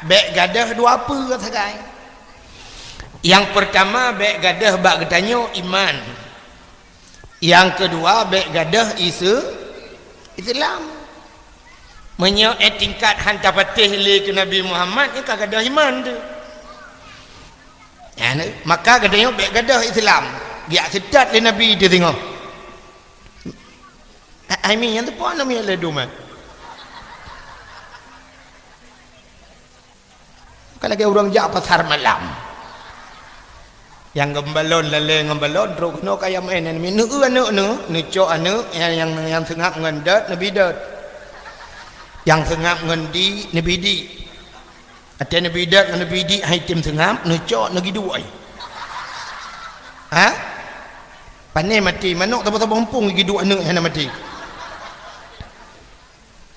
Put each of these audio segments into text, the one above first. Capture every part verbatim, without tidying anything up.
Bék gadôh dua peue sagai. Nyang peurtama bék gadôh bak geutanyoe iman. Nyang keudua bék gadôh ise-, Islam. Meunyoe ék tingkat han tapatéh lé keu Nabi Muhammad, nyan ka gadôh iman teuh. Nyan, maka geutanyoe bék gadôh Islam. Geujak seutôt lé Nabi teuh singoh. Ai mi nyang teupeu aneuk miet lé dum, eh. Ka lagée ureuëng jak pasar malam. Nyang geubalon lalée ngon balon trok keunoe kaya maén nyan mi, neueu aneuk neuh, neucok aneuk nyang, nyang, nyang seungab ngon dot, neubi dot. Nyang seungab ngon di, neubi di. Watée neubi dot ngon neubi di hai tem seungab, neucok neugiduek ai. Ha? Pané maté manok, saboh-saboh mumpung giduek aneuk hana maté.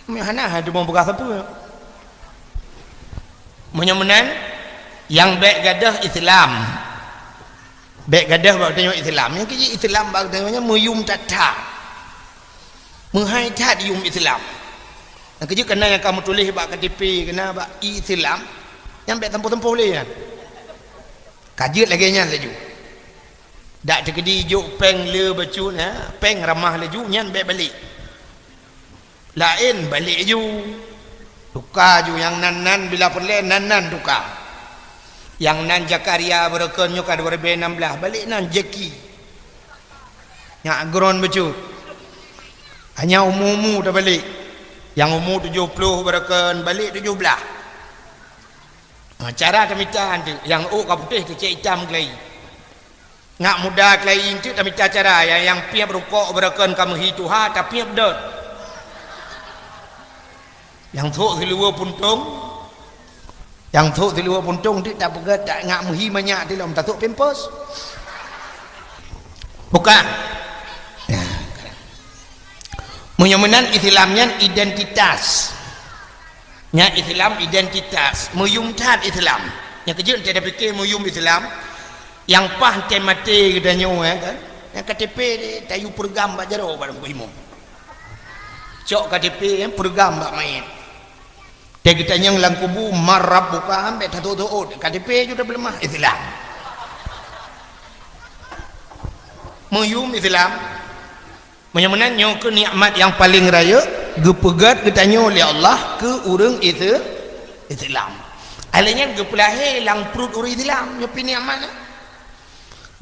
Meuhana hai teuma peugah sapeue. Meunyoe meunan, nyang bék gadôh Islam. Bék gadôh bak tanyoe Islam. Nyang keuji Islam bak tanyoe nyan meuyum that-that. Meuhai that yum Islam. Nyang keuji kana nyang ka meutuléh bak K T P, kana bak Islam, nyang bék tampoh-tampoh lé nyan. Ka jeuet lagée nyan laju. Dak teukeudi jok péng le bacut, ha, péng ramah laju, nyan bék balek. Laén balek ju. Tuka ju nyang nan-nan bila peureulée nan-nan tuka. Nyang nan Zakaria barokon nyoe ka dua ribée nam blaih, balek nan Jeki. Nyak gron bacut. Hanya umu-umu tabalek. Nyang umu tujoh ploh barokon balek tujoh blaih. Ha, cara tamita anteuk, nyang ôk ka putéh teucék itam keulayi. Ngak muda keulayi anteuk tamita cara, nyang, nyang piep rukok barokon ka meuhi tuha, tapiep dot. Nyang sôk siluweue puntông, nyang sôk siluweue puntông anteuk tapeugét, ta-, ngak meuhi manyak dilom tasôk pampers. Bukan. Meunyoe meunan Islam nyan identitas. Nyan Islam identitas, meuyum that Islam. Nyang keujeuet teuka pike meuyum Islam, nyang paih teuka maté geutanyoe, ya kan? Nyang K T P tayue peureugang bak jaroe barang imum. Cok K T P, ya, peureugang bak manyét. Teuka geutanyong lam kubu, "Man rabbuka?" Ambek tatot-tot, K T P ju dah beuleumah Islam. Meuyum Islam. Meunyoe meunan nyoe keuh nikmat nyang paleng rayeuk geupeugét geutanyoe lé Allah keu ureuëng Ise-, Islam. Alèh nyan geupeulahé lam pruet ureuëng Islam, nyoe pih nikmat nyan.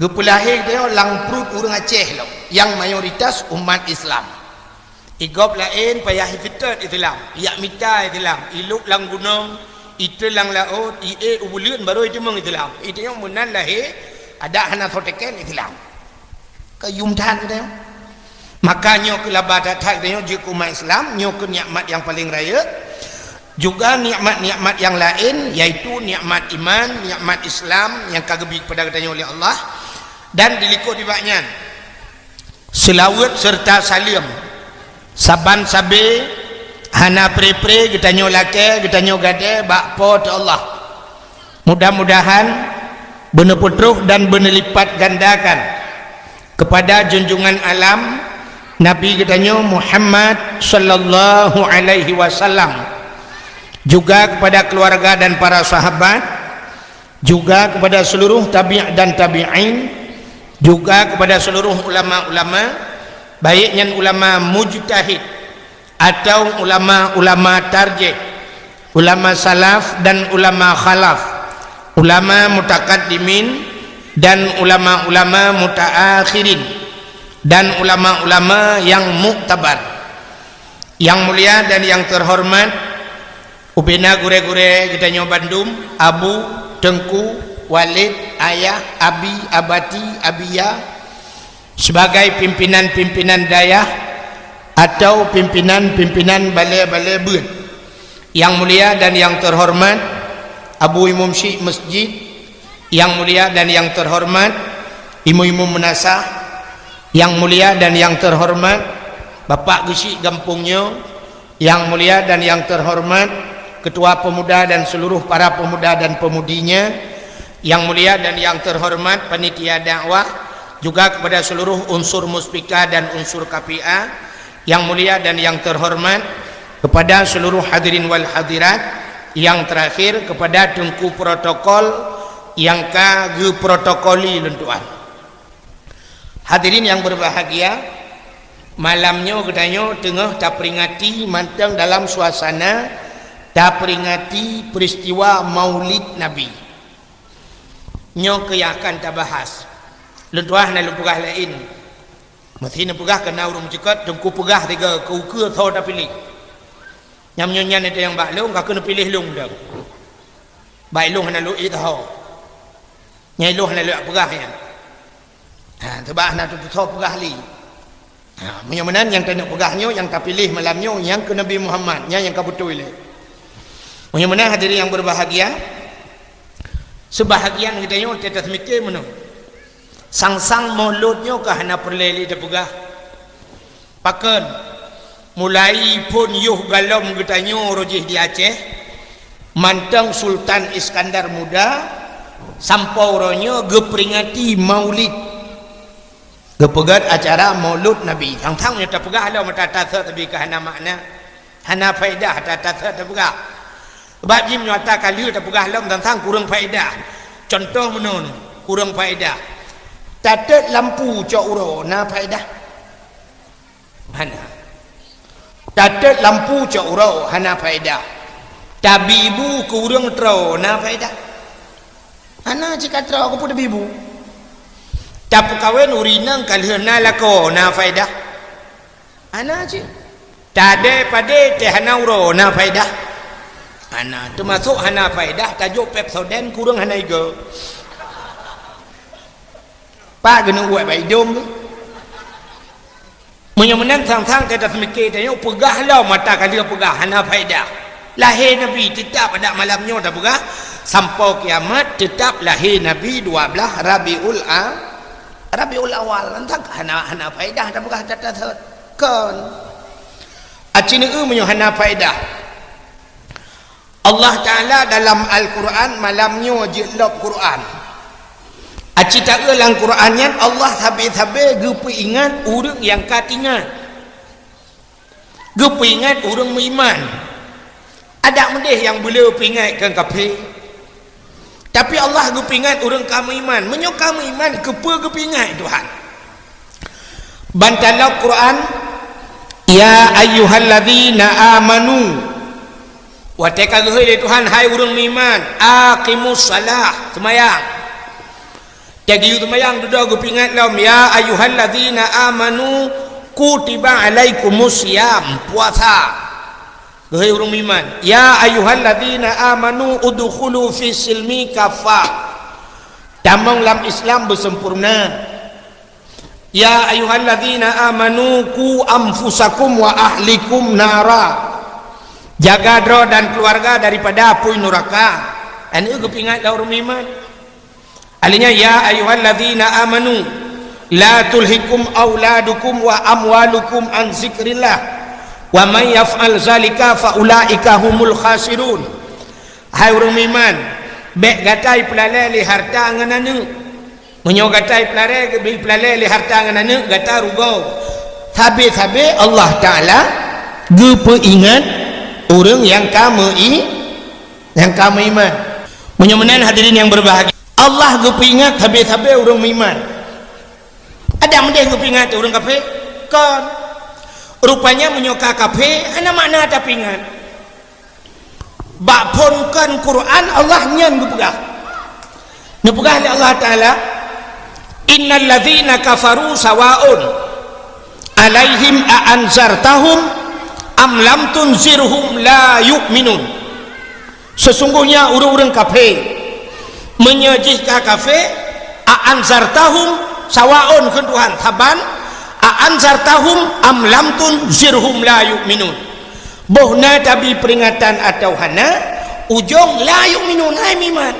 Geupeulahé geutanyoe lam pruet ureuëng Aceh lom, nyang mayoritas umat Islam. Igob laén payah iseutôt Islam, ijak mita Islam, ilôk lam gunong, itreun lam laôt, iék u buleuen barô iteumeung Islam. Itanyoe meunan lahé, adak hana soe teken Islam. Ka yum that geutanyoe. Maka nyoe keuh laba that-that geutanyoe jeuet keu umat Islam, nyoe keuh nikmat nyang paleng rayeuk. Juga nikmat-nikmat nyang laén, yaitu nikmat iman, nikmat Islam nyang ka geubi keupada geutanyoe lé Allah, dan dilikot nibak nyan seulaweuet seureuta saleuem saban sabe hana pre-pre geutanyoe lakée, geutanyoe gade bak Po teu Allah. Mudah-mudahan beuneupeutroh dan beuneulipatgandakan keupada junjungan alam Nabi geutanyoe Muhammad sallallahu alaihi wasallam, juga keupada keuluwarga dan para sahabat, juga keupada seuluruh tabi' dan tabi'in, juga keupada seuluruh ulama-ulama, baik nyan ulama mujtahid, atau ulama-ulama tarjih, ulama salaf dan ulama khalaf, ulama mutakaddimin dan ulama-ulama mutaakhirin, dan ulama-ulama nyang muktabar. Nyang mulia dan nyang teuhoreumat, ubena gurée-gurée geutanyoe bandum, Abu, Teungku, Walid, Ayah, Abi, Abati, Abiya, sebagai pimpinan-pimpinan dayah atau pimpinan-pimpinan balée-balée beuet. Nyang mulia dan nyang teuhoreumat Abu Imum Syik Masjid, nyang mulia dan nyang teuhoreumat Imum-imum meunasah, nyang mulia dan nyang teuhoreumat Bapak Geuchik gampông nyoe, nyang mulia dan nyang teuhoreumat Keutua Peumuda dan seuluruh para peumuda dan peumu-dinya, nyang mulia dan nyang teuhoreumat panitia dakwah, juga keupada seuluruh unsur muspika dan unsur K P A, nyang mulia dan nyang teuhoreumat keupada seuluruh hadirin wal hadirat, Nyang teurakhir, keupada teungku protokol nyang ka geuprotokoli lôn tuan. Hadirin nyang berbahagia, malam nyoe geutanyoe teungoh taperingati mantong dalam suasana taperingati peristiwa Maulid Nabi. Nyoe keuh nyang akan tabahas. Lôn tuan hana lôn peugah laén. Meusé neupeugah keu na ureuëng meucukot, teungku peugah tiga keu ukeue soe tapiléh. Nyang meunyoe nyan nyang bak lôn, ka keuh neupiléh lôn dong. Bak lôn hana lôn ék soe. Nyang lôn hana lôn peugah nyan. Ha, teubak hana teupeue soe peugah lé. Ha, meunyoe meunan nyang taneuk peugah nyoe, nyang tapiléh malam nyoe, nyang keu Nabi Muhammad, nyan nyang ka beutôi lé. Meunyoe meunan hadirin nyang berbahagia, seubahagian geutanyoe teuh taseumiké meunoe. Sang-sang Maulud nyoe ka hana peureulée lé tapeugah. Pakon, mulai phon yoh galom geutanyoe rojih di Aceh, mantong Sultan Iskandar Muda, sampoe uroe nyoe geuperingati Maulid. Geupeugét acara Maulud Nabi. Sang-sang nyoe tapeugah lom ata-ata sot, tapi ka hana makna. Hana faedah ata-ata sot tapeugah. Bak jih nyoe ata ka lheueh tapeugah lom, sang-sang kureueng faedah. Cuntoh meunoe, kureueng faedah. Tatot lampu cok uroe, na faedah? Hana. Tatot lampu cok uroe, hana faedah. Tabi bu keu ureuëng troe, na faedah? Hana cit ka troe, keupeue tabi bu? Tapeukawen ureuëng inong ka lheueh na lakoe, na faedah? Hana cit. Tadée padé teuh hana uroe, na faedah? Hana. Teumasok hana faedah tajok Pepsodent keu ureuëng hana igoe. Pak geuneuk uet bak idong geuh. Meunyoe meunan sang-sang teuh taseumiké tanyoe peugah lom ata ka lheueh peugah, hana faedah. Lahé Nabi teutab adak malam nyoe tapeugah, sampoe kiamat teutab lahé Nabi dua blaih Rabiul A-, Rabiul Awal. Sang-sang hana, hana faedah tapeugah ata-ata sot. Kon. Aci neueu meunyoe hana faedah. Allah Ta'ala dalam Al-Quran malam nyoe jeuet lom Quran. Aci taeu lam Quran nyan Allah sabe-sabe geupeuingat ureuëng nyang ka teuingat. Geupeuingat ureuëng meuiman. Adak meudeh nyang beu le peuingat keu kafé. Tapi Allah geupeuingat ureuëng ka meuiman. Meunyoe ka meuiman, keupeue geupeuingat Tuhan? Ban talam Quran, "Ya ayyuhalladzina amanu." Watée ka geuhôi lé Tuhan, "Hai ureuëng meuiman, aqimus salah, seumayang." Teuh geuyue seumayang dudoe geupeuingat lom, "Ya ayyuhalladzina amanu, kutiba alaikumus siyam," puasa. Geuhôi ureuëng meuiman, "Ya ayyuhalladzina amanu udkhulu fis silmi kaffah." Tamong lam Islam beusempurna. "Ya ayyuhalladzina amanu qu anfusakum wa ahlikum nara." Jaga droe dan keluarga daripada apui nuraka. Aneuëk geupeuingat lé ureuëng meuiman. Alheuh nyan, "Ya ayyuhalladzina amanu la tulhikum auladukum wa amwalukum an zikrillah, wa may yaf'al zalika fa ulaika humul khasirun." Hai ureuëng meuiman, bék gata jipeulalée lé harta ngon aneuëk. Meunyoe gata jipeulalée, jipeulalée lé harta ngon aneuëk, gata rugoe. Sabe-sabe Allah Ta'ala geupeuingat ureuëng nyang ka meui-, nyang ka meuiman. Meunyoe meunan hadirin nyang berbahagia, Allah geupeuingat sabe-sabe ureuëng meuiman. Adak meudeh geupeuingat ureuëng kafé? Kon. Rupanya meunyoe ka kafé, hana makna tapeuingat. Bak phon kon Quran Allah nyan geupeugah. Neupeugah lé Allah Ta'ala, "Innal ladzina kafaru sawaun alaihim a anzartahum am lam tunzirhum la yu'minun." Sesungguhnya ureuëng-ureuëng kafé, meunyoe jih ka kafé, a anzartahum, sawaun kheun Tuhan, saban, a anzartahum am lam tunzirhum la yu'minun. Boh na tabi peuringatan atawa hana, ujong la yu'minun, hai meuiman.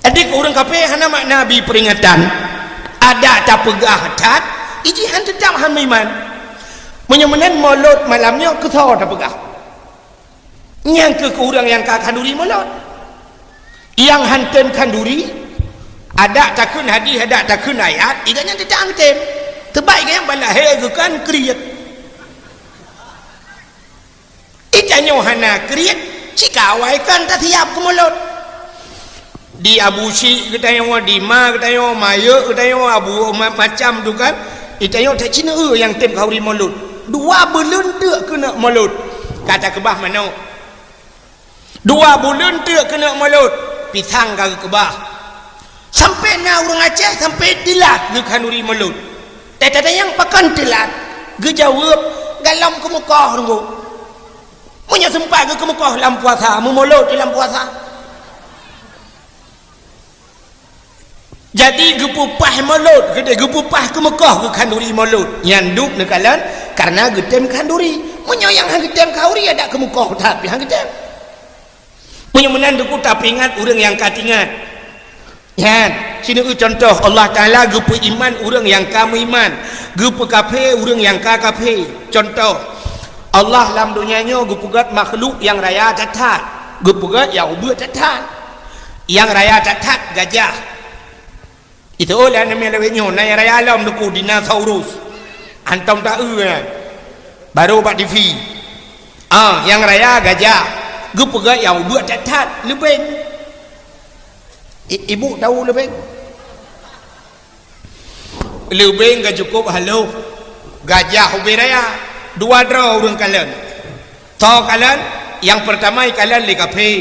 Jadi keu ureuëng kafé hana makna bi peuringatan, adak tapeugah that, ijih han teutab han meuiman. Meunyoe meunan Maulud malam nyoe keu soe tapeugah? Nyang keu ureuëng nyang ka khanduri Maulud. Nyang han tem khanduri, adak takheun hadih, adak takheun ayat, iga nyan teutab han tem. Teuba iga nyan ban lahé geukan kriet. Itanyoe hana kriet, Cikawai kan tasiap keu mulod. Di Abu Syik geutanyoe, di ma geutanyoe, Mayek geutanyoe, Abu ma-, macam tu kan. Geutanyoe that cina eu nyang tem khanduri mulod. Dua buleuen teuk keuneuk mulod. Ka takeubah manok. Dua buleuen teuk keuneuk mulod. Pisang ka geukeubah. Sampai na ureuëng Aceh sampai teulat geukhanduri mulod. Teutatanyong pakon teulat? Geujaweueb, galom keumeukoh teungku. Meunyoe seumpat geukeumeukoh lam puasa, meumulod di lam puasa. Jadi geupeupah mulod, geudeh geupeupah keumeukoh geukhanduri mulod. Nyan dub neukalon karena geutem khanduri. Meunyoe nyang han geutem khanduri adak keumeukoh that pih han geutem. Meunyoe meunan teungku tapeuingat ureuëng nyang ka teuingat. Nyan, sineuk contoh, Allah Taala geupeuiman ureuëng nyang ka meuiman, geupeukafé ureuëng nyang ka kafé. Contoh, Allah lam donya nyoe geupeugét makhluk nyang raya that-that, geupeugét nyang ubeuet that-that. Nyang raya that-that gajah. Itu oh lah namanya lewat nyoe, na nyang raya lom teungku dinosaurus. Antom ta eu nyan. Baru bak T V. Ah, nyang raya gajah. Geupeugét nyang ubeuet that-that, leubeng. I-, ibu tahu leubeng? Leubeng ka cukup haloh. Gajah ubé raya. Dua droe ureuëng kalon. Soe kalon? Nyang peurtama ikalon lé kafé.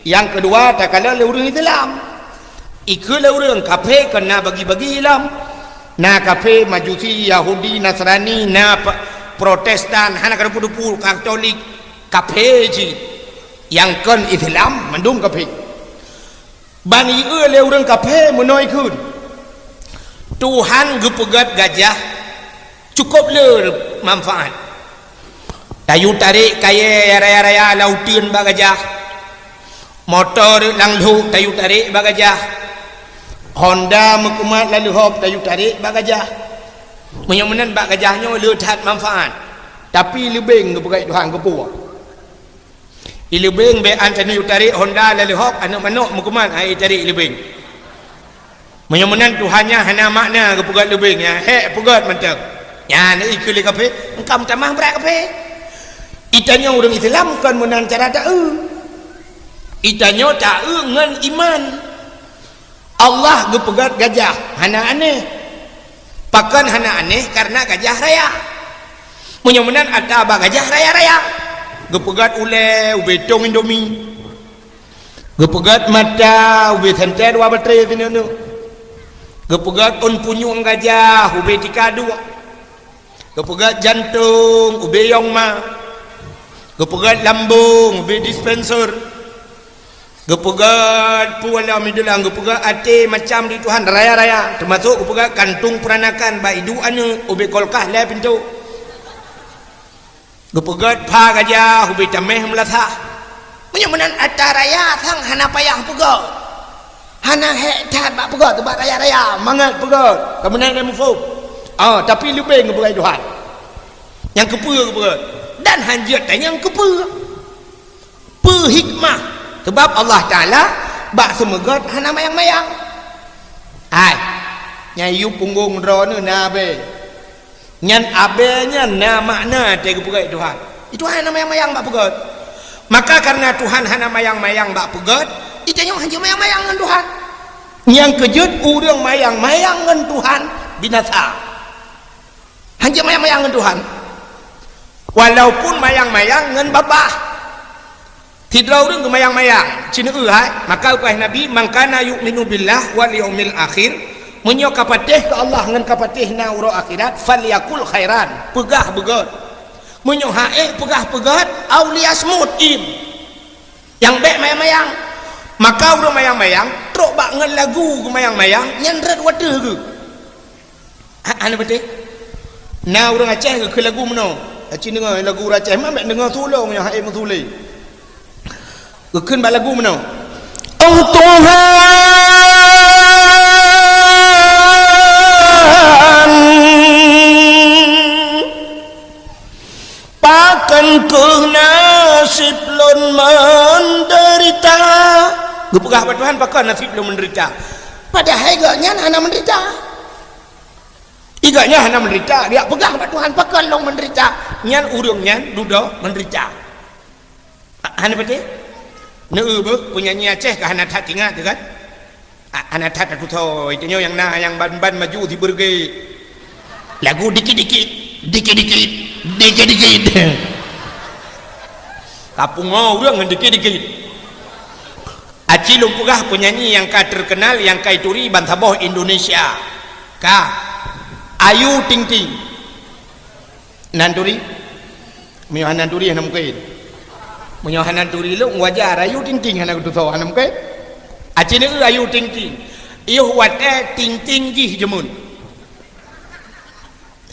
Nyang keudua takalon lé ureuëng Islam. Ikheun lé ureuëng kafé kon na bagi-bagi lom. Na kafé Majusi, Yahudi, Nasrani, na pe-, Protestan, hana kadupu-dupu, Katolik, kafé cit. Nyang kon Islam mandum kafé. Ban ieu lé ureuëng kafé meunoe ikheun, Tuhan geupeugét gajah cukup le manfaat. Tayue tarek kayée raya-raya lam uteuen bak gajah. Moto rot lam lhok tayue tarek bak gajah. Honda meukumat lam leuhop tayue tarek bak gajah. Meunyoe meunan bak gajah nyoe le that manfaat. Tapi leubeng geupeugét Tuhan geupeue. Ileubeng bék an tani tarek Honda laleuhok aneuëk manok meukuman ai tarek ileubeng. Meunyoe meunan Tuhan nyan hana makna geupeugét leubeng nyan, hék peugét mantong. Nyan ikheun lé kafé, engkau meutamah brat kafé. Itanyoe ureuëng Islam kon meunan cara taeu. Itanyoe taeu ngon iman. Allah geupeugét gajah hana aneh. Pakon hana aneh? Karena gajah raya. Meunyoe meunan ata bak gajah raya-raya. Geupeugét ulée ubé tong Indomie. Geupeugét mata ubé sentée dua baterai sineuk-neuk. Geupeugét ôn punyueng gajah ubé tika duek. Geupeugét jantong ubé yong ma. Geupeugét lambong ubé dispenser. Geupeugét peue lom idulang, geupeugét até macam di Tuhan raya-raya, teumasok geupeugét kantung peuranakan bak iduek aneuëk ubé kolkah lhée pintoe. Geupeugét pha gajah ubé taméh meulasah. Meunyoe meunan ata raya sang hana payah peugét. Hana hék that bak peugét, bak raya-raya mangat peugét. Ka meunan lé muphom. Ah, tapi leubeng geupeugét Tuhan. Nyang keupeue geupeugét. Dan hanjeuet tanyong keupeue. Peue hikmah? Sebab Allah Taala bak seumeugét hana mayang-mayang. Hai, nyang yub punggong droeneuh na abée. Nyan abée nyan na makna teuh geupeugét Tuhan. Tuhan hana mayang-mayang bak peugét. Maka karena Tuhan hana mayang-mayang bak peugét, itanyoe hanjeuet mayang-mayang ngon Tuhan. Nyang keujeuet ureuëng mayang-mayang ngon Tuhan binasa. Hanjeuet mayang-mayang ngon Tuhan. Walaupun mayang-mayang ngon babah. Sidroe ureuëng geumayang-mayang, sineuk hai, maka geupeugah Nabi, "Man kana yu'minu billah wal yaumil akhir," meunyoe ka patéh keu Allah ngon ka patéh na uroe akhirat, "falyakul khairan," peugah beugét. Meunyoe ha'ék peugah beugét, "au liyasmut," iem. Nyang bék mayang-mayang. Maka ureuëng mayang-mayang, trok bak ngon lagu geumayang-mayang, nyan rot watée geuh. Ha, hana beutôi? Na ureuëng Aceh geukheun lagu meunoe. Aci deungoe lagu ureuëng Aceh, mak bék deungoe tulông nyang hai meusulé. Geukheun bak lagu meunoe. Oh Tuhan, pakon keuh naseb lôn meudeurita? Geupeugah bak Tuhan, pakon naseb lôn meudeurita? Padahai gobnyan hana meudeurita. Igobnyan hana meudeurita, geujak peugah bak Tuhan, pakon lôn meudeurita? Nyan ureuëng nyan dudoe meudeurita. Ha-, hana beutôi? Neu beuh, peunyanyi Aceh ka hana that ingat teuh kan? A-, hana that tatusoe, tanyoe nyang na nyang ban-ban maju sibeureuge. Lagu dikit-dikit, dikit-dikit, dikit-dikit. Ka pungo ureuëng ngon dikit-dikit. Aci lôn peugah peunyanyi nyang ka terkenal, nyang ka ituri bansaboh Indonesia. Ka. Ayu Ting Ting. Nan turi? Meunyoe hana turi, hana mungken. Meunyoe hana turi lôn, wajar Ayu Ting Ting hana geutusoe, hana mungken. Aci neu Ayu Ting Ting. Yoh watée Ting Ting jih jameun.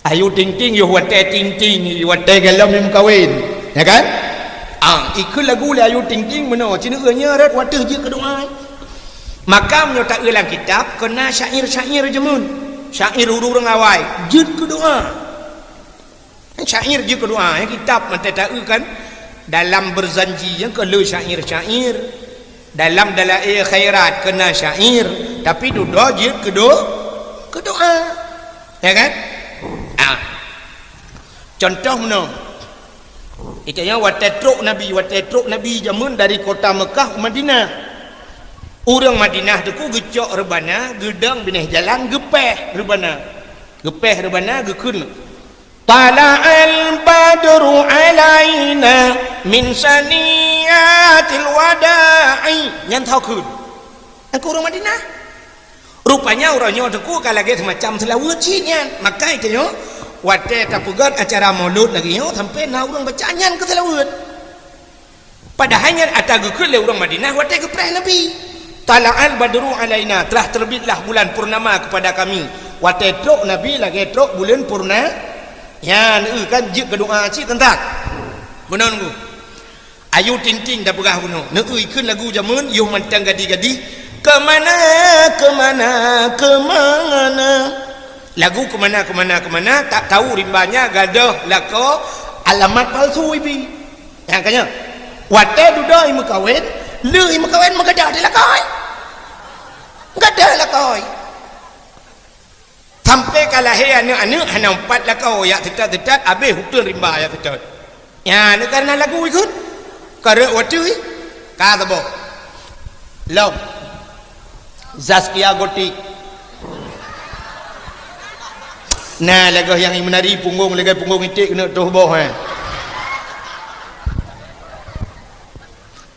Ayu Ting Ting yoh watée Ting Ting, watée galom meukawen, ya kan? Ah, ikheun lagu lé Ayu Ting Ting meunoe, ci neu nyoe rot watée jeuet keu doa. Maka meunyoe taeu lam kitab, keu na syair-syair jameun. Syair ureuëng awai, jeuet keu doa. Syair jeuet keu doa, ya, kitab mantong taeu kan. Dalam Berzanji nyang keu le syair-syair. Dalam Dalail Khairat keu na syair, tapi dudoe jeuet keu do-, keu doa. Ya kan? Ah. Contoh meunoe. Itanyoe watée trok Nabi, watée trok Nabi jameun dari kota Mekah u Madinah. Ureuëng Madinah teuku geucok reubana, geudong binéh jalan, geupéh reubana. Geupéh reubana, geukheun, "Tala'al badru alaina min saniyatil wada'i." Nyan tho kheun. Nyan keu ureuëng Madinah. Rupanya uroe nyoe teuku ka lagée seumacam seulaweuet cit nyan. Maka itanyoe watée tapeugét acara Maulud lagée nyoe sampoe na ureuëng baca nyan keu seulaweuet. Padahai nyan ata geukheun lé ureuëng Madinah watée geupréh Nabi. "Tala'al badru alaina, telah terbitlah bulan purnama kepada kami." Watée trok Nabi lagée trok buleuen purna-, nyan, eu, kan jeuet keu doa cit teuntang. Meunan ku. Ayu Ting Ting tapeugah bunoe, neu ikheun lagu jameun yoh mantong gadih-gadih, "Keumana, keumana, keumana." Lagu keumana, keumana, keumana, tak tahu rimbanya gadoh lakoe alamat palsu ibi. Nyang ka nyoe, watée dudoe imeukawen, lheueh imeukawen meugadoh di lakoe. Gadoh lakoe. Sampoe ka lahé aneuëk-aneuëk hana umpat lakoe, jak teutat-teutat, abéh uteuen rimba jak teutat. Nyan kareuna lagu ikheun. Kareuek watée, ka saboh. Lom. Zaskia Gotik. Nah, lagée nyang imeunari punggong, lagée punggong iték keuneuk toh boh, eh.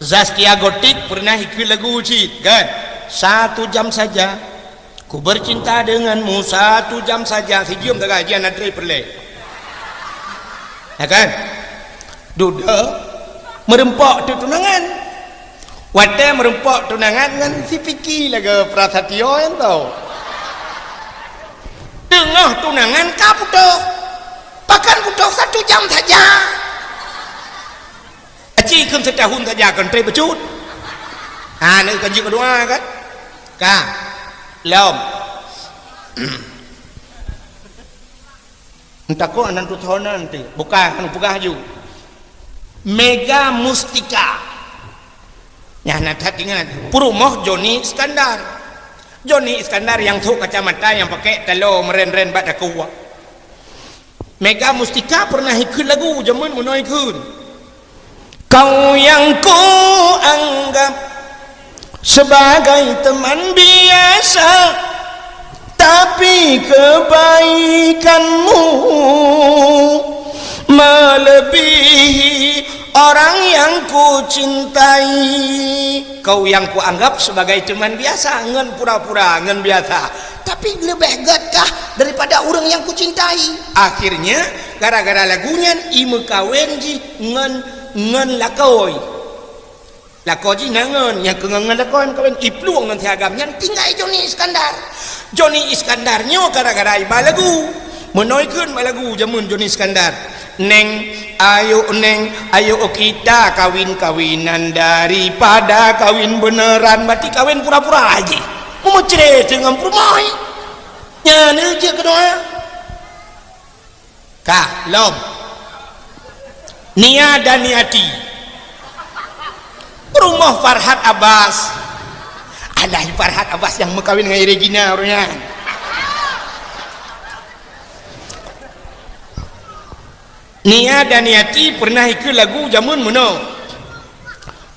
Zaskia Gotik pernah ikheun lagu cit, kan? "Satu jam saja, ku bercinta denganmu, satu jam saja." Sijeuem sagai jian na trép peureulée. Ya kan? Dudoe meureumpok teuk tunangan. Watée meureumpok tunangan ngon si Piki lagée Prasatyo nyan tau. Teungoh tunangan ka putôh. Pakon putôh, satu jam saja. Aci kheun seutahun saja kon trép bacut. Ha, neu kan jeuet keu doa kan? Ka. Lom. Entah kok nan tu thon nanti. Bukan, anu peugah ju. Mega Mustika. Nyang na that ingat. Peurumoh Joni Iskandar. Joni Iskandar nyang sôk kacamata nyang pakai talo meuren-ren bak takue. Mega Mustika pernah ikheun lagu jameun meunoe ikheun. Kau yang ku anggap sebagai teman biasa, tapi kebaikanmu melebihi orang yang ku cintai. Kau yang ku anggap sebagai teman biasa, ngon pura-pura, ngon biasa. Tapi leubeh gét kah daripada ureuëng nyang kucintai. Akhirnya, gara-gara lagu nyan, imeukawen jih ngon, ngon lakoe. Lakoe jih na ngon, nyang keu ngon, ngon lakoe imeukawen, iplueng ngon si agam nyan tinggai Joni Iskandar. Joni Iskandar nyoe gara-gara iba lagu. Meunoe kheun bak lagu jameun Joni Iskandar. Neng, ayo Neng, ayo kita kawin-kawinan, daripada kawin beneran, berarti kawin pura-pura aja. Meumucre teungoh peurumoh. Nyan jeuet keu doa. Ka, lom. Nia dan Niati. Peurumoh Farhat Abbas. Alah, Farhat Abbas nyang meukawin ngon Regina ureuëng nyan. Nia dan Niati pernah ikheun lagu jameun meunoe.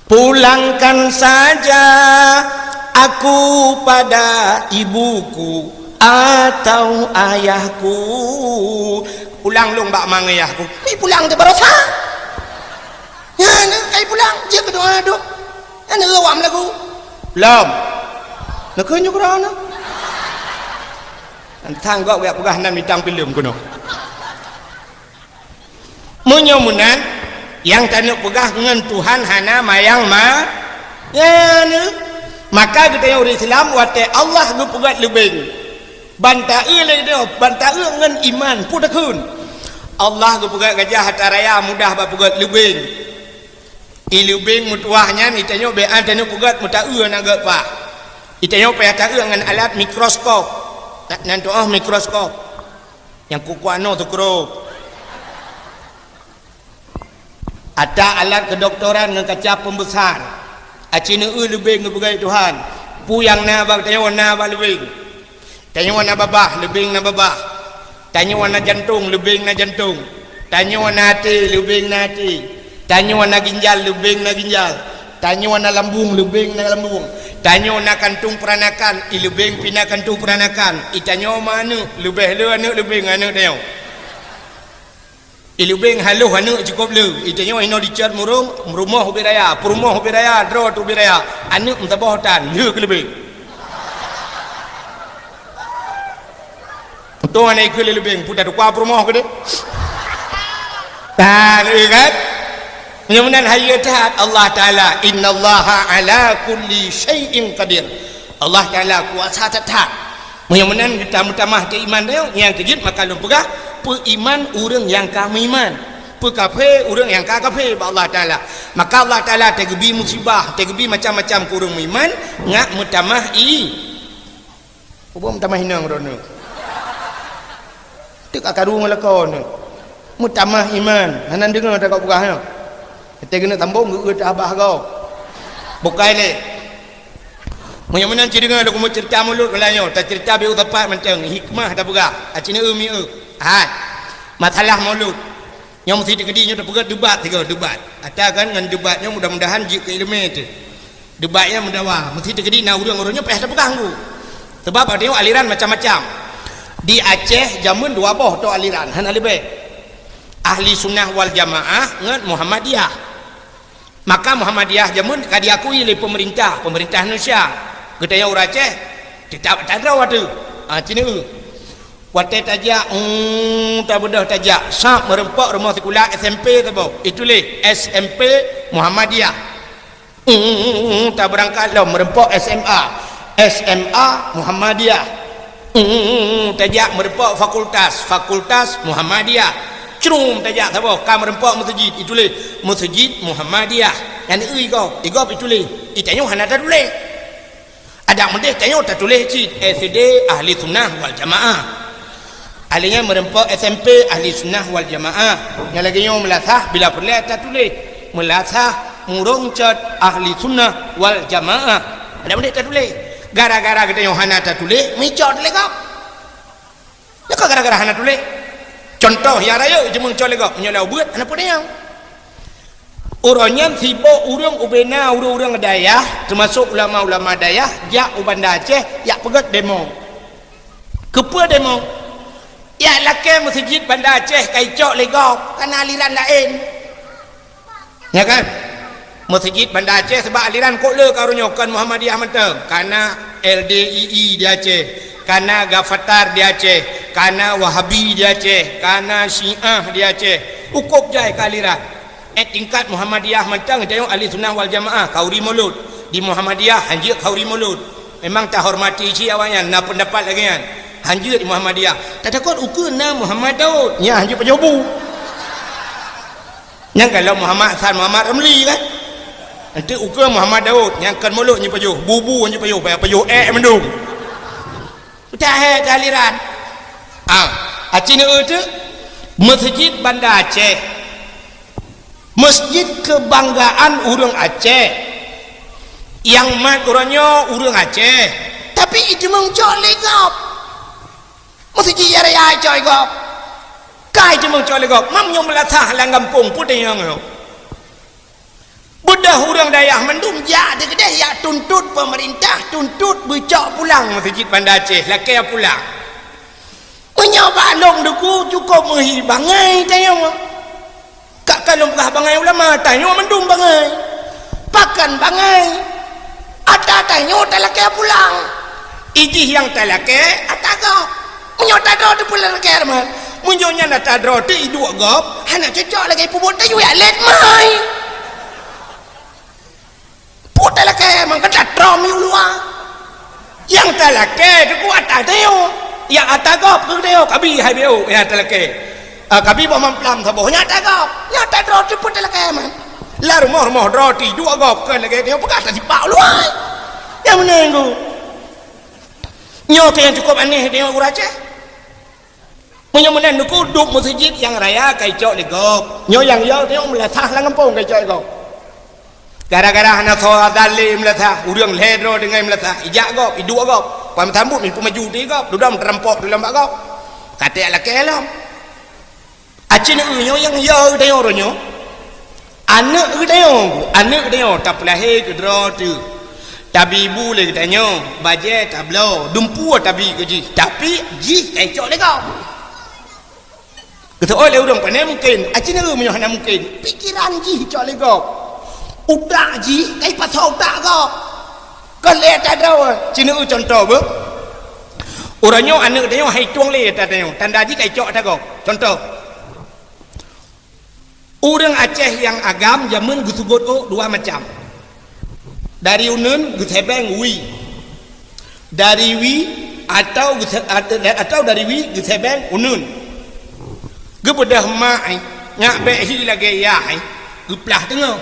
Pulangkan saja aku pada ibuku atau ayahku. Pulang lôn bak ma ngon yah ku. Mi pulang teuh baroesa. Nyan, kai pulang, jeuet keu doa dok. Nyan awak meulagu. Lom. Neukeu nyoe keudroe na. Tantang gok jak peugah nan bintang filem keunoe. Meunyoe meunan, nyang taneuk peugah ngon Tuhan hana mayang ma-, nyan. Maka geutanyoe ureueng Islam watée Allah geupeugét leubeng, ban taeu lé geutanyoe, ban taeu ngon iman, peue takheun. Allah geupeugét gajah atra raya mudah bak peugét leubeng. I leubeng meutuwah nyan, i tanyoe bèk an taneuk peugét meutaeu na gét paih. I tanyoe payah taeu ngon alat mikroskop. Na-, nan tu'oh mikroskop. Nyang kukuano teukrok. Ata alat kedokteran ngon kaca pembesar. Aci neu-eu leubeng geupeugét Tuhan. Peue nyang na bak tanyoe na bak leubeng. Tanyoe na babah, leubeng na babah. Tanyoe na jantong, leubeng na jantong. Tanyoe na até, leubeng na até. Tanyoe na ginjal, leubeng na ginjal. Tanyoe na lambung, leubeng na lambung. Tanyoe na kantong peuranakan, i leubeng pih na kantong peuranakan. I tanyoe ma aneuk, leubeh le aneuk leubeng aneuk tanyoe. I leubeng haloh aneuk cukôp le. I tanyoe inoe dicot murong, meurumoh ubit raya, peurumoh ubit raya, droe teuh ubit raya. Aneuk meusaboh tan, lheueh keu leubeng. Untung hana ikheun lé leubeng, peue tatukua peurumoh keudeh. Tan, eh, kan? Meunyoe meunan hayeue that Allah Taala, "Innallaha ala kulli syai'in qadir." Allah Taala kuasa that-that. Meunyoe meunan geutameutamah keu iman tanyoe, nyang keujeuet maka lôn peugah, peuiman ureueng nyang ka meuiman, peukafé ureueng nyang ka kafé bak Allah Taala. Maka Allah Taala teugeubri musibah, teugeubri macam-macam keu ureueng meuiman, ngat meutamah i-, ubom tamah inong droeneuh. Teuk akaru ngon lakoe neuh. Meutamah iman, hana deungoe takot peugah nyoe. Watée keuneuk sambong geu-, geu-, tabah gob. Bukai lé. Meunyoe meunan ci deungoe lôn keumeung ceurita mulod ngon tanyoe, taceurita beu sapat mantong, hikmah tapeugah, aci neu-eu mi-eu. Hai. Masalah mulod. Nyoe meusi teukeudi nyoe tapeugah debat sigoe, debat. Ata kan ngon debat nyoe mudah-mudahan jeuet keu ileumé teuh. Debat nyan meudawa, meusi teukeudi na ureueng-ureueng nyoe payah tapeugah ngon. Sebab tanyoe aliran macam-macam. Di Aceh jameun dua boh tô aliran, hana leubeh. Ahli Sunnah wal Jamaah ngon Muhammadiyah. Maka Muhammadiyah jameun ka diakui lé peumeurintah, peumeurintah Indonesia. Geutanyoe ureueng Aceh teutap tadroe ateueh. Ah, ci neu-eu. Watée tajak, mm, tabeudôh tajak, sab meureumpok rumoh sikula S M P saboh. Ituléh S M P Muhammadiyah. Mm, tabeurangkat lom meureumpok S M A, S M A Muhammadiyah. Mm, tajak meureumpok fakultas, fakultas Muhammadiyah. Crum tajak saboh ka meureumpok meuseujid, ituléh Meuseujid Muhammadiyah. Nyan eu igob, igob ituléh. I tanyoe hana tatuléh. Adak meudeh tanyoe tatuléh cit S D Ahli Sunnah wal Jamaah. Ahli nyan meureumpok S M P Ahli Sunnah wal Jamaah. Nyang lagée nyoe meulasah bila peureulée tatuléh. Meulasah murong cot Ahli Sunnah wal Jamaah. Adak meudeh tatuléh. Gara-gara geutanyoe hana tatuléh, meuicok lé gob. Nyoe ka gara-gara hana tuléh. Cuntoh nyang rayeuk jeumeung cot lé gob, meunyoe lam ubeuet hana peue nyang. Uroe nyan sibok ureuëng ubena ureuëng-ureuëng dayah, teumasok ulama-ulama dayah, jak u Banda Aceh, jak peugét demo. Keupeue demo? Jak lakée meuseujid Banda Aceh ka icok lé gob, kana aliran laén. Nya kan? Meuseujid Banda Aceh, sabab aliran kok le ka uroe nyoe kon Muhammadiyah mantong. Kana L D I I di Aceh, kana Gafatar di Aceh, kana Wahabi di Aceh, kana Syiah di Aceh. Ukop jai ka aliran. Eh, tingkat Muhammadiyah mantong, tanyoe Ahli Sunnah wal Jamaah, khauri mulod. Di Muhammadiyah, hanjeuet khauri mulod. Memang tahormati cit awaknyan, na peundapat lagée nyan. Hanjeuet di Muhammadiyah. Tatakot ukeue na Muhammad Daud, nyan hanjeuet pajoh bu. Nyang galak Muhammad Hasan Muhammad Ramli kan? Nanti ukeue Muhammad Daud, nyang kon mulod nyoe pajoh, bu-bu nyoe pajoh, payah pajoh ék mandum. Udah hék aliran. Ah, aci neu teuk Meuseujid Banda Aceh. Meuseujid keubanggaan ureuëng Aceh. Nyang mat uroe nyoe ureuëng Aceh. Tapi jiteumeung cok lé gob. Meuseujid raya cok lé gob. Ka jiteumeung cok lé gob. Mam nyoe meulasah lam gampông puteh nyang nyoe. Beudôh ureuëng dayah mandum jak di keudeh, jak tuntot peumeurintah, tuntot beucok pulang Meuseujid Banda Aceh, lakée pulang. Meunyoe bak lôn Teungku cukôp meuhi bangai tanyoe. Ka, ka lôn peugah bangai ulama, tanyoe mandum bangai. Pakon bangai? Ata tanyoe talakée pulang. Ijih nyang talakée ata gob. Meunyoe tadroe teuh peue lakée teuma. Meunyoe nyan ata droe teuh iduek gob, hana cocok lagée peubuet tanyoe, jak lét mai. Peue talakée, mangkata trom u luwa. Nyang talakée Teungku ata tanyoe. Nyang ata gob keu tanyoe, kabi hai B O nyang talakée. Ah, kabi boh mamplam saboh, nyang ata gob. Nyang ata droe teuh peue talakée man. Lam rumoh-rumoh droe teuh iduek gob, kon lagée tanyoe peugah tasipak u luwa. Nyang meunan Teungku. Nyoe keuh nyang cukôp aneh tanyoe ureuëng Aceh. Meunyoe meunan Teungku, duek meuseujid nyang raya ka icok lé gob. Nyoe nyang yo tanyoe meulasah lam gampông ka icok lé gob. Gara-gara hana soe azan lé meulasah, ureuëng lhée droe deungon meulasah, ijak gob, iduek gob. Pan meusambot meupeumaju di gob, dudoe meutarampok di lom bak gob. Ka teuk lakée lom. Aci neu nyoe nyang yo tanyoe uroe nyoe. Aneuëk geutanyoe, aneuëk geutanyoe tapeulahé keudroe teuh. Tabi ibu lé geutanyoe, bajée tabloe, dumpeue tabi keu jih, tapi jih ka icok lé gob. Geuseuôt lé ureuëng pane mungken, aci neu meunyoe hana mungken, pikeran jih icok lé gob. Utak jih ka ipasoe utak gob. Kon lé ata droe, ci neu cuntoh beuh. Uroe nyoe aneuëk tanyoe hai tueng lé ata tanyoe, tanda jih ka icok ata gob. Cuntoh. Ureuëng Aceh nyang agam jameun geuseugot ôk dua macam. Dari uneuen geusebeng wie. Dari wie atau geuse-, atau dari wie geusebeng uneuen. Geubeudôh mak ai, nyak bék hi lagée yah ai, geuplah teungoh.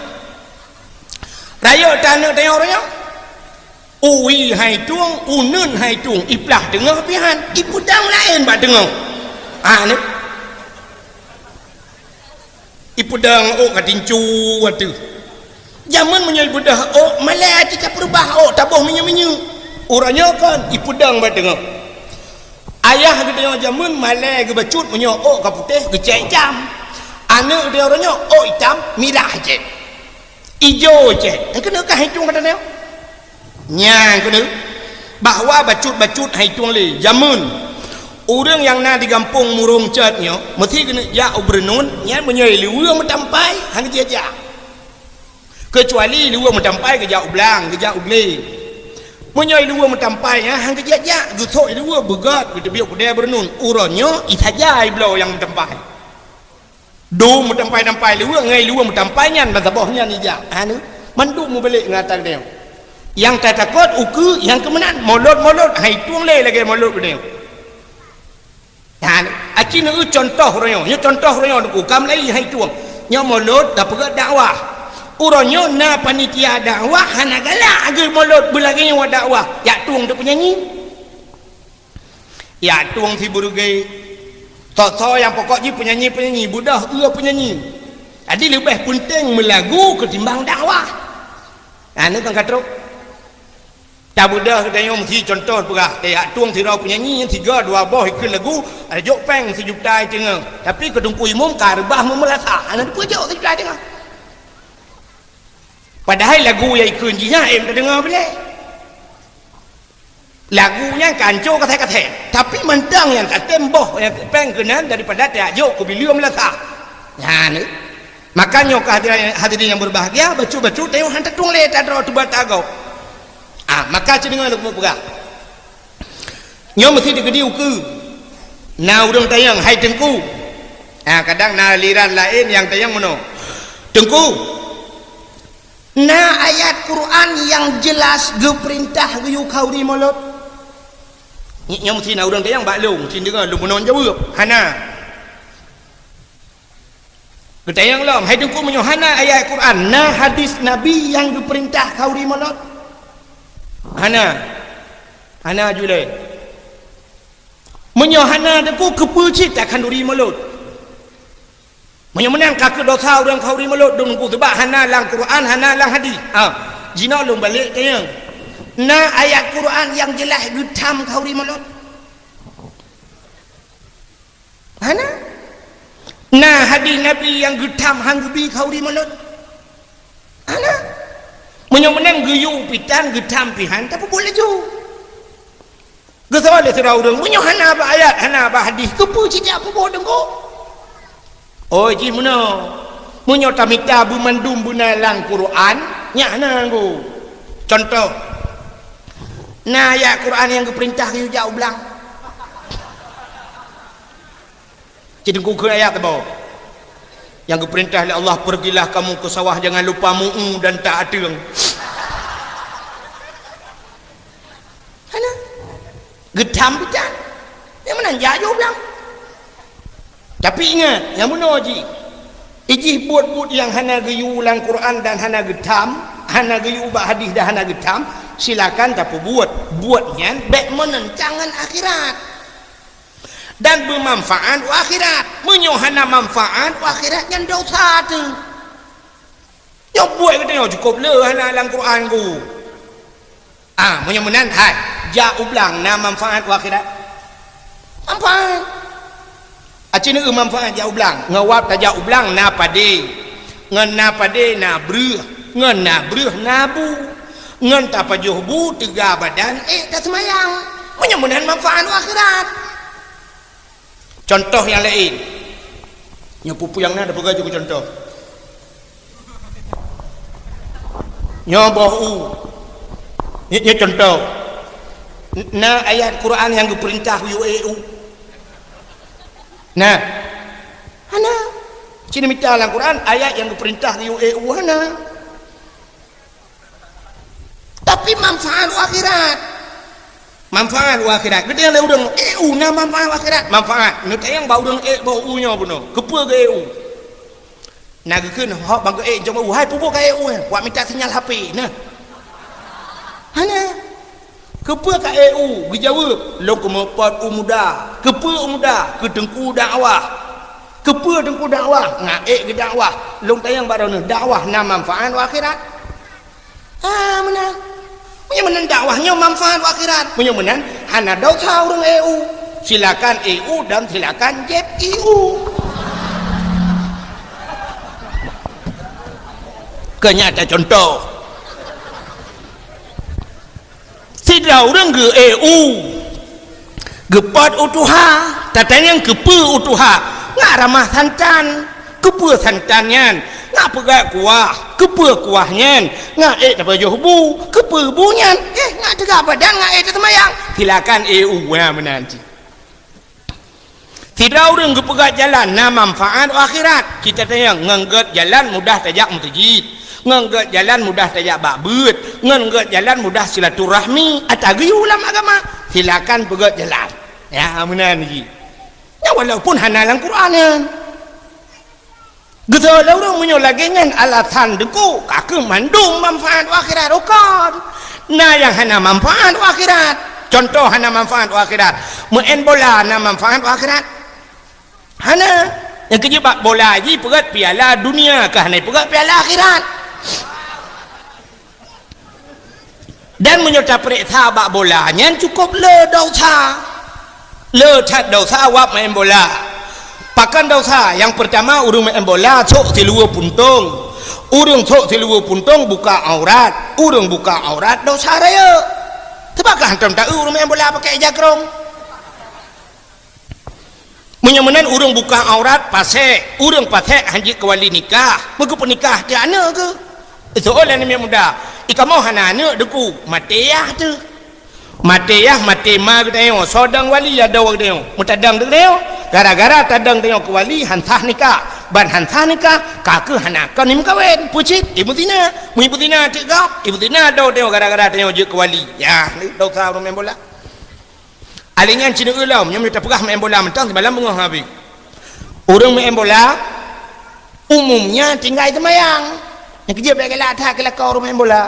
Rayeuk tan aneuëk tanyoe uroe nyoe. Wie hai tueng, uneuen hai tueng, iplah teungoh pih han, ipeudong laén bak teungoh. Ah, ni. Ipeudong ôk ka tincu ateueh. Jameun meunyoe ibeudôh ôk, malée cit tapeurubah ôk, taboh minyeuk-minyeuk. Uroe nyoe kon ipeudong bak teungoh. Ayah geutanyoe jameun malée geubacut meunyoe ôk ka putéh geucét itam. Aneuëk geutanyoe uroe nyoe ôk itam mirah cit. Ijo cit. Nyang keuneuk ka hai tueng kata nyoe. Nyang keuneuk bahwa bacut-bacut hai tueng lé jameun. Ureuëng nyang na di gampông Murong Cot nyoe meusti keuneuk jak u Beureunun, nyan meunyoe i luweue meutampai han geujak-jak. Keucuali i luweue meutampai geujak u Blang, geujak u Glé. Meunyoe i luweue meutampai nyan han geujak-jak, geusok i luweue beugét geuteubiet u keude Beureunun, uroe nyoe i saja i bloe nyang meutampai. Dum meutampai-tampai luweue ngai luweue meutampai nyan ban saboh nyan ijak. Hana, mandum mubalék ngon ata geutanyoe. Nyang tatakot ukeue nyang keu meunan, molot-molot hai tueng lé lagée molot geutanyoe. Nyan, aci neu cuntoh uroe nyoe, nyoe cuntoh uroe nyoe Teungku, ka mulai hai tueng. Nyoe molot tapeugét dakwah. Uroe nyoe na panitia dakwah hana galak geumolot beulagée nyoe dakwah, jak tueng teuh peunyanyi. Jak tueng si beureuge. Soe-soe nyang pokok jih peunyanyi-peunyanyi, beudôh eu peunyanyi. Jadi leubeh peunteng meulagu keutimbang dakwah. Nah, neu kan ka trok. Tabeudôh geutanyoe meusi cuntoh peugah, tajak tueng sidroe peunyanyi, sigoe dua boh ikheun lagu, jok péng sijuta iteungoh. Tapi keu Teungku Imum ka reubah meumeulasah, hana teupeue jok sijuta iteungoh. Padahai lagu nyang ikheun jih nyan, eh, tadeungoe bilé. Lagu nyan ka ancô kasét-kasét, tapi mantong nyang tatem boh nyang péng keunan daripada tajak jok keu bileuem lasa. Nyan, maka nyoe keuh hadirin, hadirin nyang berbahagia, bacut-bacut tanyoe han tatueng lé tadroe teubat tagob. Ah, maka ci deungoe lôn peugah. Nyoe meusti teukeudi ukeue. Na ureuëng tanyong, "Hai Teungku." Ah, kadang na aliran laén nyang tanyong meunoe, "Teungku, na ayat Quran nyang jeulaih geupeurintah geuyue khauri molot?" Nyoe meusti na ureuëng tanyong bak lôn, meusti deungoe lôn meunan jaweueb. Hana. Geutanyong lom, "Hai Teungku, meunyoe hana ayat Quran, na hadis Nabi nyang geupeurintah khauri molot?" Hana. Hana julée. Meunyoe hana Teungku, keupeue cit takhanduri molot? Meunyoe meunan ka keuh dosa ureuëng khauri molot, Teungku, sabab hana lam Quran, hana lam hadis. Ha, jinoe lôn balek tanyong. Na ayat Quran nyang jeulaih geutham khauri molot? Hana. Na hadis Nabi nyang geutham han geubi khauri molot? Hana. Meunyoe meunan geuyue pih tan, geutham pih han, tapeubuet laju. Geusoe lé sidroe ureuëng, "Meunyoe hana bak ayat, hana bak hadih, keupeue cit jak peubuet, Teungku?" Oh, jih meunoe. Meunyoe tamita beumandum beuna lam Quran, nyak hana, Teungku. Cuntoh, na ayat Quran nyang geupeurintah geuyue jak u blang. Cit Teungku kheun ayat teuboh. Nyang geupeurintah lé Allah, "Pergilah kamu ke sawah, jangan lupa mu'u dan tak ateueng." Hana. Geutham pih tan. Nyang meunan jak u blang. Tapi ingat, nyang meunoe jih. Ijih buet-buet nyang hana geuyue lam Quran dan hana geutham, hana geuyue bak hadih dan hana geutham, silakan tapeubuet. Buet nyan bék meuneuntang ngon akhirat. Dan beumanfaat u akhirat. Meunyoe hana manfaat u akhirat, nyan dosa teuh. Nyoe buet geutanyoe cukôp le hana lam Quran ku. Ah, meunyoe meunan, hai, jak u blang na manfaat u akhirat? Manfaat. Aci neu manfaat jak u blang. Ngon wab tajak u blang na padé. Ngon na padé na breueh. Ngon na breueh na bu. Ngon tapajoh bu teuga badan ék taseumayang. Meunyoe meunan manfaat u akhirat. Cuntoh nyang laén. Nyoe peue-peue nyang na tapeugah jeuet keu cuntoh. Nyoe boh u. Nyoe, nyoe cuntoh. N-, na ayat Quran nyang geupeurintah yue ék u? Na. Hana. Cit mita lam Quran ayat nyang geupeurintah yue ék u, hana. Tapi manfaat u akhirat. Manfaat u akhirat. Geutanyong lé ureuëng, "Ék u na manfaat u akhirat?" Manfaat. Neutanyong bak ureuëng ék boh u nyoe bunoe. Keupeue geu ék u? Na geukheun hok ban geu ék jong u, "Hai, peue buet ka ék u, eh? Wak mita sinyal H P na." Hana. "Keupeue ka ék u?" Geujaweueb, "Lôn keumeupot u muda." "Keupeue u muda?" "Keu teungku dakwah." "Keupeue teungku dakwah?" "Ngon ék geudakwah." "Lôn tanyong bak droeneuh, dakwah na manfaat u akhirat?" Ah, meunan. Meunyoe meunan dakwah nyoe manfaat u akhirat. Meunyoe meunan, hana dosa ureuëng ék u. Silakan ék u dan silakan jieb ék u. Keu nyan ata cuntoh. Sidroe ureuëng geu ék u, geupot u tuha, tatanyong keupeue u tuha, ngat ramah santan, keupeue santan nyan, ngat peugah kuah, keupeue kuah nyan, ngat ék tapajoh bu, keupeue bu nyan, eh, ngat teuga badan, ngat ék taseumayang, silakan ék u, ha, meunan cit. Sidroe ureuëng geupeugah jalan na manfaat u akhirat. Cit tatanyong, ngon gét jalan mudah tajak meuseujid, ngon gét jalan mudah tajak bak beuet, ngon gét jalan mudah silaturahmi, ata geuyue lam agama, silakan peugét jalan. Ya, meunan jih. Nyan walaupun hana lam Quran nyan. Geusoe lé ureuëng meunyoe lagée nyan alasan deungon, ka keuh mandum manfaat u akhirat, bukon. Na nyang hana manfaat u akhirat. Cuntoh hana manfaat u akhirat. Meu'en bola na manfaat u akhirat? Hana. Nyang keujeuet bak bola jih peugét piala dunia, ka hana peugét piala akhirat. Dan meunyoe tapeuriksa bak bola nyan cukôp le dosa. Le that dosa wab maén bola. Pakon dosa? Nyang peurtama, ureuëng maén bola sôk siluweue puntông. Ureuëng sôk siluweue puntông buka aurat. Ureuëng buka aurat dosa rayeuk. Teuba ka hantom taeu ureuëng maén bola pakai ija krông. Meunyoe meunan ureuëng buka aurat pasék, ureuëng pasék hanjeuet keu wali nikah, meugeupeunikah teuh aneuk geuh. Soe lé aneuk muda, "Ikamoe hana aneuk, Teungku." Maté yah teuh. Maté yah, maté ma geutanyoe, soe dong wali adoe geutanyoe. Meutadong geutanyoe, gara-gara tadong tanyoe keu wali han sah nikah. Ban han sah nikah, ka keuh hana kon imeukawen. Peue cit? Imeuzina. Meunyoe imeuzina teuk gob, imeuzina adoe tanyoe gara-gara tanyoe jeuet keu wali. Yah, dosa ureuëng maén bola. Alèh nyan sineuk lom, nyoe tapeugah maén bola mantong simalam beungoh habéh. Ureuëng maén bola umumnya tinggai seumayang. Nyang keujeuet bék galak that keu lakoe ureuëng maén bola.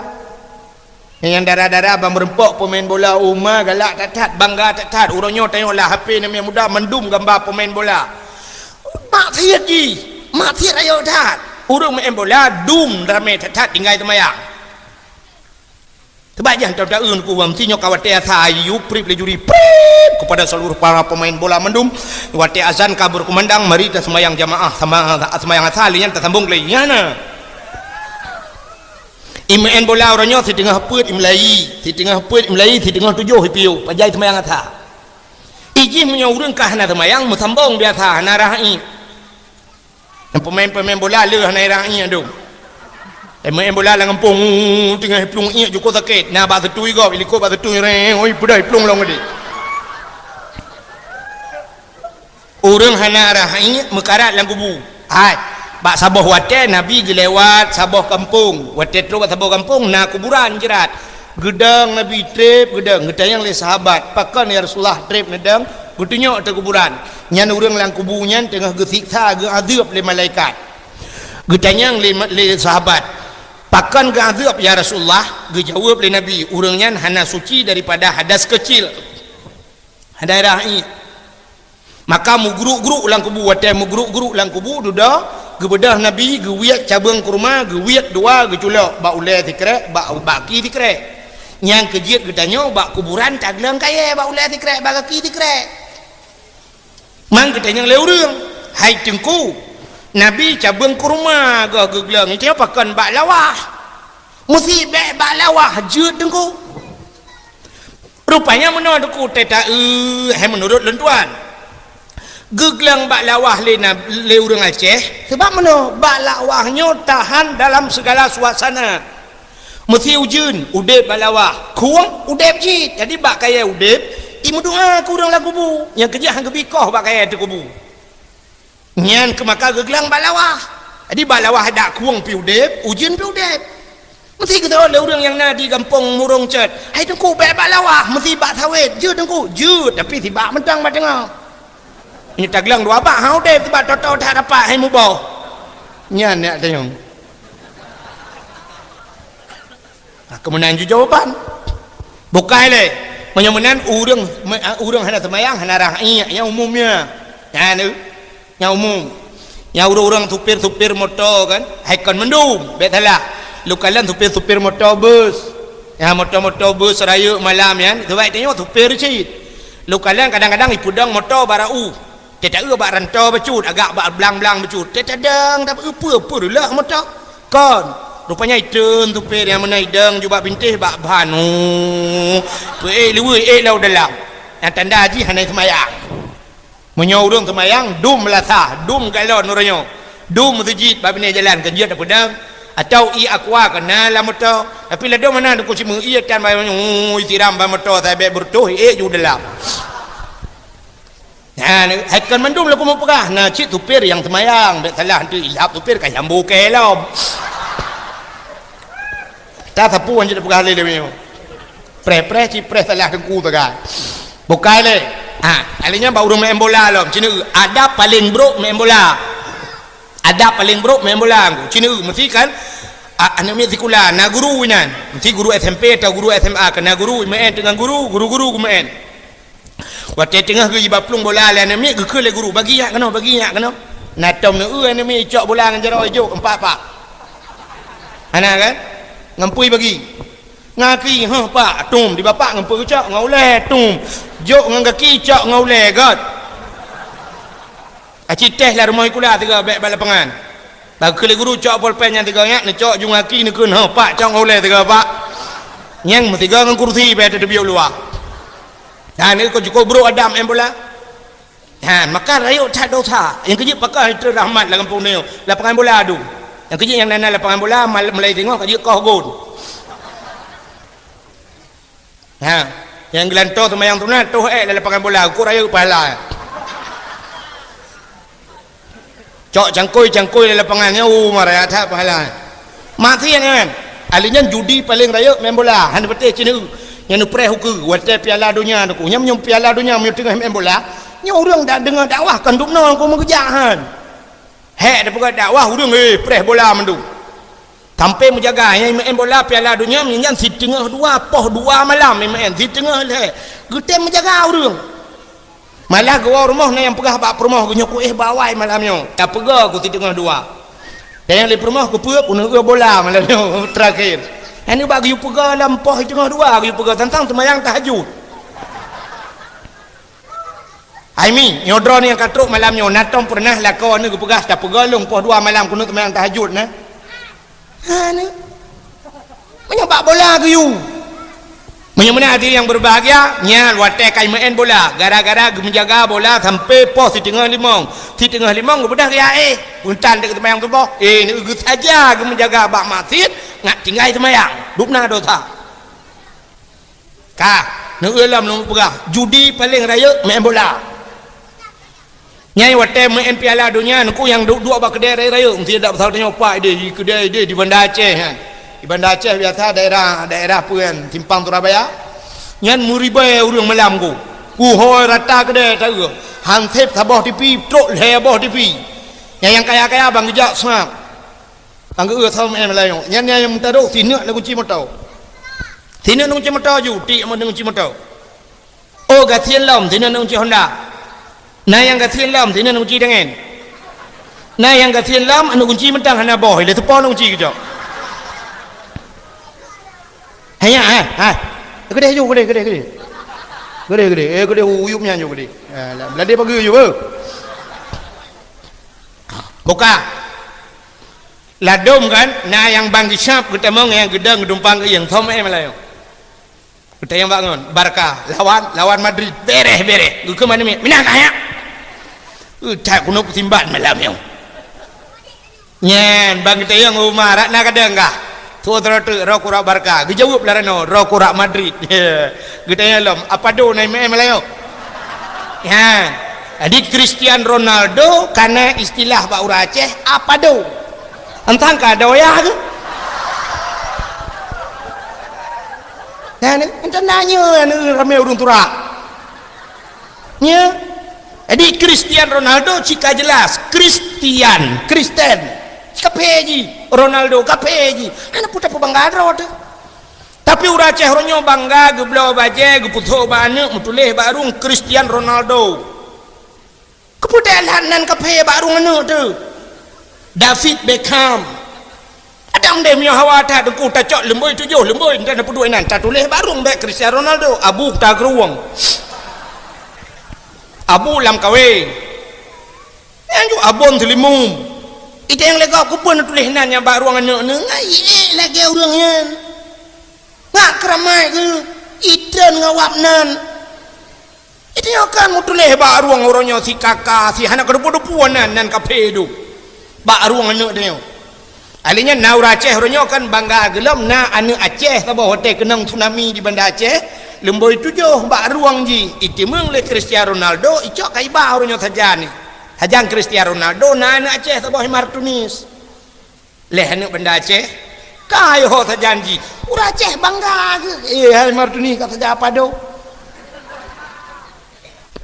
Nyang dara-dara ban meureumpok peumaén bola u ma galak that-that, bangga that-that. Uroe nyoe tanyoe lam H P aneuk muda mandum gamba peumaén bola. Maksiet jih, maksiet rayeuk that. Ureuëng maén bola dum ramé that-that tinggai seumayang. Teuba jih hantom taeu Teungku, meusti nyoe ka watée asa, yue prip lé juri, prip kepada seluruh para pemain bola mandum. Watée azan ka berkumandang, mari taseumayang jamaah sama, seumayang asa, lé nyan tasambong lé nyan na. Imeu'en bola uroe nyoe siteungoh peuet imeulayi, siteungoh peuet imeulayi, siteungoh tujoh ipiôh, pajan seumayang asar. Ijih meunyoe ureuëng ka hana seumayang, meusambong biasa, hana rhah iék. Nyang peumain-peumain bola le hana rhah iék dum. Imeu'en bola lam gampông, teungoh iplueng iék jukôh sakét, na bak seutui gob, ilikot bak seutui, reng, oi, peudeh iplueng lom geude. Ureuëng hana rhah iék meukarat lam kubu. Hai, bak saboh watée Nabi geulewat saboh gampông. Watée trok bak saboh gampông na kuburan jeurat. Geudong Nabi treb, geudong, geutanyong lé sahabat, "Pakon ya Rasulullah treb neudong?" Geutunyok teuh kuburan. Nyan ureuëng lam kubu nyan teungoh geusiksa, geuadeueb lé malaikat. Geutanyong lé, lé sahabat, "Pakon geuadeueb ya Rasulullah?" Geujaweueb lé Nabi, "Ureuëng nyan hana suci daripada hadas keucil." Hana rhah iék. Maka meugruk-gruk lam kubu, watée meugruk-gruk lam kubu, dudoe, geubeudôh Nabi, geuwiet cabeueng kurma, geuwiet dua, geuculok bak ulée sikrek, bak, bak gaki sikrek. Nyang keu jeuet geutanyoe bak kuburan tagleueng kayée bak ulée sikrek, bak gaki sikrek. Man geutanyong lé ureuëng, "Hai Teungku, Nabi cabeueng kurma goh geugleueng, nyoe pakon bak lawah?" "Meusi bék bak lawah jeuet, Teungku." Rupanya meunoe Teungku, teuta-eu hai meunurot lôn tuan. Geugleueng bak lawah lé na-, lé ureuëng Aceh, sabab meunoe bak lawah nyoe tahan dalam segala suasana. Meusi ujeuen, udeb bak lawah, khueng, udeb cit. Jadi bak kayée udeb, imeudoa keu ureuëng lam kubu, nyang keu jih han geubi koh bak kayée teuh kubu. Nyan keu maka geugleueng bak lawah. Jadi bak lawah dak khueng pi udeb, ujeuen pi udeb. Meusi geuteuôt lé ureuëng nyang na di gampông Murông Cot, "Hai Teungku, bék bak lawah, meusi bak sawét." "Jeuet Teungku." "Jeuet, tapi sibak mantong bak teungoh." Nyoe tagleueng dua bak, ha udeb, sibak toto that rapat, hai muboh. Nyan neuk tanyong. Ha, keu meunan ju jawaban. Bukai lé. Meunyoe meunan ureuëng, me-, ureuëng hana seumayang, hana rhah iék, nyang umum nyan. Nyan, nyang umum. Nyang ureuëng-ureuëng supir-supir moto kan, hai kon mandum, bék salah. Lôn kalon supir-supir moto bus. Nyang moto-moto bus rayeuk malam nyan, sabab tanyoe supir cit. Lôn kalon kadang-kadang ipeudong moto bak rot. Teuta-eu bak rantô bacut, agak bak blang-blang bacut. Teuta dong, tapi peue-peue reuloh moto. Kon. Rupanya itreun supir nyang meunan idong jubak bintéh bak ban. Oh. Peuék luweue ék lam dalam. Nyang tanda jih hana seumayang. Meunyoe ureuëng seumayang, dum meulasah, dum galon uroe nyoe. Dum meuseujid bak binéh jalan keu jeuet tapeudong. Atau ie aqua keunan lam moto. Tapi ladôm hana Teungku, cuma ie tan bak, oh, isiram bak moto sabe beureutoh ék ju dalam. Nah, hai kon mandum laku meupeugah, na cit supir nyang seumayang, bék salah, eunteuk ilhab supir ka jambu keu lom. Ta sapeue nyang jeuet peugah lé lewat nyoe. Preh-preh cit preh salah teungku sagai. Bukai lé. Ha, alé nyan bak ureuëng main bola lom. Cina adab paling brok main bola. Adab paling brok main bola. Cina meusti kan, a-, aneuk miet sikula na guru inan. Meusti guru S M P atau guru S M A, keu na guru main teungoh guru, guru-guru geumain. Watée teungoh geuiba plueng bola lé aneuk miet, geukheun lé guru, "Bagi jak keunoe, bagi jak keunoe." Na tom neu-eu aneuk miet icok bola ngon jaroe ijok empat pak. Hana kan? Ngon peue bagi? Ngon gaki, "Huh, pak," tum, di bapak ngon peue geucok, ngon ulée, tum. Jok ngon gaki, cok ngon ulée, göt. Aci teh lam rumoh sikula tiga bék bak lapangan. Bak keu lé guru cok polpen nyang tiga nyak, neucok ju ngon gaki, neukheun, "Huh, pak," cok ngon ulée tiga pak. Nyang meusiga ngon kursi bék teubiet luwa. Ha, ni keu jukôb brok adab main bola. Ha, maka rayeuk that dosa. Nyang keujeuet pakon itu rahmat lam gampông nyoe. Lapangan bola adu. Nyang keujeuet nyang na lapangan bola mal-, mulai singoh ka jeuet koh gon. Ha, nyang geulantoe seumayang sunat toh ék lam lapangan bola, ukur rayeuk pahala. Cok cangkôi-cangkôi lam lapangan nyan, oh, maraya that pahala. Maté nyan. Ahli nyan judi paléng rayeuk main bola, hana patéh cina. Nyan neupreh ukeue, watée piala donya tu. Nyan meunyoe piala donya meunyoe teungoh main bola, nyoe ureuëng dak deungoe dakwah kan dubnoe ku meugeujak han. Hék teupeugah dakwah ureuëng, eh, preh bola mandum. Sampai meujaga, nyang main bola piala donya nyan siteungoh dua, poh dua malam main, siteungoh lhée. Geutem meujaga ureuëng. Malah geuwoe rumoh na nyang peugah bak peurumoh geuh, "Nyoe kuéh bak awai malam nyoe, tapeugah ku siteungoh dua." Dan nyang lé peurumoh keupeue, ku neueu bola malam nyoe terakhir. Nyan bak geuyue peugah lam poh siteungoh dua geuyue peugah teuntang seumayang tahajud. Hai mi, nyoe droeneuh nyang ka trok malam nyoe, na tom peureunah lakoe neuh geupeugah, "Tapeugah lôn poh dua malam keuneuk seumayang tahajud na." Ha, ni. Meunyoe bak bola geuyue. Meunyoe meunan hadirin yang berbahagia, nyan watèe ka meu'en bola, gara-gara geumeujaga bola sampai poh siteungoh limong. Siteungoh limong geubeudôh geuyaéh, eh, peue tan teuk seumayang suboh. Eh, neueu geusaja geumeujaga bak masjid, ngat tinggai seumayang. Dubna dosa. Ka, neueu lom lôn peugah, judi paleng rayeuk meu'en bola. Nyan watèe meu'en Piala Donya, neukuyang duek-duek bak keudè rayeuk-rayeuk, meusti dak pasal tanyoe pat idéh, di keudè idéh di Banda Aceh nyan. Di Banda Aceh biasa daerah, daerah peue nyan, Simpang Surabaya. Nyan meuribèe ureueng malam ku. Puhôi rata keudè taeu. Hansép saboh tipi, trok lhèe boh tipi. Nyan nyang kaya-kaya ban geujak snap. Ban geueu sawöm M laén nyoe. Nyan nyang meutarôh sineuk na gunci moto. Sineuk na gunci moto ju, tiek na gunci moto. Oh, gasien lom, sineuk na gunci Honda. Na nyang gasien lom, sineuk na gunci dangen. Na nyang gasien lom, aneuk gunci mantong hana boh, ilèe teupo na gunci geucok. Hanya, ha, ha. Keudeh ju, keudeh, keudeh, keudeh. Keudeh, keudeh. Eh, keudeh uyup nyan ju, keudeh. Eh, la-, ladé pageue ju, beuh. Buka. Ladôm kan, na nyang ban geucap geutamong nyang geudong geudumpang keu nyang thom eh malayo. Geutanyong bak ngon, Barca lawan, lawan Madrid. Bereh, bereh. Geukheun manéh miet, minah kah nyak? Eh, that keunoe peusimbat malam nyoe. Nyan, ban geutanyong Umar, rak na kadang kah? Tuwoe teureuteuk, roh kurak Barca. Geujaweueb lah rano, roh kurak Madrid. Geutanyong lom, apa do na M M malayo? Nyan. Jadi Cristiano Ronaldo kana istilah bak ureueng Aceh, apa do? Entang ka doyah ke? Nah, ni, entah nanya ni ramai ureueng turak. Nya. Jadi Cristiano Ronaldo cika jelas Kristian, Kristen. Kaphé ji, Ronaldo kaphé ji. Hana puta peubangga droe teuh. Tapi ureueng Aceh uroe nyoe bangga geubloe bajèe, geupusoe bak aneuk, meutuléh bak rueng Cristiano Ronaldo. Keupeue teuh lheueh nan kaphé bak rueng aneuk teuh? David Beckham. Kadang deh meunyoe hawa that teungku tacok leumbôi tujoh, leumbôi entah na peue duek inan, tatuléh bak rueng bèk Cristiano Ronaldo, abu ta keurueng. Abu lam kawé. Nyang ju abon teulimum. Ita nyang lé gob keupeue neutuléh nan nyang bak rueng aneuk neuh, ngai ék lagèe ureueng nyan. Ngat keuramai geuh, itreun ngon wab nan. Ita nyoe kan meutuléh bak rueng uroe nyoe si kaka, si hana keudeupu-deupu nan, nan kaphé duek. Bak rueng aneuk tanyoe. Alèh nyan na ureueng Aceh uroe nyoe kan bangga geulom na aneuk Aceh saboh watèe keunong tsunami di Banda Aceh, leumbôi tujoh bak rueng jih, iteumeung lé Cristiano Ronaldo, icok ka iba uroe nyoe sajan nyoe. Sajan Cristiano Ronaldo na aneuk Aceh saboh Martinez. Lé aneuk Banda Aceh, ka yoh sajan jih. Ureueng Aceh bangga geuh, eh, hai Martinez ka sajan apa do?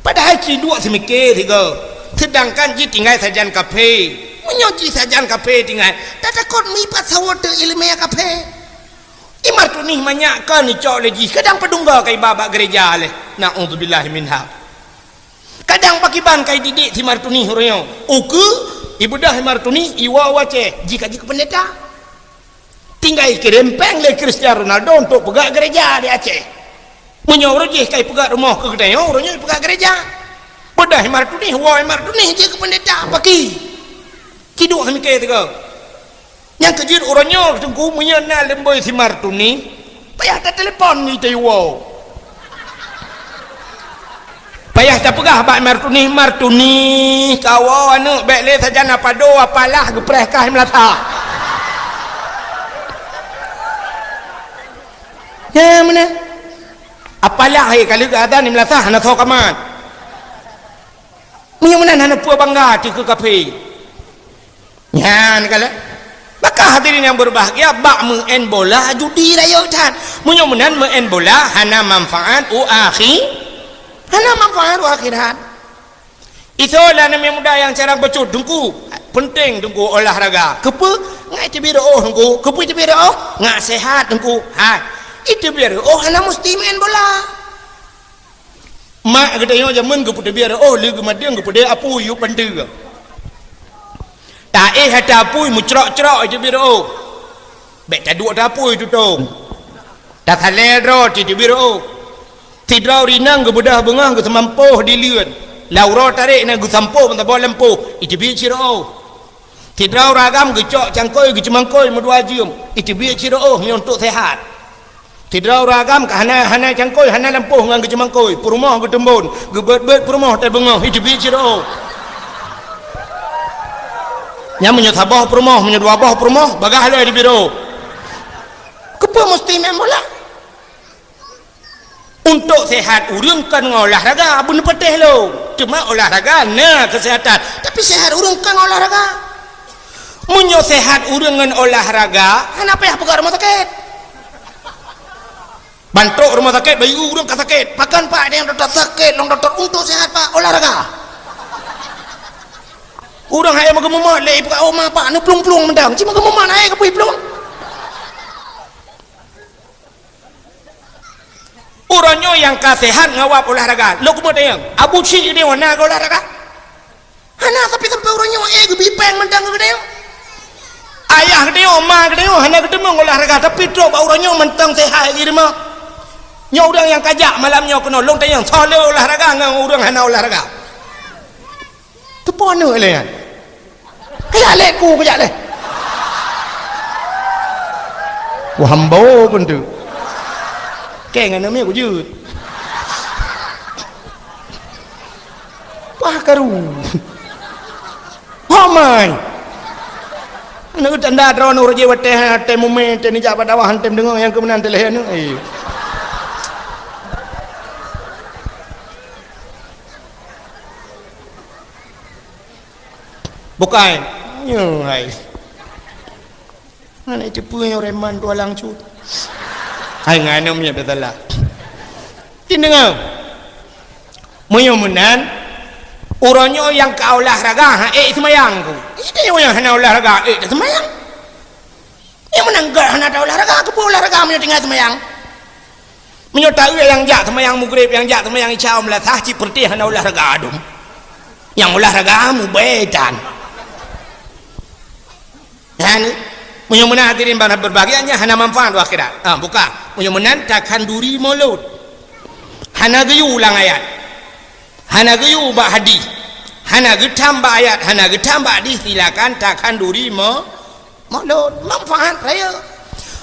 Padahai ci duek seumiké sigoe, seudangkan jih tinggai sajan kaphé. Meunyoe jih sajan kaphé tinggai, tatakot meuipat sawoe teuh ileumèe kaphé. I Martinez manyak kon icok lé jih, kadang peudungga ka iba bak geureja lé. Na'udzubillah minha. Kadang pakiban ka ididik si Martinez uroe nyoe. Ukeue, ibeudôh si Martinez, iwoe u Aceh, jih ka jeuet keu peundeta. Tinggai kirém péng lé Cristiano Ronaldo untuk peugöt geureja di Aceh. Meunyoe uroe jih ka ipeugöt rumoh keu geutanyoe, uroe nyoe ipeugöt geureja. Beudôh Martinez, woe Martinez jeuet keu peundeta, paki. Ci duek seumiké sigoe. Nyang keujeuet uroe nyoe teungku, meunyoe na leumbôi si Martinez, payah tatelepon di teuwoe. Payah tapeugah bak Martinez, "Martinez, kawoe aneuk bèk lé sajan apa do, apalah geupreh kah i meulasah." Nyan meunan. Apalah, hé, ka lheueh geuazan i meulasah hana soe ka mat. Meunyoe meunan hana peue bangga teuh keu kaphé. Nyan kalheuh. Maka hadirin yang berbahagia, bak meu'en bola judi rayeuk that. Meunyoe meunan meu'en bola hana manfaat u akhi-, hana manfaat u akhirat. Isoe lah aneuk muda nyang carang bacut, Teungku, penting Teungku olahraga. Keupeue? Ngat iteubiet reu'oh Teungku. Keupeue iteubiet reu'oh? Ngat sehat Teungku. Hai. Iteubiet reu'oh hana musti meu'en bola. Mak geutanyoe jameun geupeuteubiet reu'oh lé geumadeueng geupeudeh apui yub panteue. Taéh ata apui meucrok-crok iteubiet reu'oh. Bèk taduek ata apui tutong. Tasalèe droe titeubiet reu'oh. Sidroe ureueng inong geubeudôh beungoh geuseumampôh di leuen. Lam uroe tarek na geusampôh meusaboh lampôh, iteubiet cit reu'oh. Sidroe ureueng agam geucok cangkôi geuceumangkôi meudua jeuem, iteubiet sidroe nyoe untuk sehat. Sidroe ureueng agam ka hana, hana cangkôi, hana lampôh ngon geuceumangkôi, peurumoh geuteumbon, geubeuet-beuet peurumoh teubeungoh, iteubiet sidroe. Nyan meunyoe saboh peurumoh, meunyoe dua boh peurumoh, bagaih lé di biro. Keupeue meusti main bola? Untuk sehat ureueng kon ngon olahraga, beuneupatéh lôn. Teuma olahraga na keusehatan, tapi sehat ureueng kon ngon olahraga. Meunyoe sehat ureueng ngon olahraga, hana payah peugah rumoh sakét. Bantrok rumoh sakét, bayeue ureueng ka sakét. Pakon, Pak, nyang dokto sakét, lôn dokto untuk sehat, Pak, olahraga. Ureueng hai meugeumumot lé ipeugah, "Oh, ma, Pak, neuplueng-plueng mantong." Cit meugeumumot hai keupeue plueng. Uroe nyoe nyang ka sehat ngawab olahraga. Lôn keumeung tanyong, Abu Syik geutanyoe na geuolahraga? Hana, tapi sampoe uroe nyoe, eh, geubi péng mantong geutanyoe. Ayah geutanyoe, ma geutanyoe hana geuteumeung olahraga, tapi trok bak uroe nyoe mantong sehat lagi rumoh. Nyoe ureueng nyang ka jak malam nyoe keunoe, lôn tanyong, soe le olahraga ngon ureueng hana olahraga? Teupeue aneuk lé nyan? Kajak lé ku, kajak lé. Wah, hambo pun tu. Keng aneuk miet kujeuet. Pah karu. Wah, mai. Aneuk tanda droeneuh rajin watèe, watèe mumè, watèe neujak bak dakwah, watèe meudeungoe nyang keu meunan teuh lhèe aneuk. Eh. Bukai. Nyoe hai. Hana teupeue nyoe reman tualang cut. Hai ngan nyoe miet beutala. Tin deungoe. Meunyoe meunan, uroe nyoe nyang ka olahraga, ha, ék seumayang ku. Itu nyang hana olahraga, ék seumayang. Nyang meunan göt hana ta olahraga, keupeue olahraga meunyoe tinggai seumayang? Meunyoe taeu nyang jak seumayang Maghrib, nyang jak seumayang Isya, meunasah cit peureuteh hana olahraga dum. Nyang olahraga mubé tan. Nyan, meunyoe meunan hadirin bak beurbahagia nyan hana manfaat u akhirat. Ha, buka. Meunyoe meunan takhanduri mulod. Hana geuyue lam ayat. Hana geuyue bak hadis. Hana geutam bak ayat, hana geutam bak hadis, silakan takhanduri mo-, Mulod, manfaat raya.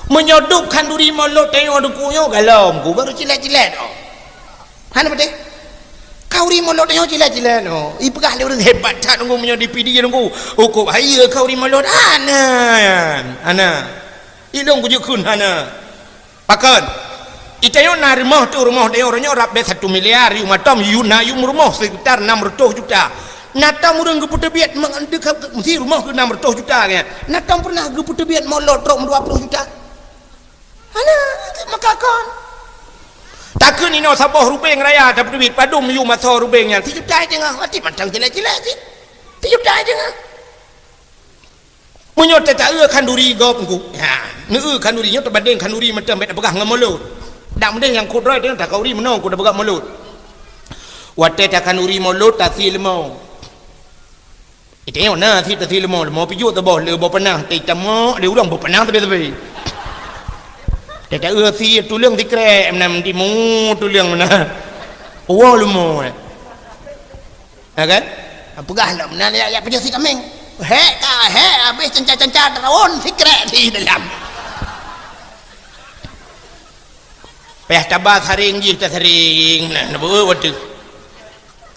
Meunyoe dub khanduri mulod tanyoe deuku nyoe galom ku baru cilet-cilet oh. Hana beutôi? Khanduri mulod tanyoe cilet-cilet oh. Ipeugah lé ureueng hebat that nunggu meunyoe di P D nunggu. Ukop hai khanduri mulod hana. Hana. Ilong kujukun hana. Pakon? Itanyoe na rumoh tu, rumoh tanyoe uroe nyoe rab bèe satu miliar, yum atom, yum na yum rumoh sekitar enam ratus juta. Na tom ureueng geupeuteubiet meudeukab meusi rumoh keu enam ratus juta nyan. Na tom pernah geupeuteubiet mulod trok dua puluh juta. Hana, maka kon. Takheun inoe saboh rubeng raya tapeuteubiet padum yum asoe rubeng nyan. Sijuta teungoh, mati mantong cilek-cilek cit. Sijuta teungoh. Meunyoe tataeu khanduri gob ngu, ha, neueu khanduri nyoe teubandeng khanduri mantong bèk tapeugah ngon mulod. Dak meudeh nyang kudroe teuh takhanduri meunoe ku tapeugah mulod. Watèe takhanduri mulod tasie leumo. Itanyoe na sit tasie leumo, leumo pijuet teuboh lé boh panah, teutamok lé ureueng boh panah teubi-teubi. Tataeu sie tuleueng sikrek meunan timu tuleueng meunan. Woe leumo, eh. Ha kan? Peugah lom, na jak, jak pajoh sie kaméng. Hék ka, hék, habéh cenca-cenca teurawon sikrek di dalam. Payah taba saring jih tasaring, nah, neubeuet watèe.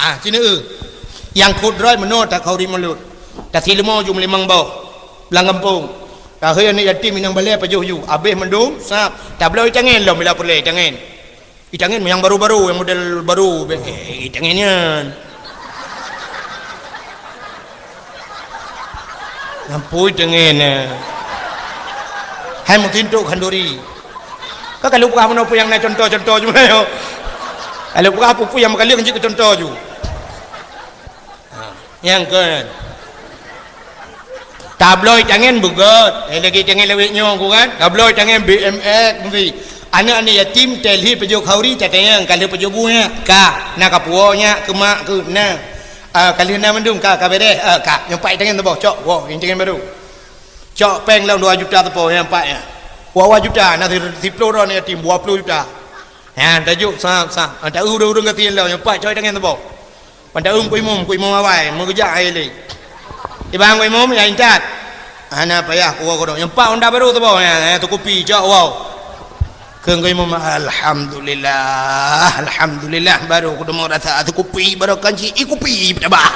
Ah, sinoe. Nyang kudroe meunoe takhanduri mulod. Tasie leumo jum limong boh. Lam gampông. Takhé aneuk yatim inong balè pajoh ju. Habéh mandum, sab. Tabloe itangen lom bila peureulèe itangen. Itangen nyang baru-baru, nyang model baru, bèk, eh, itangen nyan. Nyan peue itangen, eh. Hai meutintok khanduri. Ka kalau peugah meunoe peue nyang na contoh-contoh ju meunoe. Kalau peugah peue-peue nyang meukaleueng jeuet keu contoh ju. Ha, nyang kon. Tabloe itangen beugöt. Eh, lagèe itangen lawét nyoe ku kan. Tabloe itangen B M X meusi. Aneuk-aneuk yatim teuh lheuh pajoh khanduri tatanyong ka lheuh pajoh bu nyak. Ka, na kapuwoe nyak keu mak keuh na. Ah, ka lheuh na mandum ka, ka beres. Ah, ka, nyoe pat itangen teuboh, cok, woe, itangen baru. Cok péng lom dua juta teupoh nyan pat nyan. Dua juta na si-, siplôh droe aneuk yatim dua ploh juta. Nyan tajok sa-, sa-, ah, taeu ureueng-ureueng gasien lom nyoe pat cok itangen teuboh. Pada eum ku imum, ku imum awai, meugeujak hai lé. Tiba Teungku Imum, ya intat. Hana payah kuwoe keudroe. Nyang pat honda barô teuboh, ya, ya, teukupi, cok woe. Kheun Teungku Imum, "Alhamdulillah, alhamdulillah, barô kudeungoe rasa teukupi, barô kan ci, i kupi, tabah."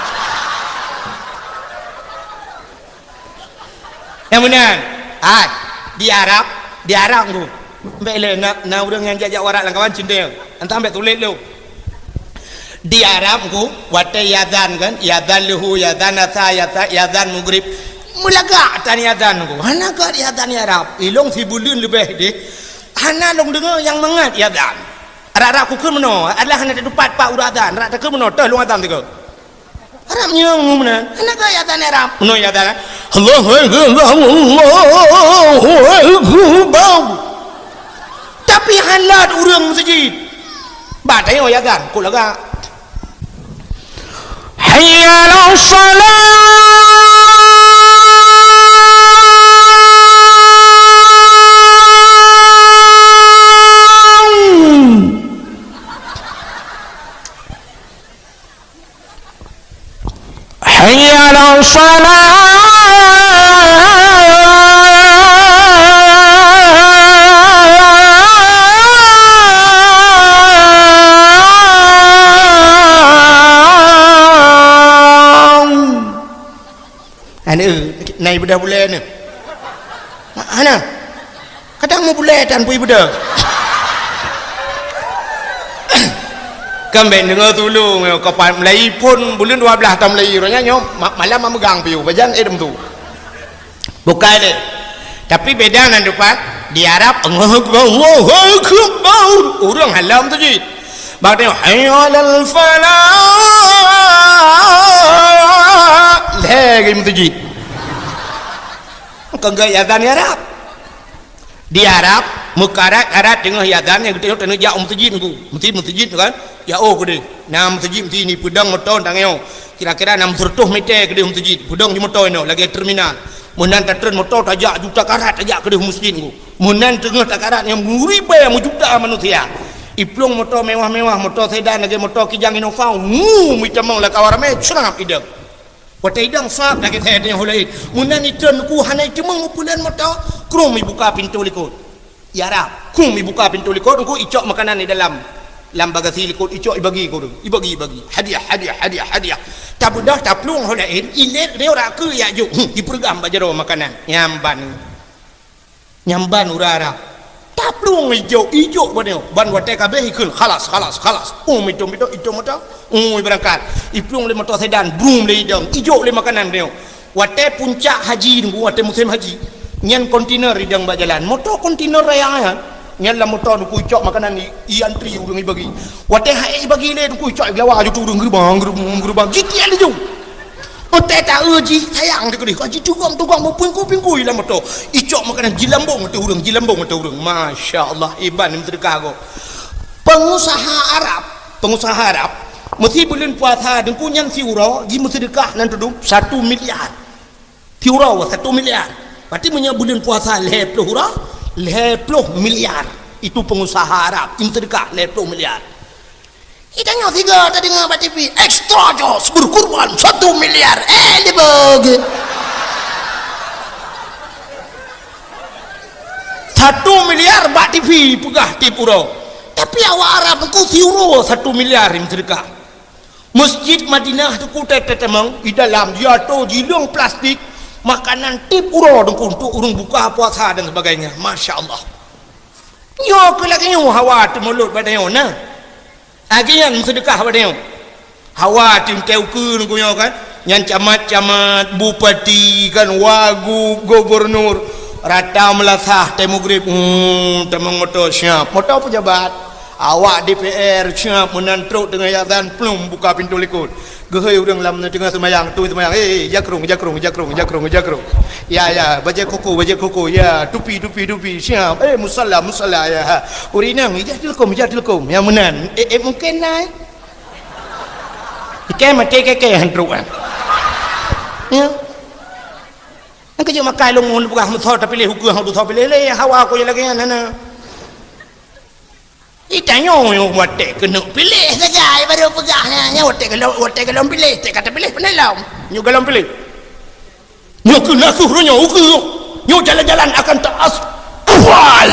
Nyang meunan, hai, di Arab, di Arab Teungku. Bèk lé, na, na ureueng nyang jak-jak warak lam kawan cindeng. Entah bèk tuléh lôn. Di Arab Teungku, watèe iazan kan, iazan luhu, iazan asa, iazan, iazan mugrib. Meulagak tan iazan Teungku. Hana gèt iazan Arab. Ilôn sibuleuen leubeh deh. Hana lôn deungö nyang mangat iazan. Arab-arab kukheun meunoe, adalah hana tatupat pat uroe azan. Arab takheun meunoe, teuh lôn azan sigoe. Arab nyang meunan, hana gèt iazan Arab. Meunoe iazan, Allahu Akbar, Allahu Akbar. Tapi hana ureueng meuseujid. Bak tanyoe iazan, kok lagak. Hayya 'alas shalah. Hayya 'alas shalah. Aneuk, na ié beudôh bulèe nyoe. Hana. Kadang meubulèe tan peue ié beudôh. Kan bèk deungö tulông nyoe, kapan meulayi phôn buleuen dua blaih tameulayi, uroe nyoe ma-, malam meumeugang piôh, pajan eh dum tu. Bukai lé. Tapi beda nan teumpat, di Arab, Allahu Akbar, Allahu Akbar. Ureueng halom tu jih. Bak teuh, "Hayya 'alal falah." Lhèe geuh meuseujid. Kon geuh azan di Arab. Di Arab, meukarat-karat teungoh azan nyang geutanyoe taneuk jak u meuseujid Teungku. Meuseujid, meuseujid kan? Ya oh keudeh. Na meuseujid meuseujid ni peudong moto tanyoe. Kira-kira enam ratus meter keudeh meuseujid. Peudong di moto inoe lagèe terminal. Meunan tatreun moto tajak juta karat tajak keudeh meuseujid Teungku. Meunan teungoh takarat nyang meuribèe meujuta manusia. Iplueng moto mewah-mewah, moto sedan lagèe moto Kijang Innova, wu, meutamong lam kawan ramè, seurap idong. Watèe idong seurap lagèe that nyang laén. Meunan itreun Teungku hana iteumeung meupulan moto, krum ibuka pintoe likot. Ya Rab, krum ibuka pintoe likot, Teungku icok makanan di dalam, lam bagasi likot, icok ibagi keu ureueng, ibagi, ibagi. Hadiah, hadiah, hadiah, hadiah. Tabeudôh taplueng ho laén, ilét nyoe raka yak jok, hmm, ipeureugang bak jaroe makanan. Nyan ban. Nyan ban ureueng Arab. Taplueng ijok, ijok ban nyoe. Ban watèe ka abéh ikheun, "Khalas, khalas, khalas." Oh, mitong-mitong, itong moto. Oh, ibeurangkat. Iplueng lé moto sedan, brum lé idong. Ijok lé makanan nyoe. Watèe puncak haji Teungku, watèe musém haji. Nyan kontainer idong bak jalan. Moto kontainer raya nyan. Nyan lam moto Teungku icok makanan i, iantri ureueng ibagi. Watèe hai ibagi lé Teungku icok i geulawa aju tu ureueng geurubang, geurubang, geurubang. Jitiek laju. Otai taeu jih sayang teuh keudeh, ka jitugong-tugong meupingkui-pingkui lam moto. Icok makanan jilambong ateueh ureueng, jilambong ateueh ureueng. Masya Allah, iban meuseudeukah gob. Pengusaha Arab, pengusaha Arab, meusi buleuen puasa Teungku nyan siuroe jimeuseudeukah nan tudum satu miliar. Siuroe satu miliar. Berarti meunyoe buleuen puasa lhèe ploh uroe, lhèe ploh miliar. Itu pengusaha Arab, jimeuseudeukah lhèe ploh miliar. Itanyoe sigoe tadeungoe bak T V, "Extra Joss berkurban satu miliar." Eh, dibagi. Satu miliar bak T V peugah tiep uroe. Tapi awak Arab Teungku siuroe satu miliar jimeuseudeukah. Masjid Madinah Teungku teutamong, di dalam jiatoe jileueng plastik, makanan tiep uroe Teungku untuk ureueng buka puasa dan sebagainya. Masya Allah. Nyoe keuh lagèe nyoe hawa teumulot bak tanyoe na. Lagèe nyan meuseudeukah bak tanyoe. Hawa teuntèe ukeue Teungku nyoe kan. Nyan camat-camat, bupati kan, wagub, gubernur. Rata meulasah tée mugrib, hmm, tamong moto siap. Moto pejabat. Awak D P R siap meunan trok teungoh azan, plum buka pintoe likot. Geuhôi ureueng lam teungoh seumayang, tui seumayang, "Eh, eh, jakrong, jakrong, jakrong, jakrong, jakrong. Ya, ya, bajèe koko, bajèe koko, ya, tupi, tupi, tupi, siap. Eh, musalla, musalla, ya." Ha. Ureueng inong, "Ijak tilkom, ijak tilkom." Ya, meunan. Eh, eh, mungkin na, eh. Ikai maté keke han trok, ah. Ya. Nyan keujeuet makai lôn ngon peugah meusoe tapiléh ukeue han tusoe piléh lé, hawa ku nyang lagèe nyan hana. Itanyoe watèe keuneuk piléh sagai baru peugah nyan, nyan watèe gohlom, watèe gohlom piléh, teuka tapiléh pandai lom. Nyoe gohlom piléh. Nyoe keuh na kheueh uroe nyoe, ukeue. Nyoe jalan-jalan akan taas-, asfal.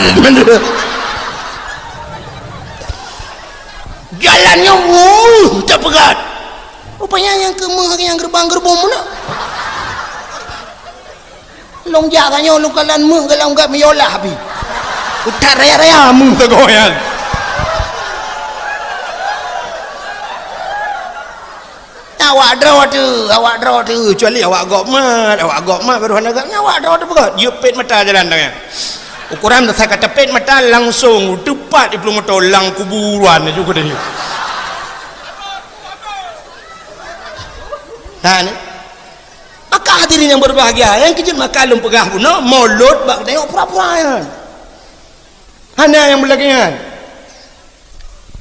Jalan nyoe, wuh, tapeugah. Rupanya nyang keu meuh nyang gerbang-gerbong meunan. Lôn jak ka nyoe lôn kalon meuh ka lôn gab meuyolah pih. Utak raya-raya meuh ka goh nyan. Awak droe teuh, awak droe teuh, kecuali awak gob mat, awak gob mat baru hana gab, awak droe teuh peugah, jeuet pet mata jalan tangai. Ukuran dasai ka tapet mata langsong teupat di plueng moto lam kuburan ju keudeh. Ha ni. Maka hadirin yang berbahagia, nyang keujeuet maka lôn peugah bunoe, mulod bak geutanyoe pura-pura nyan. Hana nyang beulagée nyan.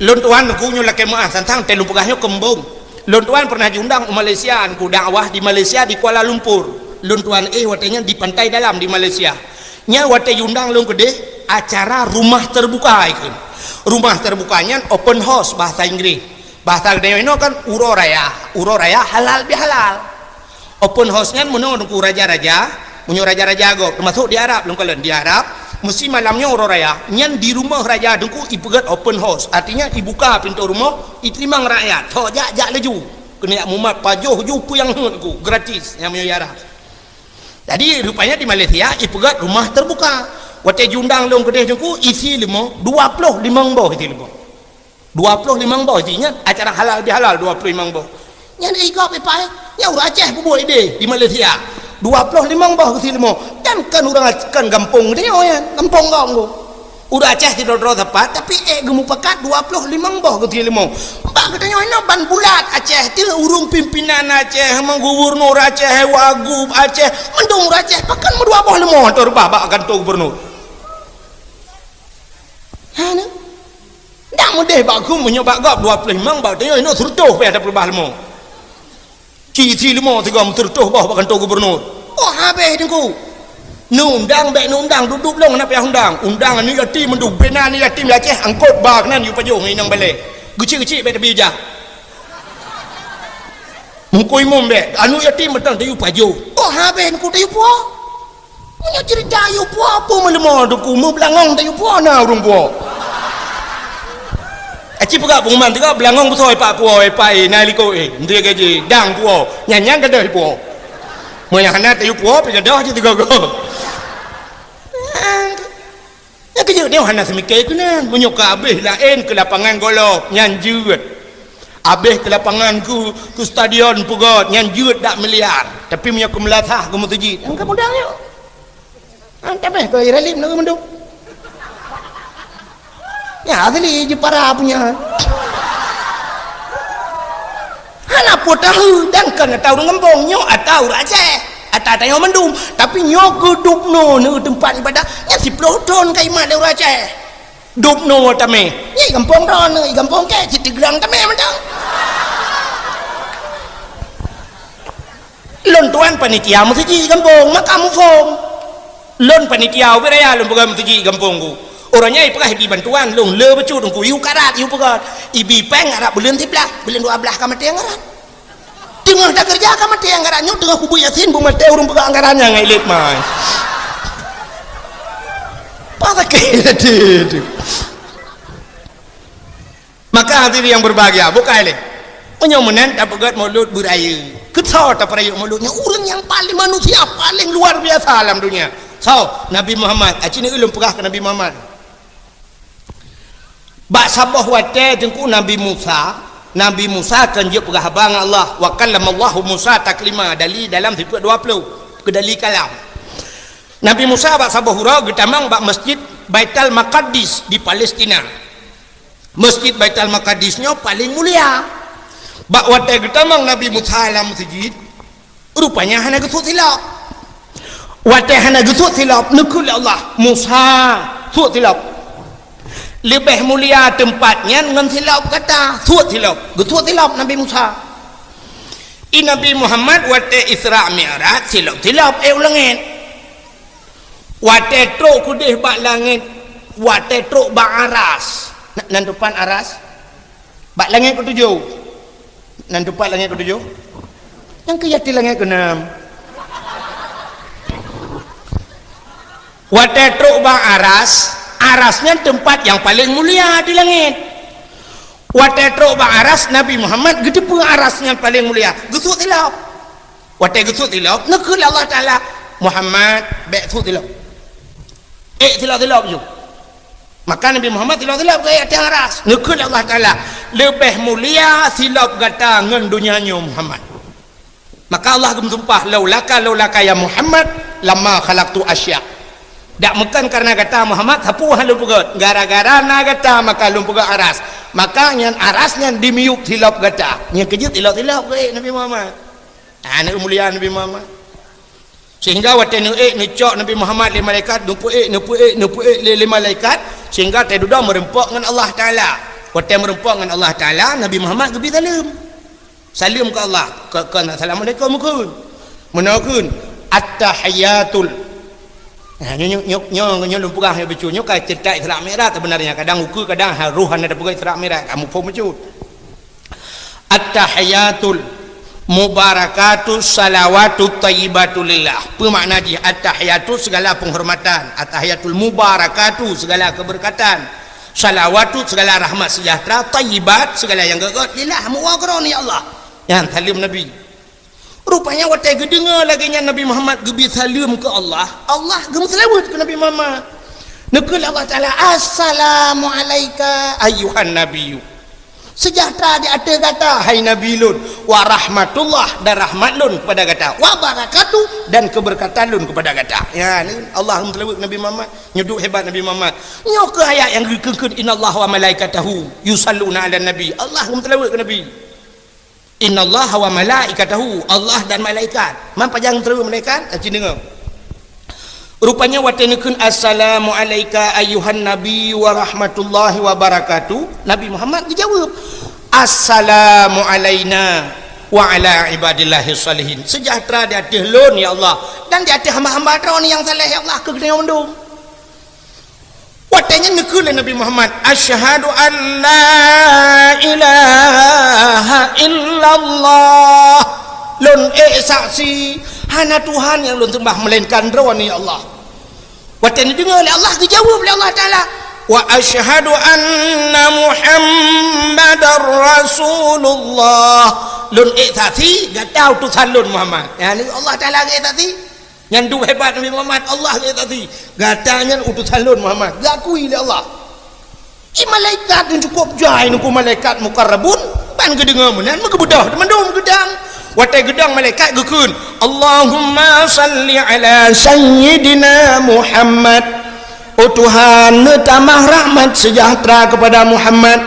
Lôn tuan Teungku nyoe lakée meuáh, tantang teuh lôn peugah nyoe keumbong. Lôn tuan pernah jiundang u Malaysia, Teungku, dakwah di Malaysia, di Kuala Lumpur. Lôn tuan éh watée nyan di Pantai Dalam di Malaysia. Nyan watée jiundang lôn keudeh acara rumah terbuka ikheun. Rumah terbuka nyan open house bahasa Inggris. Bahasa geutanyoe inoe kan uroe raya. Uroe raya halal bihalal. Open house nyan meunoe Teungku raja-raja, meunyoe raja-raja gob, teumasok di Arab lôn kalon, di Arab, meusi malam nyoe uroe raya, nyan di rumoh raja Teungku ipeugét open house, artinya ibuka pintoe rumoh, iteurimong rakyat, tho jak, jak laju. Keuneuk mumat pajoh ju peue nyang heuet Teungku, gratis, nyang meunyoe di Arab. Jadi rupanya di Malaysia ipeugét rumah terbuka. Watée jiundang lôn keudeh Teungku, isi leumo, dua ploh limong boh isi leumo. Dua ploh limong boh jih nyan acara halal bihalal dua ploh limong boh. Nyan i gob ipai, nyan ureuëng Aceh peubuet idéh di Malaysia. Dua ploh limong boh geusi leumo. Dan kan ureuëng Ac-, kan gampông geutanyoe nyan, gampông gob nggo. Ureuëng Aceh sidroe-droe sapat, tapi ék geumupakat dua ploh limong boh geusi leumo. Bak geutanyoe inoe ban bulat Aceh, teuh ureuëng pimpinan Aceh, gubernur Aceh, wagub Aceh, mandum ureuëng Aceh, pakon meudua boh leumo atau reubah bak kantô gubernur. Ha, na? Dak meudeh bak geuh meunyoe bak gob dua ploh limong, bak tanyoe inoe seureutôh pih ada peurubah leumo. Ci-ci leumo sigoe seureutôh boh bak kantô gubernur. Oh, habéh Teungku. Neuundang bék neuundang, dudoe lôn hana payah undang. Undang aneuk yatim mandum, bina aneuk yatim di Aceh, angkot ba keunan yue pajoh ngon inong balée. Geuchik-geuchik bék tabi ijah. Meuko imum bék, aneuk yatim mantong tayue pajoh. Oh, habéh Teungku tayue puwoe. Meunyoe ceurita yue puwoe, peue meuleumo Teungku, meubeulangong tayue puwoe na ureuëng puwoe. Aci peugah pengumuman teuka beulangong beusoe ipak puwoe, ipak, eh, na likot, eh, menteri gaji, dang puwoe, nyan-nyan gadôh puwoe. Meunyoe hana tayue puwoe, pih gadôh cit sigoe-goe. Nyang keujeuet nyoe hana seumike keunan. Meunyoe ka abéh laén keu lapangan golop, nyan jeuet. Abéh keu lapangan keu, keu stadion peugöt, nyan jeuet dak miliar. Tapi meunyoe keu meulasah keu meuseujid, nyang ka mudah nyoe. Nyan tabéh keu Iralim lagèe mandum. Nyan asli jipara punya. Hana peue tahu, dan kon ata ureuëng gampông, nyoe ata ureuëng Aceh. Ata tanyoe mandum, tapi nyoe keu Dubno neu teumpat ibadah, nyan siplôh thon ka imat lé ureuëng Aceh. Dubno tamé, nyan i gampông droeneuh, i gampông kèe, cit Tigrang tamé mantong. Lôn tuan panitia meuseujid i gampông, maka muphom. Lôn panitia ubit raya lôn peugah meuseujid i gampông ku. Uroe nyan ipeugah ibi bantuan lôn le bacut Teungku, iu karat, iu peugah. Ibi péng arab buleuen siblaih, buleuen dua blaih ka maté anggaran. Teungoh takeureuja ka maté anggaran nyoe, teungoh kubu Yasin beumaté ureuëng peugah anggaran nyang ngai lét mai. Pasakét até teuh. Maka hadirin yang berbahagia, bukai lé. Meunyoe meunan tapeugöt Maulud beurayeuk. Keu soe tapeurayeuk Maulud nyoe? Ureuëng nyang paling, manusia paling luar biasa lam dunia. Soe? Nabi Muhammad. Aci ni ulôn peugah keu Nabi Muhammad. Bak saboh watèe Teungku Nabi Musa, Nabi Musa kan jeuet peugah haba ngon Allah, "Wa kallamallahu Musa taklima," dali dalam sifeuet dua puluh, keu dali kalam. Nabi Musa bak saboh uroe geutamong bak Masjid Baitul Maqdis di Palestina. Masjid Baitul Maqdis nyoe paleng mulia. Bak watèe geutamong Nabi Musa lam meuseujid, rupanya hana geusuet silop. Watèe hana geusuet silop, neukheun lé Allah, "Musa, suet silop. Leubeh mulia teumpat nyan ngon silop gata, suet silop." Geusuet silop Nabi Musa. I Nabi Muhammad watèe Isra Mi'raj silop-silop ék u langèt. Watèe trok keudeh bak langèt, watèe trok bak aras. Na-, nan teumpat aras? Bak langèt keutujoh. Nan teumpat langèt keutujoh? Nyang keu yatim langèt keunam. Watée trok bak aras, aras nyan teumpat nyang paleng mulia di langét. Watée trok bak aras, Nabi Muhammad geuteupeue aras nyang paleng mulia, geusuet silop. Watée geusuet silop, neukheun lé Allah Taala, "Muhammad, bék suet silop. Ék silop-silop ju." Maka Nabi Muhammad silop-silop geuék ateueh aras. Neukheun lé Allah Taala, "Leubeh mulia silop gata ngon donya nyoe, Muhammad." Maka Allah geumeusumpah, "Laulaka, laulaka ya Muhammad, lama khalaqtu asya." Dak meukeun kareuna gata Muhammad, sapeue han lôn peugét. Gara-gara na gata maka lôn peugét aras. Maka nyan aras nyan dimiyueb silop gata. Nyan keuh jeuet silop-silop geuék Nabi Muhammad. Ah, aneuk mulia Nabi Muhammad. Sehingga watée neuék neucok Nabi Muhammad lé malaikat, neupeuék, neupeuék, neupeuék lé, lé malaikat, sehingga teududoe meurumpok ngon Allah Taala. Watée meurumpok ngon Allah Taala, Nabi Muhammad geubi saleuem. Saleuem keu Allah, keu, keu assalamualaikum kheun. Meunoe kheun, "At-tahiyatul." Nah, nyoe, nyoe, nyoe, nyoe, nyoe lôn peugah nyoe bacut. Nyoe ka ceurita Isra Mi'raj sebenarnya. Kadang ukeue, kadang ha-, roh hana teupeugah Isra Mi'raj. Kamu phon bacut. "At-tahiyatul mubarakatu salawatu thayyibatu lillah." Peue makna jih? At-tahiyatu segala penghormatan, at-tahiyatul mubarakatu segala keberkatan, salawatu segala rahmat sejahtera, thayyibat segala nyang gét-gét, lillah, meuwoe keu Droeneuh ya Allah. Nyan saleuem Nabi. Rupanya watée geudeungoe lagée nyan Nabi Muhammad geubi saleuem keu Allah, Allah geumeuseulaweuet keu Nabi Muhammad. Neukheun lé Allah Taala, "Assalamu alaika ayyuhan nabiyyu." Seujahteura di ateueh gata, hai Nabi lôn, wa rahmatullah, dan rahmat lôn kepada gata, wa barakatuh, dan keberkatan lôn kepada gata. Ya, ni Allah meuseulaweuet Nabi Muhammad. Nyoe duek hebat Nabi Muhammad. Nyoe keuh ayat nyang geukheun, "Innallaha wa malaikatahu yusalluna 'alan nabi." Allah meuseulaweuet keu Nabi. "Innallaha wa malaikatahu," Allah dan malaikat. Man pajan meuseulaweuet malaikat? Aci deungoe. Rupanya watée neukheun, "Assalamu alaika ayyuhan nabi wa rahmatullahi wa barakatuh," Nabi Muhammad geujaweueb, "Assalamu alaina wa ala ibadillahis shalihin." Seujahteura di ateueh lôn, ya Allah, dan di ateueh hamba-hamba Droeneuh nyang saleh, ya Allah, keu geutanyoe mandum. Watée nyan neukheun lé Nabi Muhammad, "Asyhadu an la ilaha illallah." Lôn ék saksi, hana Tuhan nyang lôn seumbah meulainkan Droeneuh, ya Allah. Watée neudeungoe lé Allah, geujaweueb lé Allah Taala, "Wa asyhadu anna Muhammadar Rasulullah." Lôn ék saksi, gata utosan lôn Muhammad. Ya, ni Allah Taala geuék saksi. Nyan duek hebat Nabi Muhammad, Allah geuék saksi. Gata nyan utosan lôn Muhammad, geukui lé Allah. Di malaikat nyang cukup jai nungku malaikat mukarrabun, ban geudeungoe meunan, meugeubeudoh mandum geudang. Watée geudang malaikat geukheun, "Allahumma salli ala sayyidina Muhammad." Oh Tuhan, neutamah rahmat sejahtera kepada Muhammad,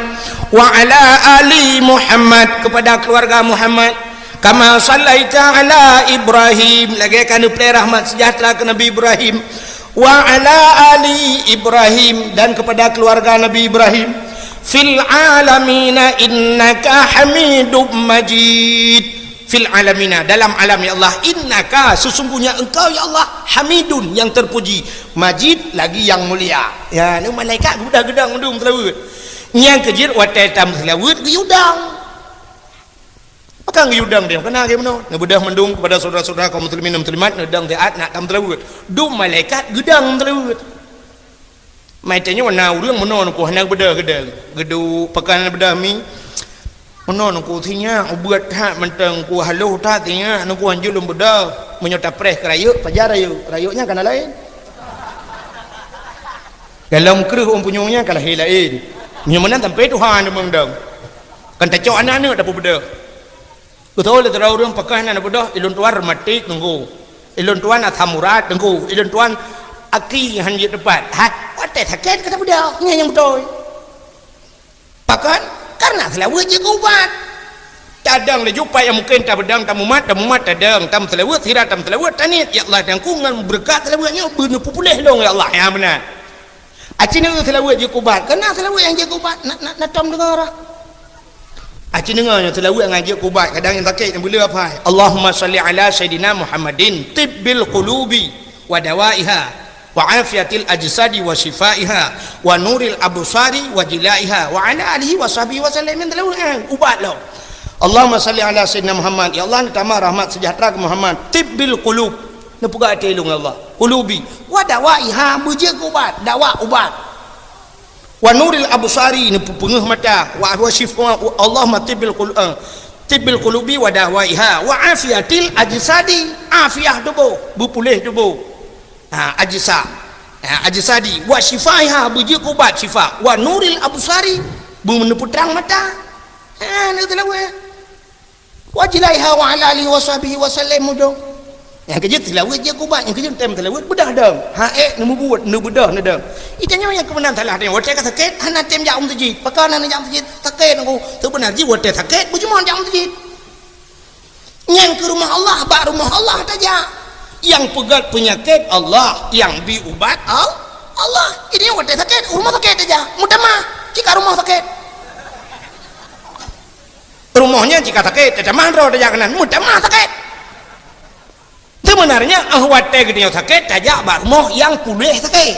wa ala ali Muhammad, kepada keluarga Muhammad, kama sallaita ala Ibrahim, lagée ka neuplée rahmat sejahtera keu Nabi Ibrahim, wa ala ali Ibrahim, dan kepada keluarga Nabi Ibrahim, fil alamina innaka Hamidum Majid. Fil alamina, dalam alam, ya Allah, innaka, sesungguhnya Engkau, ya Allah, Hamidun, yang terpuji, Majid, lagi yang mulia. Ya, ni malaikat geudah geudang mandum seulaweuet. Nyang keu jeuet watée tameuseulaweuet geuyue dang. Pakon geuyue dang dia, keunan lagée meunoe. Neubeudoh mandum kepada saudara-saudara kaum muslimin dan muslimat, neudang siat nak tameuseulaweuet. Dum malaikat geudang seulaweuet. Mai tanyoe na ureuëng meunoe nungku hana geubeudôh geudang. Geuduek pakon hana beudôh mi. Meunoe nungku sinyak ubeuet that mantong nungku haloh that sinyak nungku hanjeuet lôn beudôh. Meunyoe tapreh keu rayeuk, pajan rayeuk. Rayeuk nyan kana laén. Dalam kreueh ureuëng punyueng nyan ka lahé laén. Meunyoe meunan sampai Tuhan deungon dong. Kan tacok aneuk-aneuk tapeubeudôh. Beutôi lé sidroe ureuëng pakon hana beudôh, ilôn tuan rematik nunggu. Ilôn tuan asam urat nunggu. Ilôn tuan aki han jeuet teupat. Hai, watée sakét ka tabeudôh, nyan nyang beutôi. Pakon? Karena seulaweuet jeuet keu ubat. Tadong laju pat nyang mungken tabeudang, tamumat, tamumat, tadong, tameuseulaweuet, sira tameuseulaweuet, taniet, ya Allah, dan ku ngon beureukat seulaweuet nyoe beuneupeupuléh lôn, ya Allah, nyang beuna. Aci nyoe seulaweuet jeuet keu ubat. Keunan seulaweuet nyang jeuet keu ubat, na, na, na tom deungoe roh. Aci deungoe nyoe seulaweuet nyang jeuet keu ubat, kadang nyang sakét nyang beuleueh apai. Allahumma shalli ala sayyidina Muhammadin tibbil qulubi wa dawaiha wa afiyatil ajsadi wa syifaiha wa nuril absari wa jilaiha wa ala alihi wa sahbihi wa sallam. Nyang seulaweuet, eh, ubat lom. Allahumma shalli ala sayyidina Muhammad. Ya Allah, neutamah rahmat sejahtera keu Muhammad. Tibbil qulub. Neupeugah até lôn, ya Allah. Qulubi. Wa dawaiha, beujeuet keu ubat. Dawa, ubat. Wa nuril absari, neupeupeuéngeuh mata. Wa, wa syifa, Allahummathibbil qul-, eh, thibbil qulubi wa dawaiha. Wa afiyatil ajsadi, afiah tuboh, beupuléh tuboh. Ha, ajsa. Ha, ajsadi. Wa syifaiha, beujeuet keu ubat, syifa. Wa nuril absari, beuneupeutrang mata. Ha, neuteulaweuh. Wa jilaiha wa ala alihi wa sahbihi wa sallam mudong. Nyang keujeuet seulaweuet jeuet keu ubat, nyang keujeuet tem seulaweuet beudah dong. Ha, ék neumubuet, neubeudôh neudong. Itanyoe nyang keumeunang salah tanyoe, watée ka sakét hana tem jak u meuseujid. Pakon hana jak u meuseujid? Sakét nangku. Seubeuna jih watée sakét beujeumoe jak u meuseujid. Nyang keu rumoh Allah, bak rumoh Allah tajak. Nyang peugét peunyakét Allah, nyang bi ubat Al-, Allah. Ini watée sakét, rumoh sakét tajak. Meutamah, cit ka rumoh sakét. Rumoh nyan cit ka sakét, tatamah droe tajak keunan, meutamah sakét. Seubeunarnya, óh watée geutanyoe sakét, tajak bak rumoh nyang puléh sakét.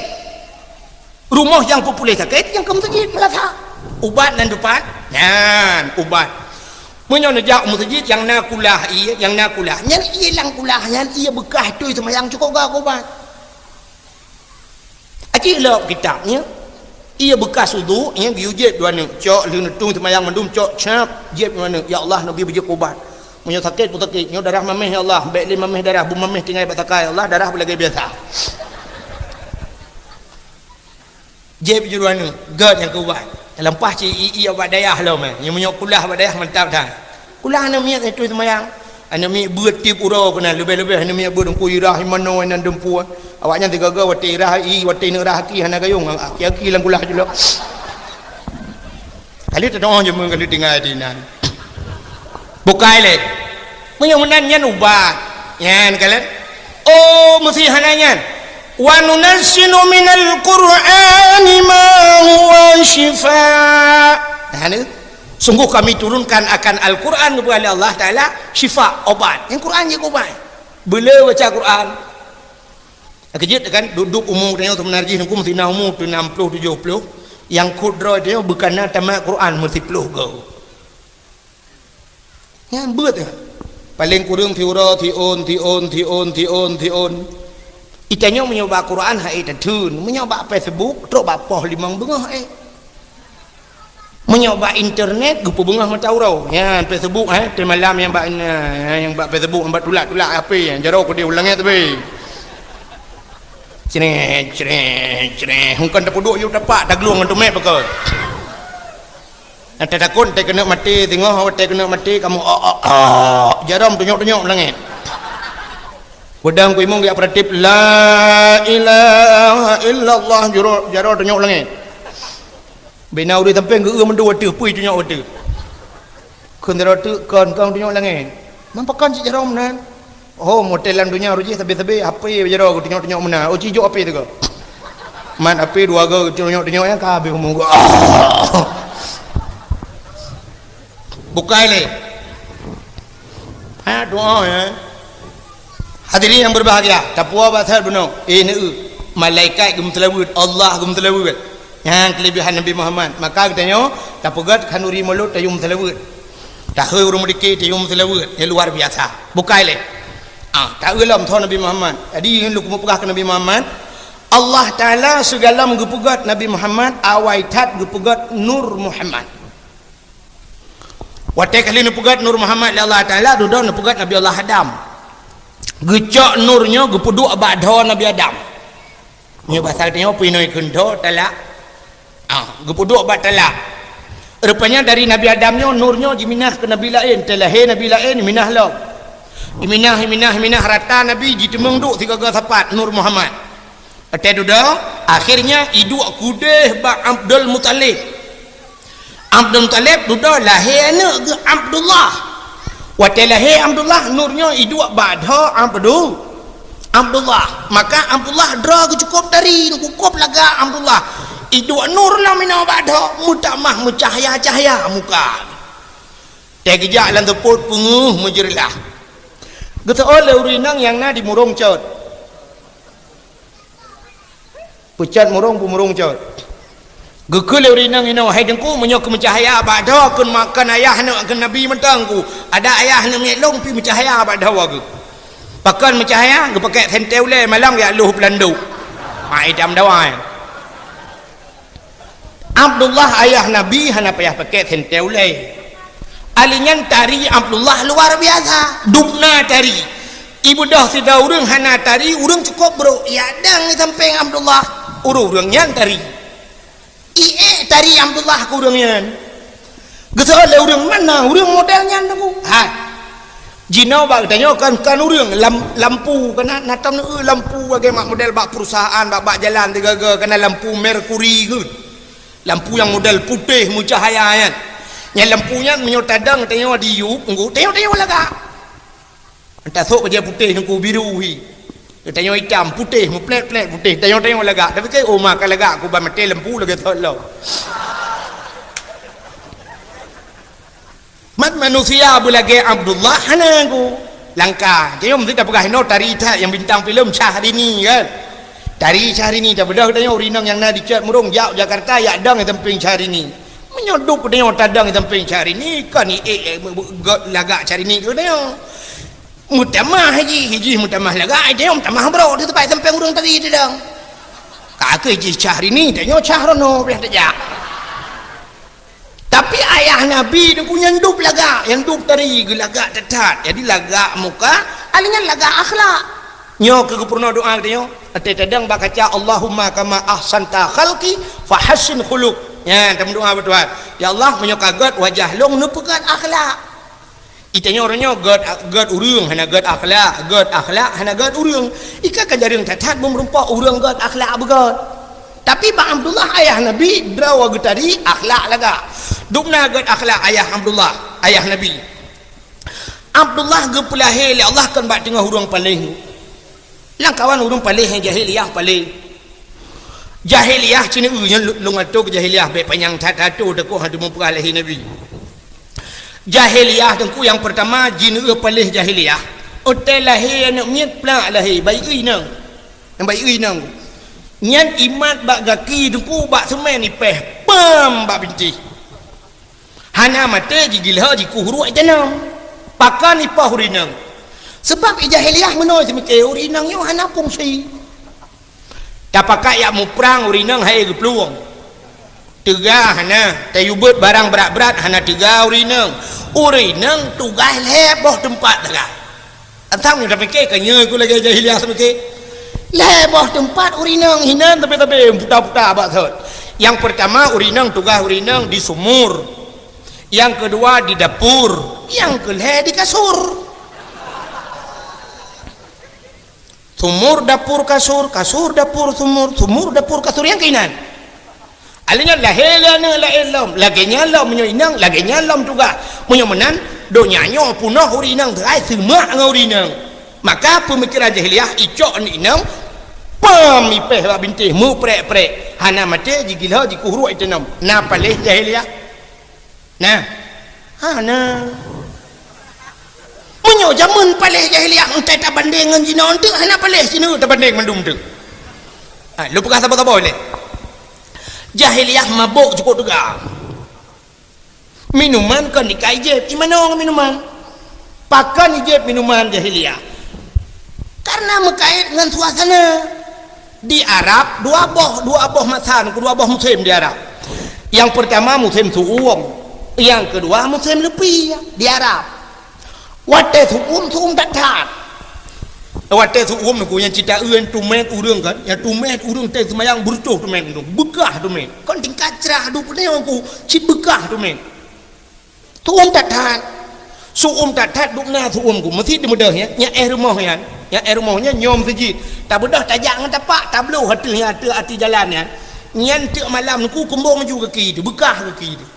Rumoh nyang peupuléh sakét, nyang keu meuseujid, meulasa. Ubat nan teupat, nyan ubat. Meunyoe neujak u meuseujid nyang na kulah ié, nyang na kulah, nyan ié lam kulah nyan, ié beukah tui seumayang cukôp gak ubat. Aci lop kitab nyan. Ié beukah udhu, nyan geuyue jieb dua neuk. Cok lheueh neutueng seumayang mandum, cok cap, jieb dua neuk. Ya Allah, neubi beujeuet keu ubat. Meunyoe sakét pun sakét, nyoe darah maméh ya Allah, bék lé maméh darah, beumaméh tinggai bak takai ya Allah, darah beulagée biasa. Jieb jeuet dua neuk, gét nyang keu ubat. Teuleumah cit i-, ié bak dayah lom, eh. Nyoe meunyoe kulah bak dayah mantap that. Kulah aneuk miet itu seumayang. Aneuk miet beuet tieb uroe keunan, leubeh-leubeh aneuk miet beuet Teungku Irah, Imanoe, Inan Dumpu. Awaknyan sigaga watée Irah, i, watée neuk Irah aki hana gayong, aki-aki lam kulah jilok. Kali teudoh jeumeu kali tinggai di inan. Bukai lé. Meunyoe meunan nyan ubat. Nyan kalon. Oh, meusti hana nyan. Wa nunazzilu minal Qur'ani ma huwa syifa. Nah, ni. Sungguh kami turunkan akan Al-Quran kepada Allah Ta'ala syifa, obat. Yang Quran je obat. Bila baca Quran. Keujeuet kan, dudoe umu tanyoe seubeuna jih nungku meusti na umu tu enam ploh, tujoh ploh. Nyang khot droe tanyoe beukana tamat Quran meusiploh goe. Nyan beuet nyan. Paleng kureueng siuroe, siôn, siôn, siôn, siôn, siôn. Itanyoe meunyoe bak Quran hai tatheun, meunyoe bak Facebook trok bak poh limong beungoh eh. Meunyoe bak internet geupeubeungoh mata uroe. Nyan Facebook eh, teumalam nyang bak, nyang bak Facebook nyang bak tulak-tulak H P, jaroe keudeh u langét teubi. Creh, creh, creh. Hungkon tapeuduek yue tapak, taglueng ngon teumé pakon. Nyang tatakot, watée keuneuk maté, singoh watée keuneuk maté, kamoe, "Ah, ah, ah." Jaroe tunyok-tunyok langét. Peudong ku imong geujak peuratéb, "La ilaha illallah," jaroe, jaroe tunyok langét. Bina ureuëng sampéng geu-eu mandum watée, pui tunyok watée. Kheun jaroe teuk kon, kon tunyok langét. Man pakon cit jaroe meunan? Oh, motel lam donya rujih sabe-sabe, H P jaroe geutunyok-tunyok meunan. Oh, cijok H P teuka. Mat H P dua go geutunyok-tunyok nyan ka habéh umur geuh. Bukai lé. Ha, doa ya. Hadirin yang berbahagia, tapuwoe bak that bunoe. Eh, neu, malaikat geumeuseulaweuet, Allah geumeuseulaweuet. Nyan keulebihan Nabi Muhammad. Maka geutanyoe tapeugét khanuri mulod tayue meuseulaweuet. Tahe ureuëng meudike tayue meuseulaweuet nyang luar biasa. Bukai lé. Ah, taeu lom tho Nabi Muhammad. Jadi, nyoe lôn keumeung peugah keu Nabi Muhammad, Allah Taala sigohlom geupeugét Nabi Muhammad, awai that geupeugét Nur Muhammad. Watée kali neupeugét Nur Muhammad lé Allah Taala, dudoe neupeugét Nabi Allah Adam. Geucok nur nyoe geupeuduek bak dhoe Nabi Adam. Nyoe basa geutanyoe peuinoi kheun dhoe talak. Ah, geupeuduek bak talak. Rupanya dari Nabi Adam nyoe, nur nyoe jiminah keu nabi laén, teulahé nabi laén, minah lom. Iminah, iminah, iminah rata nabi, jiteumeung duek sigoe-goe sapat nur Muhammad. Watée dudoe, akhirnya iduek keudeh bak Abdul Muthalib. Abdul Muthalib dudoe lahé aneuëk geuh Abdullah. Watée lahé Abdullah, nur nyoe iduek bak dhoe Abdu-, Abdullah. Maka Abdullah droe geuh cukôp dari, cukôp lagak Abdullah. Iduek nur lom inoe bak dhoe, meutamah meucahya-cahya muka. Watée geujak lam seupôt peungeuh meujeureulah. Geuseuôt lé ureuëng inong nyang na di Murong Cot. Peucot murong, peumurong cot. Geukheun lé ureuëng inong inoe, "Hai Teungku, meunyoe keu meucahya bak dhoe kheun ma-, kon ayah aneuëk kheun nabi mantong ku. Adak ayah aneuëk miet lôn pih meucahya bak dhoe geuh." Pakon meucahya, geupakèk sentée ulèe malam jak lôh peulandôk. Ha, idam dawai. Abdullah ayah Nabi hana payah pakèk sentée ulèe. Ali nyan tari Abdullah luar biasa. Dubna tari. Ibeudôh sidroe ureuëng hana tari, ureuëng cukôp brôk. Yak dang di sampéng Abdullah. Ureuëng-ureuëng nyan tari. Iék tari Abdullah keu ureuëng nyan. Geuseuôt lé ureuëng, "Mana ureuëng model nyan, Teungku?" Hai. Jinoe bak geutanyoe kan, kan ureuëng, lam-, lampu, kana, na tom neueu lampu lagèe mak model bak perusahaan, bak, bak jalan teuga-ga, kana lampu merkuri geuh. Lampu nyang model putéh meucahaya nyan. Nyan lampu nyan meunyoe tadong tanyoe di yup, Teungku, tanyoe-tanyoe lagak. Tasôk bajèe putéh Teungku, biru hi. Tanyoe itam, putéh, meuplét-plét putéh. Tanyoe-tanyoe lagak. Tapi keu oma ka lagak, ku ban maté lampu lagèe thot lom. Mat manusia beulagèe Abdullah hana ku. Langka. Tanyoe meusti tapeugah inoe tari that nyang bintang filem Syahrini kan. Tari Syahrini tabeudôh tanyoe ureuëng inong nyang na di Cot Murong jak Jakarta yak dong di sampéng Syahrini. Meunyoe duek tanyoe tadong di sampéng Syahrini, kon iék, eh, gèt lagak Syahrini keu tanyoe. Meutamah jih, jih meutamah lagak, ai tanyoe meutamah brôk di teumpat sampéng ureuëng tadi tadong. Ka keuh jih Syahrini, tanyoe Syahrono payah tajak. Tapi ayah Nabi Teungku nyan dub lagak, nyang dub tari geulagak that-that. Jadi lagak muka, ali nyan lagak akhlak. Nyoe keuh geupeurunoe doa geutanyoe. Até tadong bak kaca, "Allahumma kama ahsanta khalqi fahassin khuluq." Nyan tameudoa bak Tuhan. "Ya Allah, meunyoe ka gèt wajah lôn, neupeugèt akhlak." Itanyoe uroe nyoe gèt, gèt ureuëng hana gèt akhlak, gèt akhlak hana gèt ureuëng. Ika ka jareueng that-that meureumpok ureuëng gèt akhlak beugèt. Tapi bak Abdullah ayah Nabi, droe geutari akhlak lagak. Dubna gèt akhlak ayah Abdullah, ayah Nabi. Abdullah geupeulahé lé Allah kon bak teungoh ureuëng paléh. Lamkawan ureuëng paléh nyang jahiliyah paléh. Jahiliyah cit nyan, lôn atô keu jahiliyah, bèk panyang that-that, teukoh hana teumeupeuhah lahé Nabi. Jahiliyah Teungku nyang peurtama jineuk paléh jahiliyah. Watèe lahé aneuk miet plak lahé, bayeue inong. Nyang bayeue inong. Nyan imat bak gaki Teungku bak seumén ipèh, pam bak bintéh. Hana maté jigiloe jikuh ruek itanom. Pakon ipoh ureuëng inong? Sabab i jahiliyah meunoe seumiké ureuëng inong nyoe hana fungsi. Tapakat yak muprang ureuëng inong hai geuplueng. Teuga hana, tayue beuet barang brat-brat hana teuga ureuëng inong. Ureuëng inong tugaih lhèe boh teumpat teuga. Antang nyoe tapike ka nyoe ku lagèe jahiliyah tapike. Lhèe boh teumpat ureuëng inong hinan tabe-tabe puta-puta bak thot. Nyang peurtama ureuëng inong tugaih ureuëng inong di sumur. Nyang keudua di dapur. Nyang keulhèe di kasur. Sumur, dapur, kasur, kasur, dapur, sumur, sumur, dapur, kasur, nyang keuinan. Alèh nyan lahé lé aneuk laén lom, lagèe nyan lom meunyoe inong, lagèe nyan lom tugaih. Meunyoe meunan, donya nyoe peunoh ureuëng inong teuai seumak ngon ureuëng inong. Maka peumikeran jahiliyah icok aneuk inong, pam ipèh bak bintéh meuprek-prek, hana maté jigiloe jikuh ruek itanom. Na paléh jahiliyah? Nah. Hana. Meunyoe jameun paléh jahiliyah enteuk tabandéng ngon jinoe enteuk hana paléh sineuk tabandéng mandum teuk. Ha, lôn peugah saboh-saboh lé. Jahiliyah mabök cukôp teuga. Minuman kon ikai jép, imanoe ngon minuman. Pakon ijép minuman jahiliyah? Karena meukait ngon suasana. Di Arab dua boh, dua boh masa, dua boh musém di Arab. Nyang peurtama musém su'um, nyang keudua musém leupie di Arab. Watèe su'um, su'um that-that. Watèe su'um nyoe ku nyang cit taeu tumét ureuëng kan, nyang tumét ureuëng teuh seumayang beureutoh tumét nyoe, beukah tumét. Kon tingkat crah duek nyoe ku cit beukah tumét. Su'um that-that. Su'um that-that dubna su'um ku. Meusit teumeudeh nyan. Nyan éh rumoh nyan. Nyan éh rumoh nyan nyoe meuseujid. Tabeudôh tajak ngon tapak, tabloh ateueh nyan, ateueh ateueh jalan nyan. Nyan teuk malam nyoe ku kumbong laju gaki teuh, beukah gaki teuh.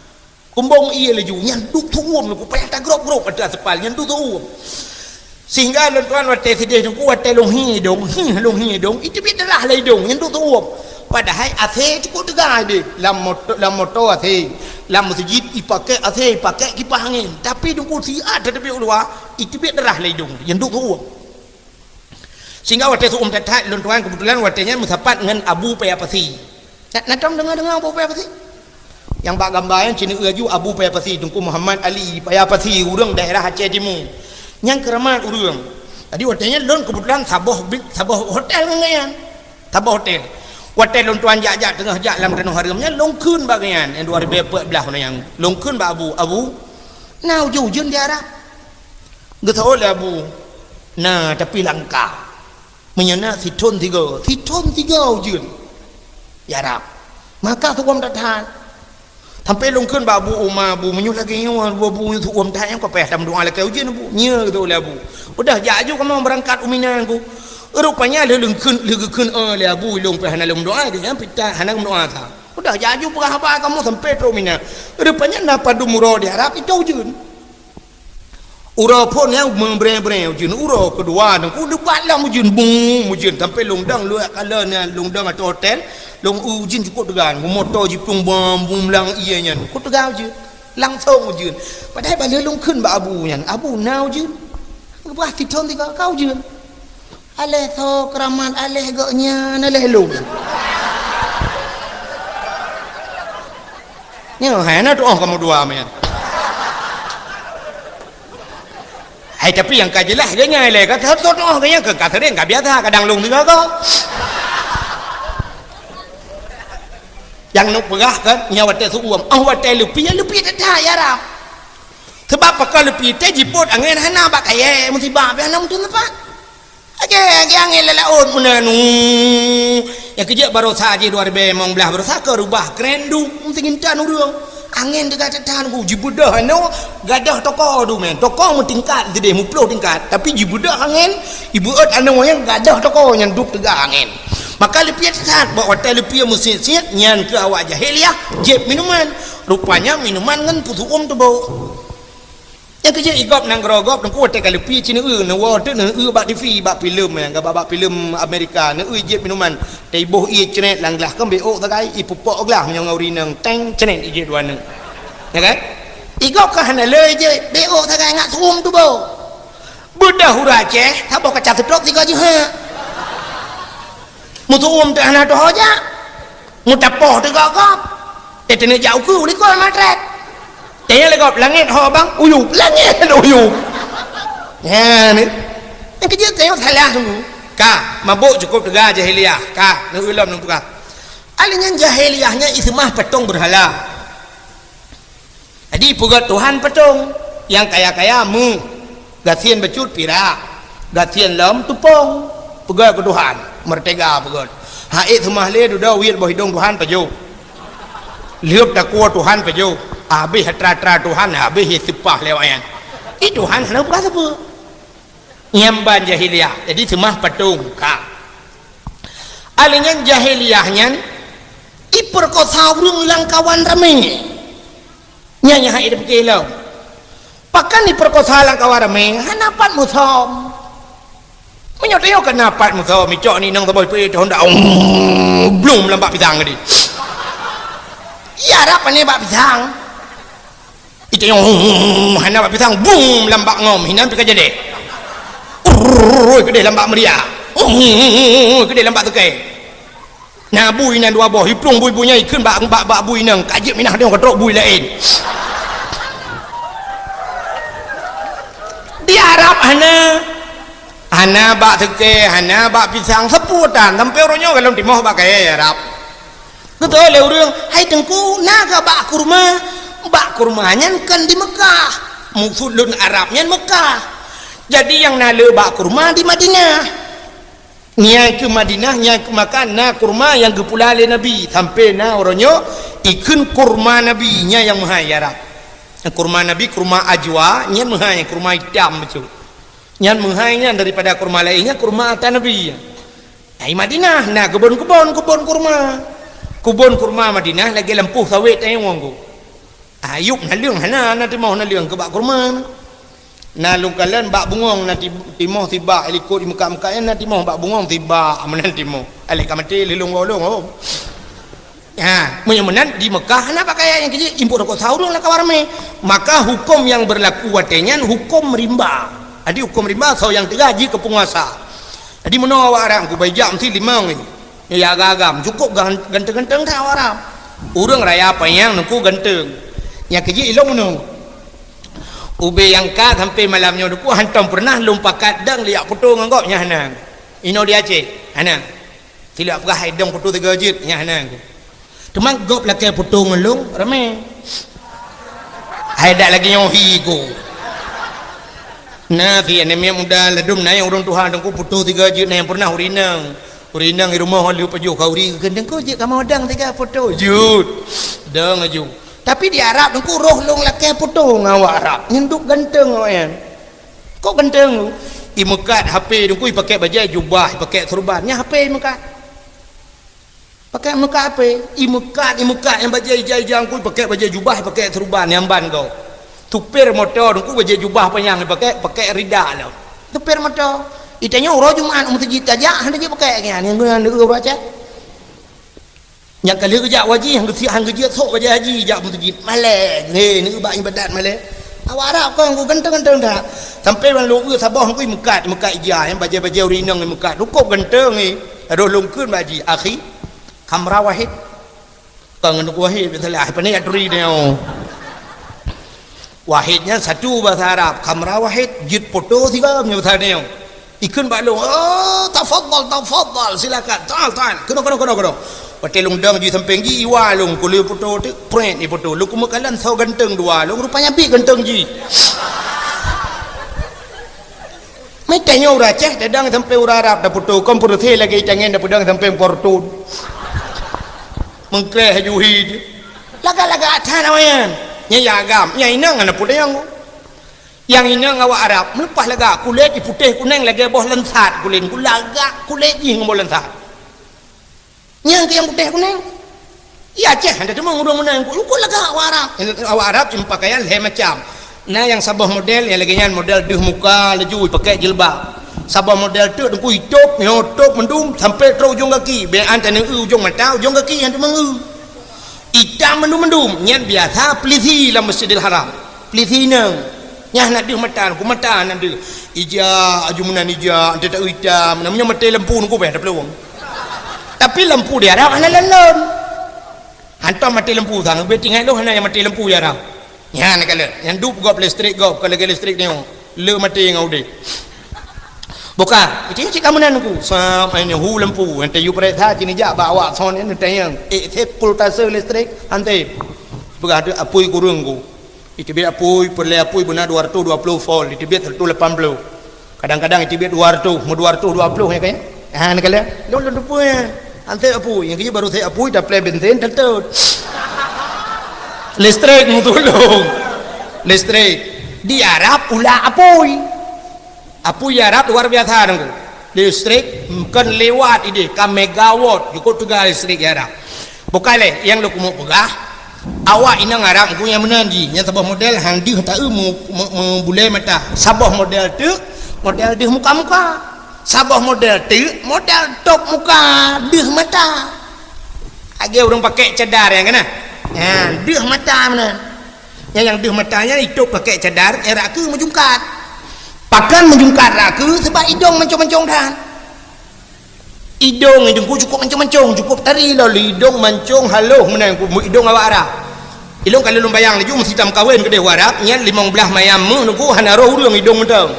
Kumbong ie laju, nyan duek su'um nyoe ku payah tagrôb-grôb ateueh aspal, nyan duek su'um. Sehingga lôn tuan watèe sideh teungku, watèe lôn hi idông, hi lôn hi idông, iteubiet darah lam idông, nyan duek su'um. Padahai AC cukôp teuga deh, lam moto, lam moto AC, lam meuseujid ipakèk AC, ipakèk kipah angén. Tapi teungku siat tateubiet u luwa, iteubiet darah lam idông, nyan duek su'um. Sehingga watèe su'um that-that, lôn tuan keubeutulan watèe nyan meusapat ngon Abu Paya Pasi. Na, na tom deungoe-deungoe Abu Paya Pasi? Nyang bak gamba nyan cit nyoe laju Abu Paya Pasi, Teungku Muhammad Ali Paya Pasi, ureuëng daerah Aceh Timu. Nyang keuramat ureuëng. Jadi watèe nyan lôn keubeutulan saboh bi-, saboh hotel ngon gobnyan. Saboh hotel. Watèe lôn tuan jak-jak teungoh jak lam tanoh hareuem nyan, lôn kheun bak gobnyan, nyang dua ribèe peuet blah nyan. Lôn kheun bak Abu, "Abu, na ujeuen-ujeuen di Arab?" Geuseuôt lé Abu, "Na, tapi langka. Meunyoe na sithôn sigoe, sithôn sigoe ujeuen di Arab. Maka seuuem that-that." Sampoe lôn kheun bak Abu Uma, "Abu, meunyoe lagèe nyoe, Abu, Abu, seuuem that nyan, ka payah tameudoa lakèe ujeuen, Abu." "Nyo," geuseuôt lé Abu. "Udah, jak aju kamoe beurangkat u Mina, Abu." Rupanya lheueh lôn kheun, lheueh geukheun, eh, lé Abu, lôn pih hana lôn meudoa, gobnyan pih hana meudoa sa. "Udah, jak aju peugah haba kamoe sampoe trok u Mina. Rupanya na padum uroe di Arab, itôh ujeuen." Uroe phôn nyan meubrèe-brèe ujeuen, uroe keudua nyan, ku leubeh lom ujeuen, bum, ujeuen, sampoe lôn dong luwah kala nyan, lôn dong ateueh hotel, lôn ujeuen cukôp teuga, moto jiplueng bom, bum lam ié nyan, ku teuga ujeuen, langsong ujeuen. Padahai bak lheueh lôn kheun bak Abu nyan, "Abu, na ujeuen?" Geubah sithôn sigoe, "Ka ujeuen." Aléh soe keuramat, aléh gobnyan, aléh lôn. Nyoe hai na tuoh kamoe dua meunan. Hai, tapi nyang ka jeulaih gobnyan lé, ka tuoh-tuoh gobnyan ka, ka sering, ka biasa, kadang lôn sigoe-goe. Nyang neuk peugah kan, nyan watèe seuuem, oh watèe leupie, leupie that-that ya Rab. Sabab pakon leupie teuh jipôt angén hana bak kayèe, musibah pih hana meuteumpat. Lagèe, lagèe angén lam laôt meunan, uh. Nyang keujeuet baroesa jih dua ribèe limong blah baroesa ka reubah kren duek, meusigintan ureueng. Angén teuga that-that, uh, jibeudoh anoe, gadoh toko dumèe. Toko meutingkat sideh, meuploh tingkat. Tapi jibeudoh angén, jibeuôt anoe nyang gadoh toko nyan duek teuga angén. Maka leupie that-that, bak watèe leupie meusiet-siet, nyan keuh awak jahiliah, jieb minuman. Rupanya minuman ngon peuseuuem teuboh. Nyang keujeuet i gob nanggroe gob, teungku watèe ka leupie ci neueu, neuwoe teuk neueu bak T V, bak filem, nyang ka bak, bak filem Amerika, neueu jieb minuman. Teuboh ié cret lam glah, kon beuôk sagai, ipeupok glah meunyoe ngon ureueng inong, teng, cret ié jieb dua neuk. Ya kan? I gob ka hana le jieb, beuôk sagai ngat seuuem teuboh. Beudoh ureueng Aceh, saboh kaca seutrop sigoe jeuhet. Meuseuuem teuh hana teuho jak. Meutapoh teuh gob-gob. Teuh teuneuk jak ukeue likot matrek. Teuh nyang lé gob langét ho bang, uyueb, langét uyueb. Nyan, nyang keujeuet tanyoe salah dulu. Ka, mabök cukôp teuga jahiliah. Ka, neueu lom neupeugah. Akhé nyan jahiliah nyan iseumah patong beurhala. Jadi peugöt Tuhan patong, nyang kaya-kaya meuh, gasien bacut pirak, gasien lom teupông, peugöt keu Tuhan, meurtega peugöt. Ha'ék seumah lé dudoe wiet boh idông Tuhan pajoh. Lheueh takue Tuhan pajoh, habéh atra-atra Tuhan, habéh seupah lé awaknyan. Di Tuhan hana peugah sapeue. Nyan ban jahiliah. Jadi seumah patong ka. Akhé nyan jahiliah nyan ipeurkosa ureueng lam kawan ramé. Nyan nyang hana piké lom. Pakon ipeurkosa lam kawan ramé, hana pat musöm. Meunyoe tanyoe ka na pat musöm, icok ni nang saboh ipeuék honda, oh, blum lam bak pisang tadi. Ya rab pane bak pisang. Itanyong, hana bak pisang, bum, lam bak ngom, hinan pih ka jadeh. Urrrr, keudeh lam bak meuria. Urrrr, keudeh lam bak teukai. Na bui nan dua boh, iplueng bui-bui nyan ikheun bak, bak, bak bui nyan, ka jeuet minah dong ka trok bui laén. Di Arab hana, hana bak teukai, hana bak pisang, sapeue tan, sampoe uroe nyoe golom timoh bak kayèe Arab. Geutanyong lé ureueng, "Hai Teungku, na kah bak kurma?" Bak kurma nyan kon di Meukah. Maksud lôn Arab nyan Meukah. Jadi nyang na le bak kurma di Madinah. Nyan keuh Madinah, nyan keuh maka na kurma nyang geupula lé Nabi. Sampoe na uroe nyoe ikheun kurma Nabi, nyan nyang meuhai Arab. Kurma Nabi, kurma ajwa, nyan meuhai, kurma itam bacut. Nyan meuhai nyan daripada kurma laén, nyan kurma ata Nabi. Ai Madinah na keubon-keubon, keubon kurma. Keubon kurma Madinah lagèe lampôh sawét tanyoe ngon ku. Ayub naleueng hana, na timoh naleueng keu bak kurma. Na lôn kalon bak bungong na ti-, timoh sibak, likot di Meukah-Meukah nyan na timoh bak bungong sibak, meunan timoh. Alèh ka maté lé lôn woe lôn, oh. Ha, meunyoe meunan di Meukah hana pakaian nyang keu jih, impôt rukok sa ureueng lam kawan ramé. Maka huköm nyang beurlaku watèe nyan huköm rimba. Jadi huköm rimba soe nyang teuga jih keu peunguasa. Jadi meunoe awak Arab, kubai jak meusti limong nyoe. Nyoe ya agam-agam, cukôp gan-, ganteng-ganteng that awak Arab. Ureueng raya panyang nungku ganteng. Nyang keu jih ilong meunoe. Ubé nyang ka sampai malam nyoe Teungku, hantom pernah lôn pakat dong lijak foto ngon gob, nyan hana. Inoe di Aceh, hana. Silap peugah hai dong foto tiga jeuet, nyan hana. Teuma gob lakée foto ngon lôn, ramé. Hai dak lagée nyoe hi ku. Na si aneuk miet muda ladum na nyang ureuëng tuha Teungku, foto tiga jeuet na nyang pernah ureuëng inong. Ureuëng inong di rumoh lheueh pajoh khauri, "Teungku jeuet kamoe dong tiga foto." Jeuet. Dong aju. Tapi di Arab Teungku roh lôn lakée foto ngon awak Arab. Nyan duek ganteng awaknyan. Kok ganteng? Imeukat H P Teungku, ipakée bajée jubah, ipakée seureuban. Nyan H P imeukat. Pakée meukat H P, imeukat, imeukat nyang bajée ija-ija Teungku, ipakée bajée jubah, ipakée seureuban nyang ban gob. Supir moto Teungku bajée jubah panyang ipakée, pakée rida lom. Supir moto. Itanyoe uroe Jumat u meuseujid tajak, hana jipakée nyan, nyang geuh uroe Aceh. Nyang ka lheueh geujak haji, han geujeuet, han geujeuet sok bajée haji jak meuseujid. Malée, he, neueu bak ibadat malée. Awak Arab kon ganteng-ganteng that. Sampai ban lôn eu saboh Teungku imeukat, imeukat ija, nyang bajée-bajée ureuëng inong imeukat. Cukup ganteng, eh. Adoh lôn kheun bak jih, "Akhi, khamra wahid." Kon ngon Teungku Wahid, biasalah, pane aturi nyoe. Wahid nyan satu bahasa Arab, khamra wahid, jeuet foto sigoe nyoe bahasa nyoe. Ikheun bak lôn, "Oh, tafadhal, tafadhal, silakan. Ta'al, ta'al. Keunoe, keunoe, keunoe, keunoe." Watée lôn dong jih sampéng jih, iwa lôn, kulée foto teuk, print ifoto. Lôn kumeukalan soe ganteng dua lôn, rupanya bit ganteng jih. Meutanyoe ureuëng Aceh, tadong sampéng ureuëng Arab, tafoto, kon peureusé lagée itangen, tapeudong sampéng portun. Meungkreh aju hi jih. Lagak-lagak that awaknyan. Nyan nyang agam, nyang inong hana peudong. Nyang inong awak Arab, meuleupah lagak, kulét iputéh kuneng lagée boh lansat kulét, lagak kulét jih ngon boh lansat. Nyang keu nyang putéh kuneng. Di Aceh hana teumong ureuëng meunan, kok lagak awak Arab. Awak Arab imeupakaian lhée macam. Na nyang saboh model nyang lagée nyan, model deuh muka laju ipakée jilbab. Saboh model teuk Teungku itôb, nyoe tôb mandum sampai trok ujong gaki. Bék an taneu ujong mata, ujong gaki nyang teumong. Itam mandum-mandum, nyan biasa pelisi lam Masjidil Haram. Pelisi inong. Nyan na deuh mata, ku mata na deuh. Ija, aju meunan ija, ante tak itam, namanya mati lampu nunggu beh, ada peluang. Tapi lampu di Arab hana lon-lon. Hantom mati lampu sang, beti ngai lôn hana nyang mati lampu di Arab. Nyan kalon, nyang dup gob listrik gob, kalau lagi listrik ni, le mati ngai udeh. Bukan, itu cik kamu nan aku, sam ini hu lampu, nanti you periksa sini jak bawa sound ini tayang, eh, set pultase listrik, nanti. Peugah tu apui kurung ku. Iteubiet apui, peureulée apui beuna dua ratus dua puluh volt, iteubiet seratus lapan puluh. Kadang-kadang iteubiet dua ratus, meu dua ratus dua puluh nya kan? Ha, nak kala. Lôn lôn teupeu nya. Anseb apui, nyang keuh baru seb apui, tapleh bensin, teutôt. Listrik meutulông. Listrik. Di Arab ulah apui. Apui Arab luar biasa nunggu. Listrik kon lewat ideh, ka megawatt, cukup teuga listrik di Arab. Bukai lé, nyang lôn keumeung peugah, awak inong Arab nunggu nyang meunan jih, nyang saboh model han deuh taeu mu-, mu-, meubulée mata. Saboh model teuk, model deuh muka-muka. Saboh model teuk, model tôb muka, deuh mata. Lagée ureuëng pakai cadar nyang kana. Ha, deuh mata meunan. Nyang, nyang deuh mata nyan itôb pakai cadar, eh, rakeue meujungkat. Pakon meujungkat rakeue, sebab idong mancong-mancong that. Idong idong ku cukup mancong-mancong, cukup tari lalu idong mancong haloh meunan ku idong awak Arab. Ilong kalau lôn bayang laju meusitam kawén keudeh u Arab, nyan limong blaih mayam meuh nunggu hana roh ureuëng idong mantong.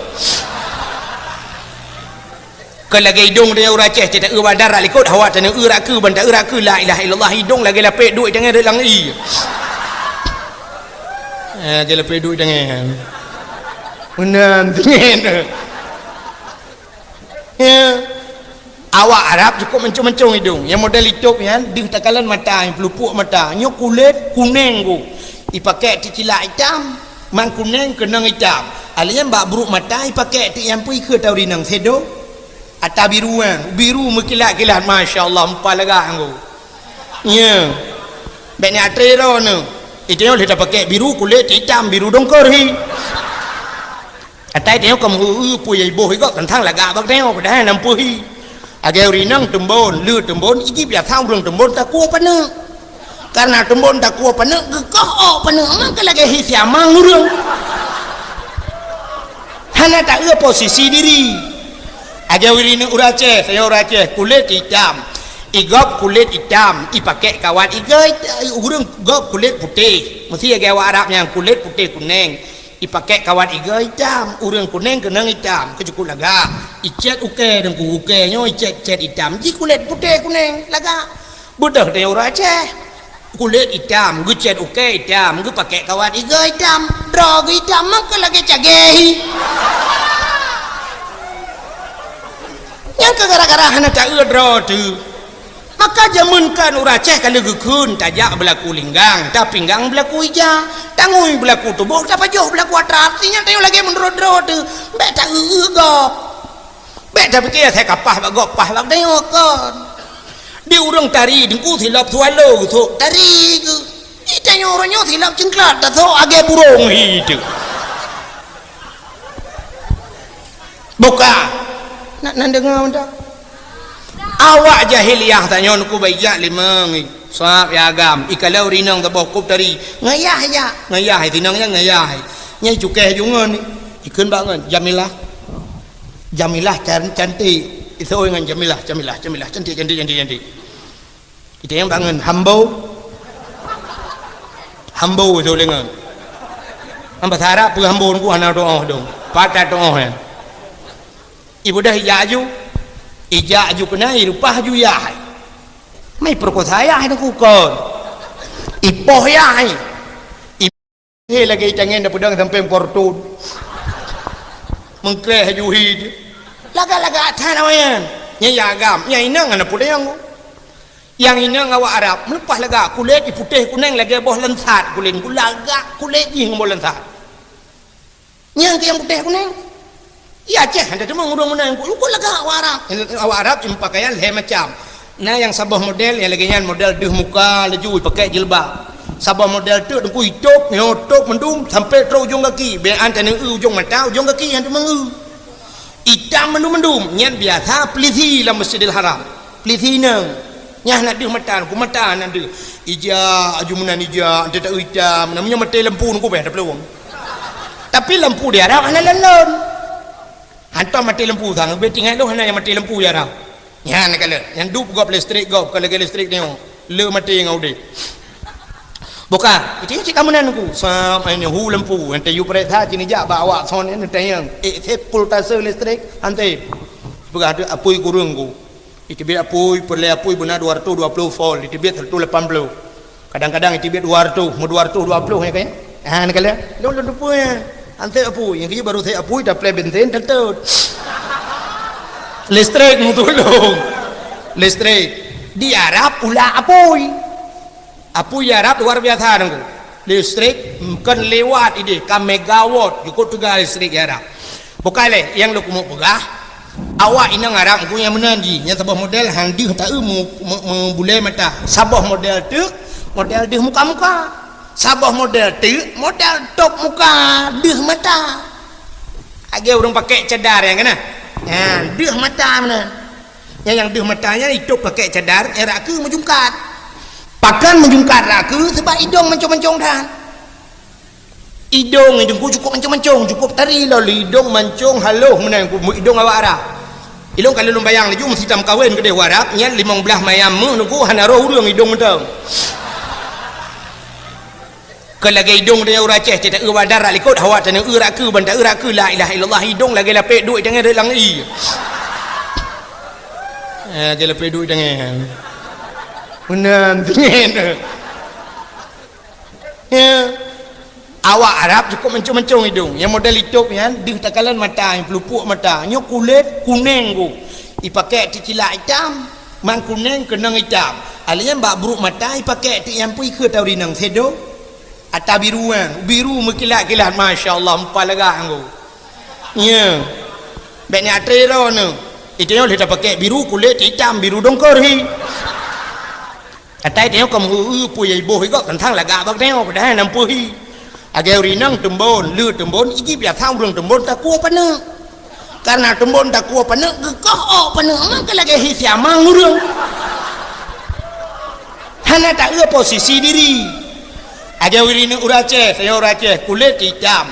Kon lagée idong tanyoe ureuëng Aceh, teuta eu badar rak likot, hawa tanyoe eu rak keu, ban ta eu rak keu, la ilaha illallah, idong lagée lapek duek tangai reulang i. Eh, lagée lapek duek tangai. Meunan tinggi tu. Ya. Awak Arab cukup mancong-mancong idong. Yang model itôb nyan, deuh takalon mata, yang peulupuk mata. Nyoe kulét kuneng ku. Ipakai ti cilak itam, mang kuneng keunong itam. Alien bak bruk mata, ipakai ti nyang pui keu tau rinong sedo. Ata biru, eh, biru meukilat-kilat, masya Allah, empat lagak anggo. Nya. Bèk ni atre ro ne. Itu yang kita pakai biru kulit hitam, biru dongkor hi. Atai tengok kamu hu hu pui iboh igok tentang lagak bak tengok dah nampuh hi. Agai urinang tembon, le tembon, iji biasa urang tembon takua paneuk. Karena teumbon takue paneuk, geukoh ôk paneuk, maka lagée hi siamang ureuëng. Hana taeu posisi diri. Agai urineueng ureuëng Aceh, saya ureuëng Aceh, kulét itam. Igob kulét itam, ipakek kawat igai, ureuëng gob kulét putéh. Mesti agai awak Arab nyang kulét putéh kuneng. Ipakèk kawat igoe itam, ureueng kuneng keunong itam, keu cukôp lagak. Icèt ukèe deungku, ukèe nyoe icèt-cèt itam, ji kulét putéh kuneng, lagak. Beudôh teuh ureueng Aceh. Kulét itam, geucèt ukèe itam, geupakèk kawat igoe itam, droe geuh itam, maka lagèe cagèe hi. Nyang keu gara-gara hana taeu droe teuh. Maka jameun kan ureueng Aceh ka lheueh geukheun, tajak beulaku linggang, tapinggang beulaku ija, tangui beulaku tuboh, tapajoh beulaku atra, artinya tanyoe lagèe meunurot droe teuh, bèk taeu-eu gob. Bèk tapike asai ka paih bak gob, paih bak tanyoe kon. Di ureueng tari deungku silop swallow geusok tari geuh. Di tanyoe uroe nyoe silop cingklak tasok agèe burông hi teuh. Buka. Nak nan deungoe dak? Awak jahiliyah tanyoe nuku baijak limong. Sab ya agam. Ikalon rinong saboh kop tari. Ngayah ya. Ngayah sinong ya ngayah. Nyai cukèe jungon ni. Ikheun bak ngon Jamilah. Jamilah can-, cantik. Isoi ngon Jamilah, Jamilah, Jamilah. Cantik, cantik, cantik, cantik. Kita nyang bangun hambo. Hambo tu lengan. Am bahasa Arab pun hambo ku hana doa dong. Patah doa ya. Ibu dah ijak aju. Ijak aju kena, irupah aju yah. Mai perkosa yah tu kukon. Ipoh yah. He lagèe itangen dapeudang sampoe meukortun. Meukreh aju hi jih. Lagak-lagak that awaknyan. Nyan ya agam, nyang inong hana peudong. Nyang inong awak Arab, meuleupah lagak kulét jih putéh kuneng lagèe boh lansat kulét. Lagak kulét jih ngon boh lansat. Nyang keu nyang putéh kuneng. Di Aceh hana teuma ureueng meunan, kok lagak awak Arab. Awak Arab ipakaian lhèe macam. Na nyang saboh model nyang lagèe nyan, model deuh muka laju ipakèk jilbab. Saboh model teuk deungku itôb, nyoe tôb mandum sampai trôk ujong gaki. Bèk an taneu-eu ujong mata, ujong gaki nyang teumeu-eu. Itam mandum-mandum, nyan biasa peulisi lam Masjidil Haram. Peulisi inong. Nyan na deuh mata, ku mata na deuh. Ija, aju meunan ija, ante ta itam, na meunyoe maté lampu nungku beh taplueng. Tapi lampu di Arab hana lon-lon. Hantom maté lampu sang, beutinggai lôn hana nyang maté lampu di Arab. Nyan kalon, nyang dup gob listrik gob, ka lagèe listrik nyoe. Le maté ngon udép. Buka, itu cit kamoe nan ku. Sam, ai nyoe hu lampu, ante yu peuriksa cini jak bak awak son ni tanyong. Eh, sép kultase listrik, ante. Peugah tu apui kureueng ku. Iteubiet apui, peureulèe apui beuna dua ratus dua puluh volt, iteubiet seratus lapan puluh. Kadang-kadang iteubiet dua ratus, meu dua ratus dua puluh nya kan? Ha, ni kalian. Lôn lôn teupeue nya. Ansep apui, nyang keuh baru sép apui, taplè bensin, teutôt. Listrik meutulông. Listrik. Di Arab pula apui. Apui Arab luar biasa nunggu. Listrik bukan lewat idéh, ka megawatt, cukup teuga listrik Arab. Bukai lé, nyang lôn keumeung peugah, awak inong Arab nunggu nyang meunan jih, nyang saboh model han deuh taeu mu-, mu-, meubulèe mata. Saboh model teuk, model deuh muka-muka. Saboh model teuk, model tôb muka, deuh mata. Lagèe ureueng pakèk cadar nyang keunan. Ha, deuh mata meunan. Nyang, nyang deuh mata nyan itôb pakèk cadar, eh, raka meujungkat. Pakon meujungkat raka, sebab idong mancong-mancong that. Idong nyan cukup mancong-mancong, cukup tari lom, idong mancong haloh meunan, idong awak Arab. Ilôn ka lôn bayang laju meusitam kawen keudeh u Arab, nyan limong blaih mayam méuh nunggu hana roh ureueng idong mantong. Kon lagèe idong tanyoe ureueng Aceh, teuta eu badar rak likot, hawa tanyoe eu rak keu, ban ta eu rak keu, la ilaha illallah, idong lagèe lapèk duek tangai rot lam ie. Eh, lagèe lapèk duek tangai. Meunan, tinggi tu. Ya. Awak Arab cukup mancong-mancong idong. Nyang model itôb nyan, deuh takalon mata, nyang peulupuk mata. Nyoe kulét kuneng ku. Ipakèk teucilak itam, man kuneng keunong itam. Alèh nyan bak bruek mata ipakèk teuk nyang peue ikheun tau rinong sedo. Ata biru nyan, biru meukilat-kilat, masya Allah, meupat lagak nyan ku. Nya. Bèk nyan atre droeneuh. Itu nyoe lheueh tapakèk biru, kulét itam, biru dongkor hi. Atai tanyoe ka meuheu-eu peue nyang iboh igob teuntang lagak bak tanyoe, padahai na peue hi. Lagèe ureueng inong teumbon, le teumbon, iji biasa ureueng teumbon takue paneuk. Karena teumbon takue paneuk, geukoh ôk paneuk, maka lagèe hi siamang ureueng. Hana taeu posisi diri. Lagèe ureueng inong ureueng Aceh, tanyoe ureueng Aceh, kulét itam.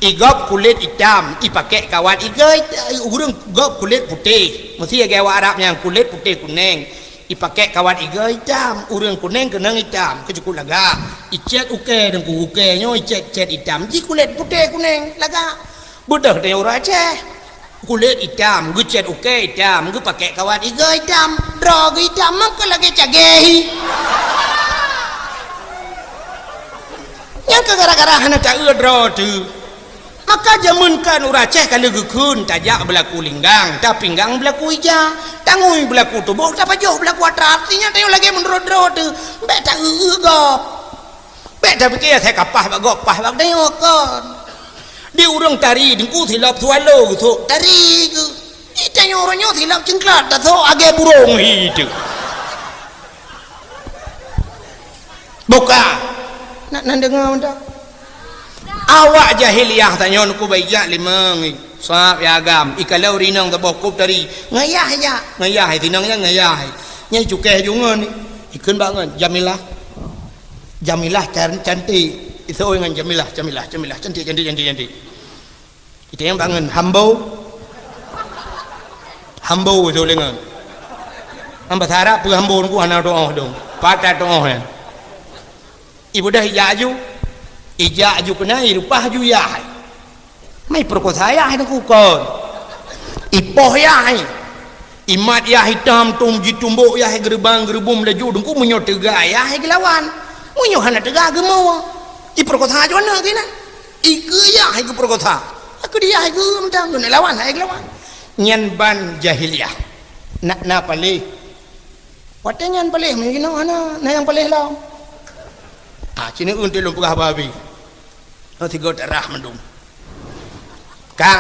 Igob kulét itam, ipakèk kawat igoe, ureueng gob kulét putéh. Meusti lagèe awak Arab nyang kulét putéh kuneng. Ipakèk kawat igoe itam, ureueng kuneng keunong itam, keucukut lagak. Icèt ukèe deungon ukèe nyoe icèt-cèt itam, jikulét putéh kuneng lagak. Beudôh tanyoe ureueng Aceh, kulét itam, geucèt ukèe itam, geupakèk kawat igoe itam, droe geuh itam, mangka lagèe cagèe hi. Nyan keuh gara-gara hana taeu droe teuh. Maka jameun kan ureueng Aceh ka lheueh geukheun, tajak beulaku linggang, tapinggang beulaku ija, tangui beulaku tuboh, tapajoh beulaku atra. Artinya tanyoe lagèe meunurot droe teuh, bèk taeu-eu gob. Bèk tapike asai ka paih bak gob, paih bak tanyoe kon. Di ureueng tari deungku silop swallow geusok tari geuh. Di tanyoe uroe nyoe silop cingklak tasok agèe burông hi teuh. Buka. Nak nan deungoe mantong. Awak jahiliyah tanyoe nuku baijak limong. Sab ya agam. Ikalon rinong saboh kop tari. Ngayah jak. Ngayah sinong nyan ngayah. Nyang cukèe jungon ni. Ikheun bak ngon Jamilah. Jamilah can-, cantik. Isoi ngon Jamilah, Jamilah, Jamilah. Cantik, cantik, cantik, cantik. Kita nyang bangun hambo. Hambo tu lengan. Am bahasa Arab peue hambo ku hana tuoh dong. Patah tuoh nyan. Ibu dah ijak aju. Ijak aju keunan, irupah aju yah. Mai peurekosa yah deungku kon. Ipoh yah. Imat yah itam tom jitumbok yah geureubang geureubum laju deungku meunyoe teuga yah geulawan. Meunyoe hana teuga geumoe. Ipeurekosa aju aneuk keunan. Ikeue yah hai geupeurekosa. Aku dia hai geu mantong geuneuk lawan hai geulawan. Nyan ban jahiliyah. Nak na paléh. Watèe nyan paléh meunyoe jinoe hana na nyang paléh lom. Ah, cina eunteuk lôn peugah babi. Oh, tiga darah mandum. Ka,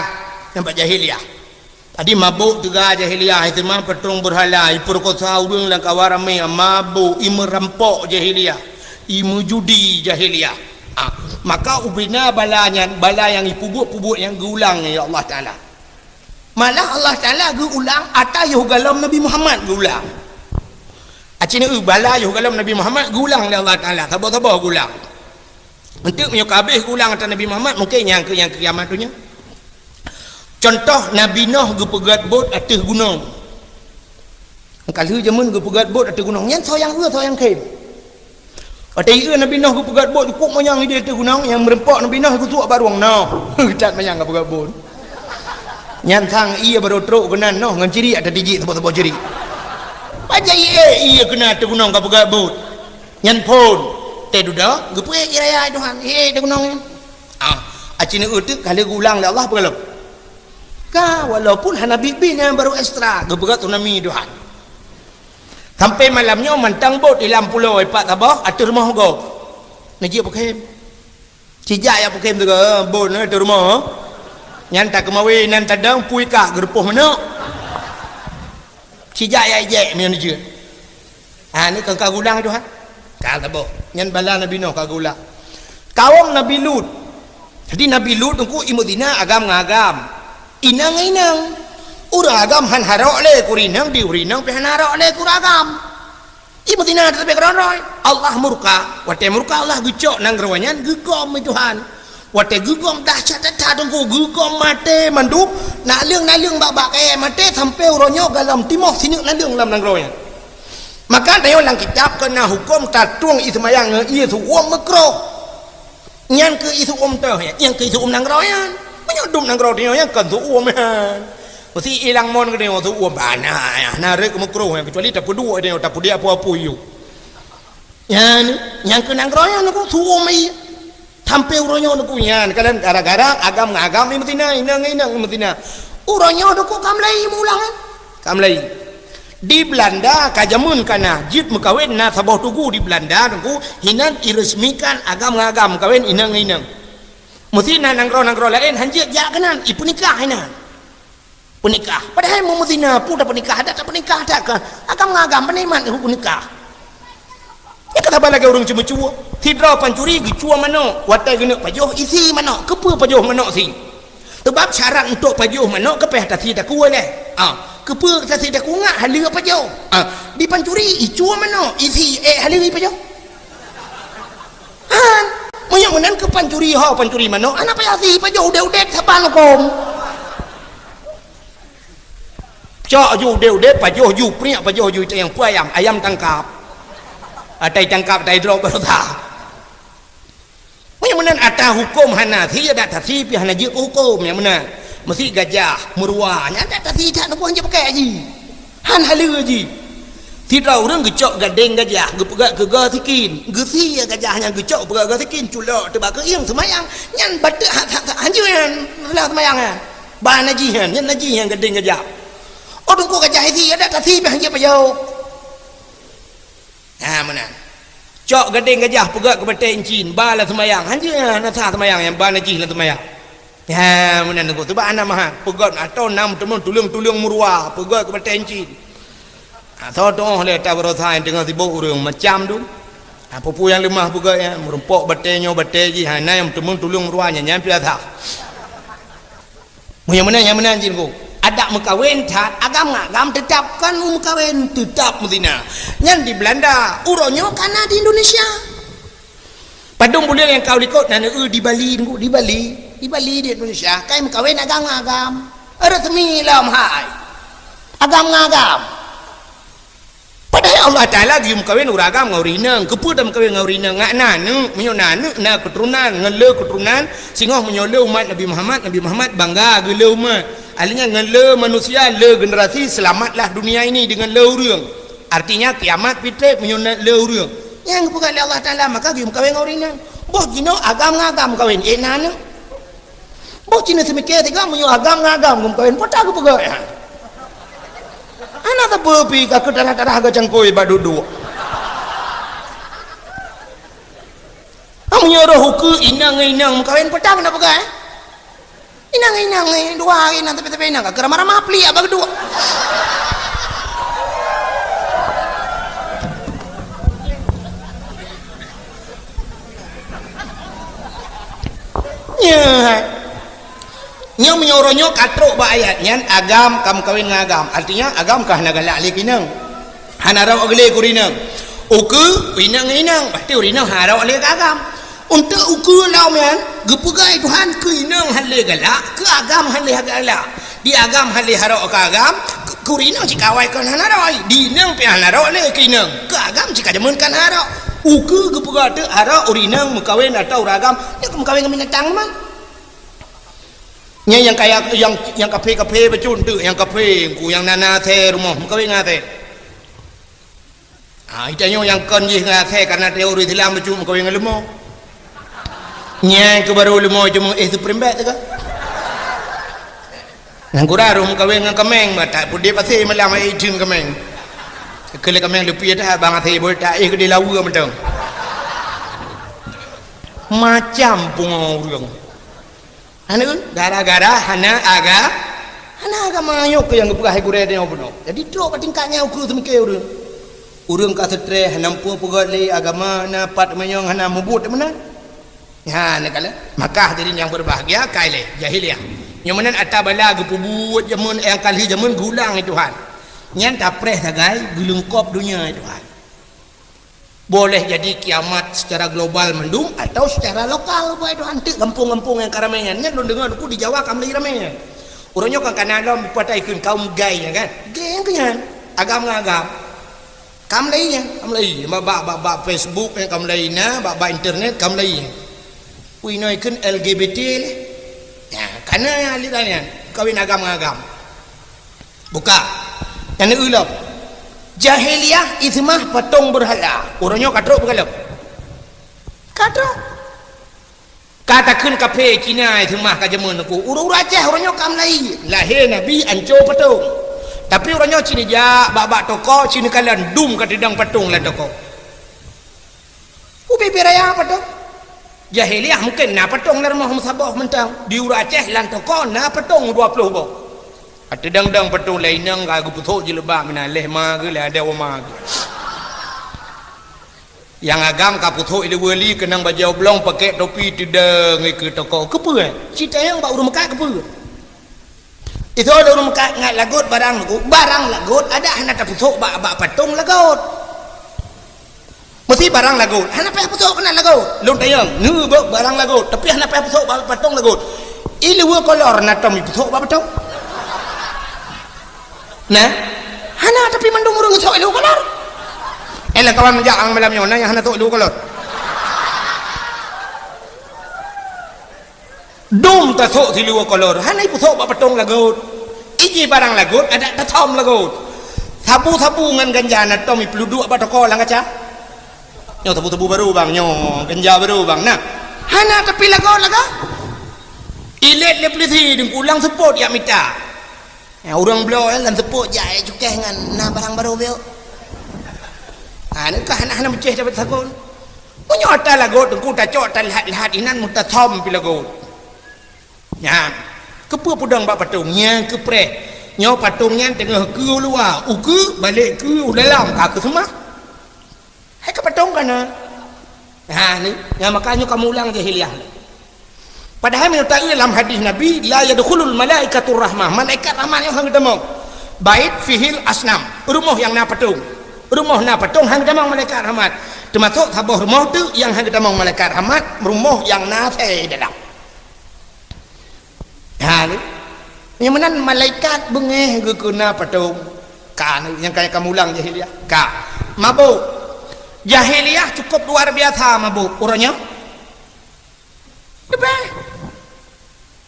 nampak jahiliyah. Tadi mabök teuga jahiliyah, hai teuma peutrong beurhala, ipeurekosa ureueng lam kawan ramé, mabök, imeurampok jahiliyah, imeujudi jahiliyah. Ah, maka ubena bala nyan, bala nyang ipeubuet-peubuet nyang geuulang lé Allah Taala. Malah Allah Taala geuulang ata yoh galom Nabi Muhammad geuulang. Aci neu bala yoh galom Nabi Muhammad geuulang lé Allah Taala, saboh-saboh geuulang. Eunteuk meunyoe ka habéh geulang ata Nabi Muhammad, mungken nyang keu, nyang keu kiamat donya. Contoh, Nabi Noh geupeugöt bot ateueh gunong. Ka lheueh jameun geupeugöt bot ateueh gunong. Nyan soe nyang eu, soe nyang khem. Watèe ieu Nabi Noh geupeugöt bot, cukôp manyang idéh ateueh gunong, nyang meureumpok Nabi Noh geutuek bak rueng Noh. Geutat manyang geupeugöt bot. Nyan sang ié barô trok keunan Noh ngon cirik ata tijik saboh-saboh cirik. Pajan ié, ié keunan ateueh gunong ka peugöt bot. Nyan phon, teuh dudoe, geupeuék raya Tuhan, ék deungon nyan. Ah, aci neu teuk ka lheueh geulang lé Allah peugah lom. Ka, walaupun hana bit-bit nyan baru ekstra, geupeugah tsunami Tuhan. Sampai malam nyoe mantong bot di lam pulo ipat saboh ateueh rumoh gob. Neujeuet peukem. Cijak jak peukem teuka, bot nyoe ateueh rumoh. Nyan takeumawe nan tadong pui kah geurupoh manok. Cijak jak ijek meunyoe neujeuet. Ha, ni ka geulang Tuhan. Ka saboh. Nyan bala Nabi Nuh ka geulang. Kawom Nabi Lut. Jadi Nabi Lut teungku imeuzina agam ngon agam. Inong ngon inong. Ureueng agam han harok lé keu ureueng inong, di ureueng inong pih han harok lé keu ureueng agam. Imeuzina teutap keudroe-droe. Allah murka. Watée murka Allah geucok nanggroe nyan geugom lé Tuhan. Watée geugom dahsyat that teungku, geugom maté mandum, naleueng-naleueng bak-bak kayée maté sampoe uroe nyoe galom timoh sineuk naleueng lam nanggroe nyan. Maka tanyoe lam kitab keu na huköm tatueng ié seumayang ngon ié seuuem meukruh. Nyan keu ié seuuem teuh nyan, nyan keu ié seuuem nanggroe nyan. Meunyoe dum nanggroe tanyoe nyan kon seuuem nyan. Meusti ilang mon keu tanyoe seuuem bana nyan, na rhot meukruh nyan, keucuali tapeuduek tanyoe, tapeuduek apui-apui yue. Nyan, nyang keu nanggroe nyan teungku seuuem ié. Sampoe uroe nyoe teungku nyan, kalon gara-gara agam ngon agam imeuzina, inong ngon inong imeuzina. Uroe nyoe teungku ka mulai meuulang, eh. Ka mulai. Di Belanda ka jameun ka na, jeuet meukawen na saboh tugu di Belanda teungku, hinan iresmikan agam ngon agam, kawen inong ngon inong. Meusti na nanggroe-nanggroe laén han jeuet jak keunan, ipeunikah hinan. Peunikah. Padahai meumeutina peue tapeunikah, adak tapeunikah that kah? Agam ngon agam, peunikmat peunikah. Nyan ka saban lagée ureueng ceumeucue. Sidroe pancuri geucue manok, watée geuneuk pajoh isi manok. Keupeue pajoh manok si? Teubab syarat untuk pajoh manok keupeue tasi takue lé. Ah, keupeue tasi takue ngat haleue pajoh. Ah, di pancuri icue manok, isi ék haleue pajoh. Han, meunyoe meunan keu pancuri ho, pancuri manok, hana payah si pajoh udeb-udeb saban huköm. Cok ju udeb-udeb, pajoh ju priek, pajoh ju itayong, peue ayam, ayam tangkap. Atai tangkap, atai droe baroesa. Meunyoe meunan ata huköm hana sie, adak tasi pih hana jeuet keu huköm nyang meunan. Meusi gajah, meuruwa, nyan adak tasi that neuboh jeuet pakai jih. Han haleue jih. Sidroe ureuëng geucok gadeng gajah, geupeugöt keu goe sikin. Geusie gajah nyan geucok peugöt goe sikin, culok teuh bak keuieng seumayang. Nyan bateuk ha-, ha-, ha-, hanjeuet nyan, reulah seumayang nyan. Ba najih nyan, nyan najih nyan gadeng gajah. Oh, teungku gajah isi, adak tasi pih hanjeuet pajoh. Ha, meunan. Cok gadeng gajah peugöt keu batèe incin, ba lam seumayang. Hanjeuet nyan, hana sah seumayang nyan, ba najih lam seumayang. Ha, meunan teungku. Sabab hana mahat. Peugöt atau na meuteumé tuleueng-tuleueng meuruwa, peugöt keu batèe incin. Ha, soe tuoh lé ata baroesa nyang teungoh sibok ureuëng macam tu. Ha, peue-peue nyang leumah peugöt nyan, meurumpok batèe nyoe batèe jih, ha, na nyang meuteumé tuleueng meuruwa nyan, nyan pih sah. Meunyoe meunan, nyang meunan jih teungku. Adak meukawen that, agam ngon agam teutab kon meukawen, teutab meuzina. Nyan di Belanda, uroe nyoe ka na di Indonesia. Padum buleuen nyang ka u likot na neueu di Bali teungku, di Bali, di Bali di Indonesia, kai meukawen agam ngon agam. Resmi lom hai. Agam ngon agam. Padahai Allah Taala geuyue meukawen ureuëng agam ngon ureuëng inong. Keupeue tameukawen ngon ureuëng inong? Ngat na aneuk, meunyoe na aneuk, na keuturonan, ngon le keuturonan, singoh meunyoe le umat Nabi Muhammad, Nabi Muhammad bangga geule umat. Ahli nyan ngon le manusia, le generasi, selamatlah dunia ini dengan le ureuëng. Artinya kiamat pih treb meunyoe na le ureuëng. Nyang geupeugah lé Allah Taala, maka geuyue meukawen ngon ureuëng inong. Boh jinoe agam ngon agam meukawen, eh na aneuk. Boh cina seumiké sigoe meunyoe agam ngon agam geumeukawen, peue ta geupeugah nyan? Hana sapeue pih ka keu tarah-tarah geucangkôi bak duek-duek. Ah, meunyoe roh ukeue inong ngon inong meukawen, peue ta geupeugah, eh? Inong ngon inong, eh, dua hari inong tapi-tapi inong ka keu ramah-ramah pliek bak duek. Nyan. Nyoe meunyoe uroe nyoe ka trok bak ayat nyan, agam ka meukawen ngon agam. Artinya, agam ka hana galak lé keu inong. Hana rhot lé keu ureuëng inong. Ukeue, inong ngon inong. Pasti ureuëng inong hana rhot lé keu agam. Untuk ukeue lom nyan, geupeugah Tuhan keu inong hana lé galak, keu agam hana lé galak. Di agam hana lé harok keu agam, keu, keu ureuëng inong cit ka awai kon hana rhot. Di inong pih hana rhot lé keu inong. Keu agam cit ka jameun kon hana rhot. Ukeue geupeugah teuk harok ureuëng inong meukawen atau ureuëng agam, nyoe ka meukawen ngon binatang mah. Nyan nyang kaya, nyang, nyang kaphé-kaphé bacut teuk, nyang kaphé, ku nyang na, na asèe rumoh, meukawen ngon asèe. Ha, geutanyoe nyang kon jih ngon asèe, karena teori Islam bacut meukawen ngon leumo. Nyan keuh baru leumo cuma éh supreme bet teuka. Nyang kurang roh meukawen ngon kaméng, bah that peuet asèe malam ai jeuem kaméng. Keu lé kaméng leupie that bang asèe boh that éh keudéh laweue mantong. Macam pungo ureuëng. Aneuk, gara-gara hana aga-, hana agama nyoe keuh nyang geupeugah hai gurèe tanyoe bunoe. Jadi trok bak tingkat nyan ukeue seumiké ureuëng. Ureuëng ka seutrés, hana muphom peugöt lé agama, na pat meunyoe hana mubuet meunan. Nyan kala. Maka hadirin yang berbahagia, ka ilèe jahiliyah. Nyoe meunan ata bala geupeubuet jameun nyang ka lheueh jameun geulang lé Tuhan. Nyan tapreh sagai geuleungkop donya lé Tuhan. Boleh jadi kiamat secara global mandum atau secara lokal, buat itu hantik gampông-gampông nyang ka ramé nyan. Nyan lôn deungoe teungku di Jawa ka mulai ramé nyan. Uroe nyoe kan kana lom peukatai kheun kaum gay nyan kan. Gay nyan keu nyan. Agam ngon agam. Ka mulai nyan, ka mulai. Bak, bak, bak, bak Facebook nyan ka mulai na, bak, bak internet ka mulai nyan. Ui noi kheun L G B T lé. Nyan, kana aliran nyan. Kawin agam ngon agam. Buka. Nyang neueu lom. Jahiliyah iseumah patong beurhala. Uroe nyoe ka trok bukan lom? Ka trok. Ka takheun kaphé Cina iseumah ka jameun teungku. Ureuëng-ureuëng Aceh uroe nyoe ka mulai. Lahé Nabi anco patong. Tapi uroe nyoe ci neujak bak-bak toko, ci neukalon dum ka teudong patong lam toko. Ubé-bé raya patong. Jahiliyah mungken na patong lam rumoh meusaboh mantong. Di ureuëng Aceh lam toko na patong dua ploh boh. Até dang-dang patong lainang ka geupeusok jilbab meunan leh ma geuh leh ada wama geuh. Nyang agam ka peusok ileue li keunong bajèe oblong pakèk topi teudong ikeue toko. Keupeue? Cit tanyong bak ureuëng meukat keupeue? Itu ada ureuëng meukat ngat lagot barang lagot, barang lagot ada hana tapeusok bak, bak patong lagot. Mesti barang lagot. Hana payah peusok keunan lagot. Lôn tanyong, neu bak barang lagot, tapi hana payah peusok bak patong lagot. Ileue kolor na tom ipeusok bak patong. Nah, hana, tapi mandum ureuëng sok ilu kolor. Eh, lam kawan jak ang malam nyoe, na nyang hana sok ilu kolor. Dum tasok siluweue kolor, hana ipusok bak patong lagot. Iji barang lagot, adak tatom lagot. Sabu-sabu ngon ganja na tom ipluduek bak toko lam kaca. Nyoe sabu-sabu baru bang, nyoe ganja baru bang. Nah, hana tapi lagot laga. Ilet lé polisi dengkulang seupôt yak mita. Ya, ureuëng bloe lam seupôt jak cukéh ngon na barang baru biok. Ha, neu ka hana-hana meucéh dapat sakon. Meunyoe ata lagot teungku tacok ata lahat-lahat inan mutasom pi lagot. Nyan, keupeue peudong bak patong nyang keupreh. Nyoe patong nyan teungoh keu luwa, ukeue balek keu u dalam ka keuseumah. Hai ka patong kana. Ha ni, nyang maka nyoe kamu ulang jahiliyah. Padahai meunyoe taeu lam hadis Nabi, la yadkhulul malaikatur rahmah, malaikat rahmat nyoe hana tamong. Bait fihil asnam, rumoh nyang na patong. Rumoh na patong hana tamong malaikat rahmat. Teumasok saboh rumoh tu nyang hana tamong malaikat rahmat, rumoh nyang na asèe dalam. Ha ni. Nyang meunan malaikat beungéh geukeuna patong. Ka ni nyang kaya kamulang jahiliyah. Ka. Mabuk. Jahiliyah cukup luar biasa mabuk. Uroe nyoe? Leubeh.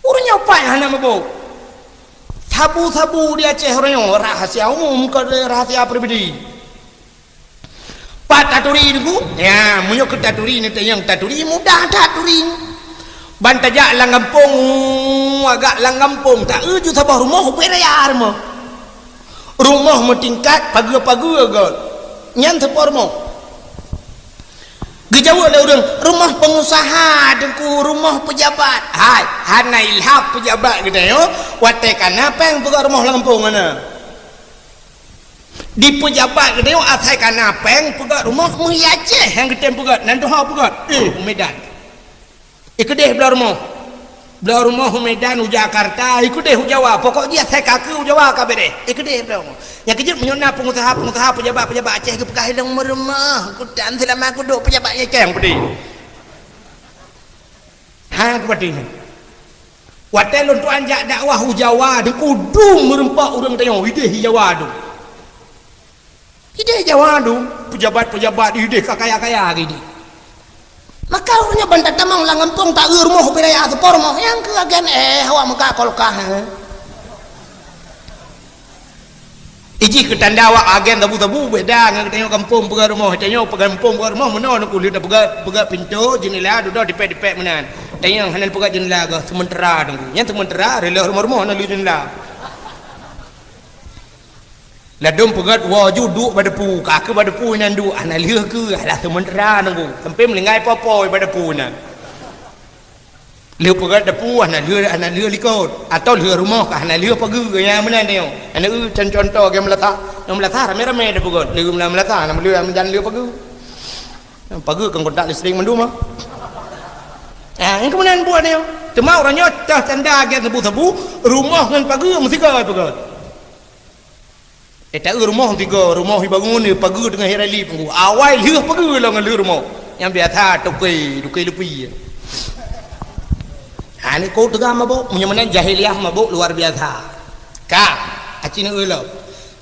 Uroe nyoe pat hana mabuk. Sabu-sabu di Aceh uroe nyoe rahasia umum, kon rahasia pribadi. Pat taturi teungku? Ya, meunyoe keu taturi neutanyong taturi mudah taturi. Ban tajak lam gampông, agak lam gampông, taeu ju saboh rumoh ubé raya rumoh. Rumoh meutingkat pageue-pageue göt. Nyan saboh rumoh. Geujaweueb lé ureuëng, rumoh peungusaha teungku, rumoh peujabat. Hai, hana ilham peujabat geutanyoe, watée kana péng peugah rumoh lam gampông hana. Di peujabat geutanyoe asai kana péng peugét rumoh meuhi Aceh nyang geutem peugét, nan tuha peugét. Eh, u Medan. Ikeudeh bloe rumoh. Bloe rumoh u Medan, u Jakarta, ikeudeh u Jawa. Pokok jih asai ka keu u Jawa ka beudeh. Ikeudeh bloe rumoh. Nyang keujeuet meunyoe na peungusaha-peungusaha, peujabat-peujabat Aceh geupeugah ilong meurumoh, kutan seulama kuduek peujabat nyang keng peudeh. Ha, keu patéh nyan. Watée lôn tuan jak dakwah u Jawa, teungku dum meureumpok ureuëng tanyoe, ideh i Jawa dum. Ideh i Jawa dum, peujabat-peujabat ideh ka kaya-kaya gini. Maka ureuëng nyan ban tatamong lam gampông taeu rumoh ubé raya seupôt rumoh, nyang keu agen eh awak meuka kolkah, eh. Iji keu tanda awak agen sabu-sabu beda ngon geutanyoe gampông peugét rumoh. Tanyoe gampông peugét rumoh meunoe teungku, lheueh tapeugét, peugét pintoe, jeundela, dudoe dipék-dipék meunan. Tanyoe hana peugét jeundela geuh, seumeutara teungku. Nyan seumeutara, reuloh rumoh-rumoh hana lheueh jeundela. Ladôm peugét woe ju duek bak depu, ka keu bak depu inan duek, hana lheueh keu, alah seumeutara teungku. Sampai meulinggai po-po bak depu inan. Lheueh peugét depu hana lheueh, hana lheueh likot, atawa lheueh rumoh ka hana lheueh pageue, nyang meunan nyoe. Hana eu con-, contoh geuh meulasa, nyang meulasa ramé-ramé depeugét, lheueh meulasa, hana lheueh meujan lheueh pageue. Pageue kan kontak listrik mandum ah. Ah, nyang keumeunang buet nyoe. Teuma ureuëng nyoe teuh tanda gét sabu-sabu, rumoh ngon pageue meusigoe peugét. Eh, taeu rumoh tiga, rumoh ibangun ni pageue teungoh irali punggu. Awai lheueh pageue lom ngon lheueh rumoh. Nyang biasa toke, toke lupi. Ha ni kok teuga mabok, meunyoe meunan jahiliyah mabok luar biasa. Ka, aci neueu lom.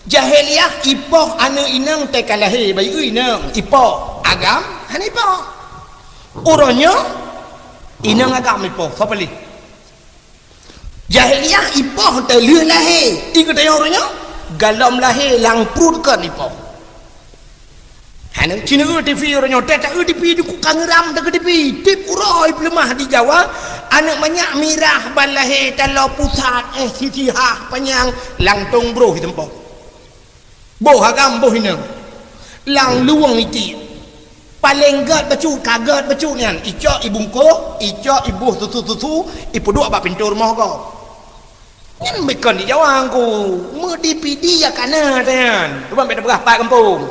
Jahiliyah ipoh aneuk inong teuka lahé, bayeue inong, ipoh. Agam, hana ipoh. Uroe nyoe, inong agam ipoh, soe paléh. Jahiliyah ipoh teulheueh lahé. Ikeu tanyoe uroe nyoe, galom lahé lam pruet kon ipoh. Hana cina TV uroe nyoe, teuta TV di kuka ngeram teuka TV. Tiep uroe peuleumah di Jawa, aneuk manyak mirah ban lahé taloe pusat, eh, sisihah panyang, langtong broh iteumpok. Boh agam boh inong. Lam luwong itiek. Paleng gét bacut, ka gét bacut nyan. Icok ibungkoh, icok iboh susu-susu, ipeuduek bak pintoe rumoh gob. Nyan bukon di Jawa ngku. Meudipidi ya kana nyan. Cuba bèk tapeugah pat gampông.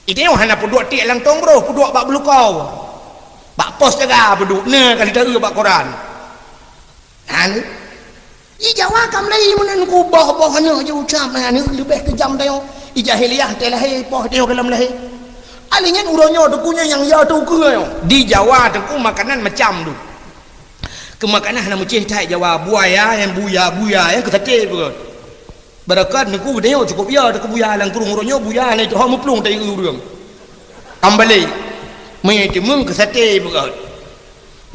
Ide hana peuduek tiek lam tong broh, peuduek bak beulukau. Bak pos jaga peuduek, na ka lheueh taeu bak koran. Hana. Di Jawa ka mulai meunan ku boh-boh aneuk jiucap, aneuk leubeh keujam tanyoe. Di jahiliyah teuh lahé, poh tanyoe ka lom lahé. Alèh nyan uroe nyoe teungku nyan nyang ya teuh keue nyoe. Di Jawa teungku makanan macam tu. Keu makanan hana meucéh that Jawa, buaya, nyang buya, buya, nyang keu saté beurot. Beureukat neuk geutanyoe cukôp ya, teuka buya lam krueng uroe nyoe buya na itu ho meuplueng tayue ureuëng. Ambalé, meuitimeueng keu saté beureukat.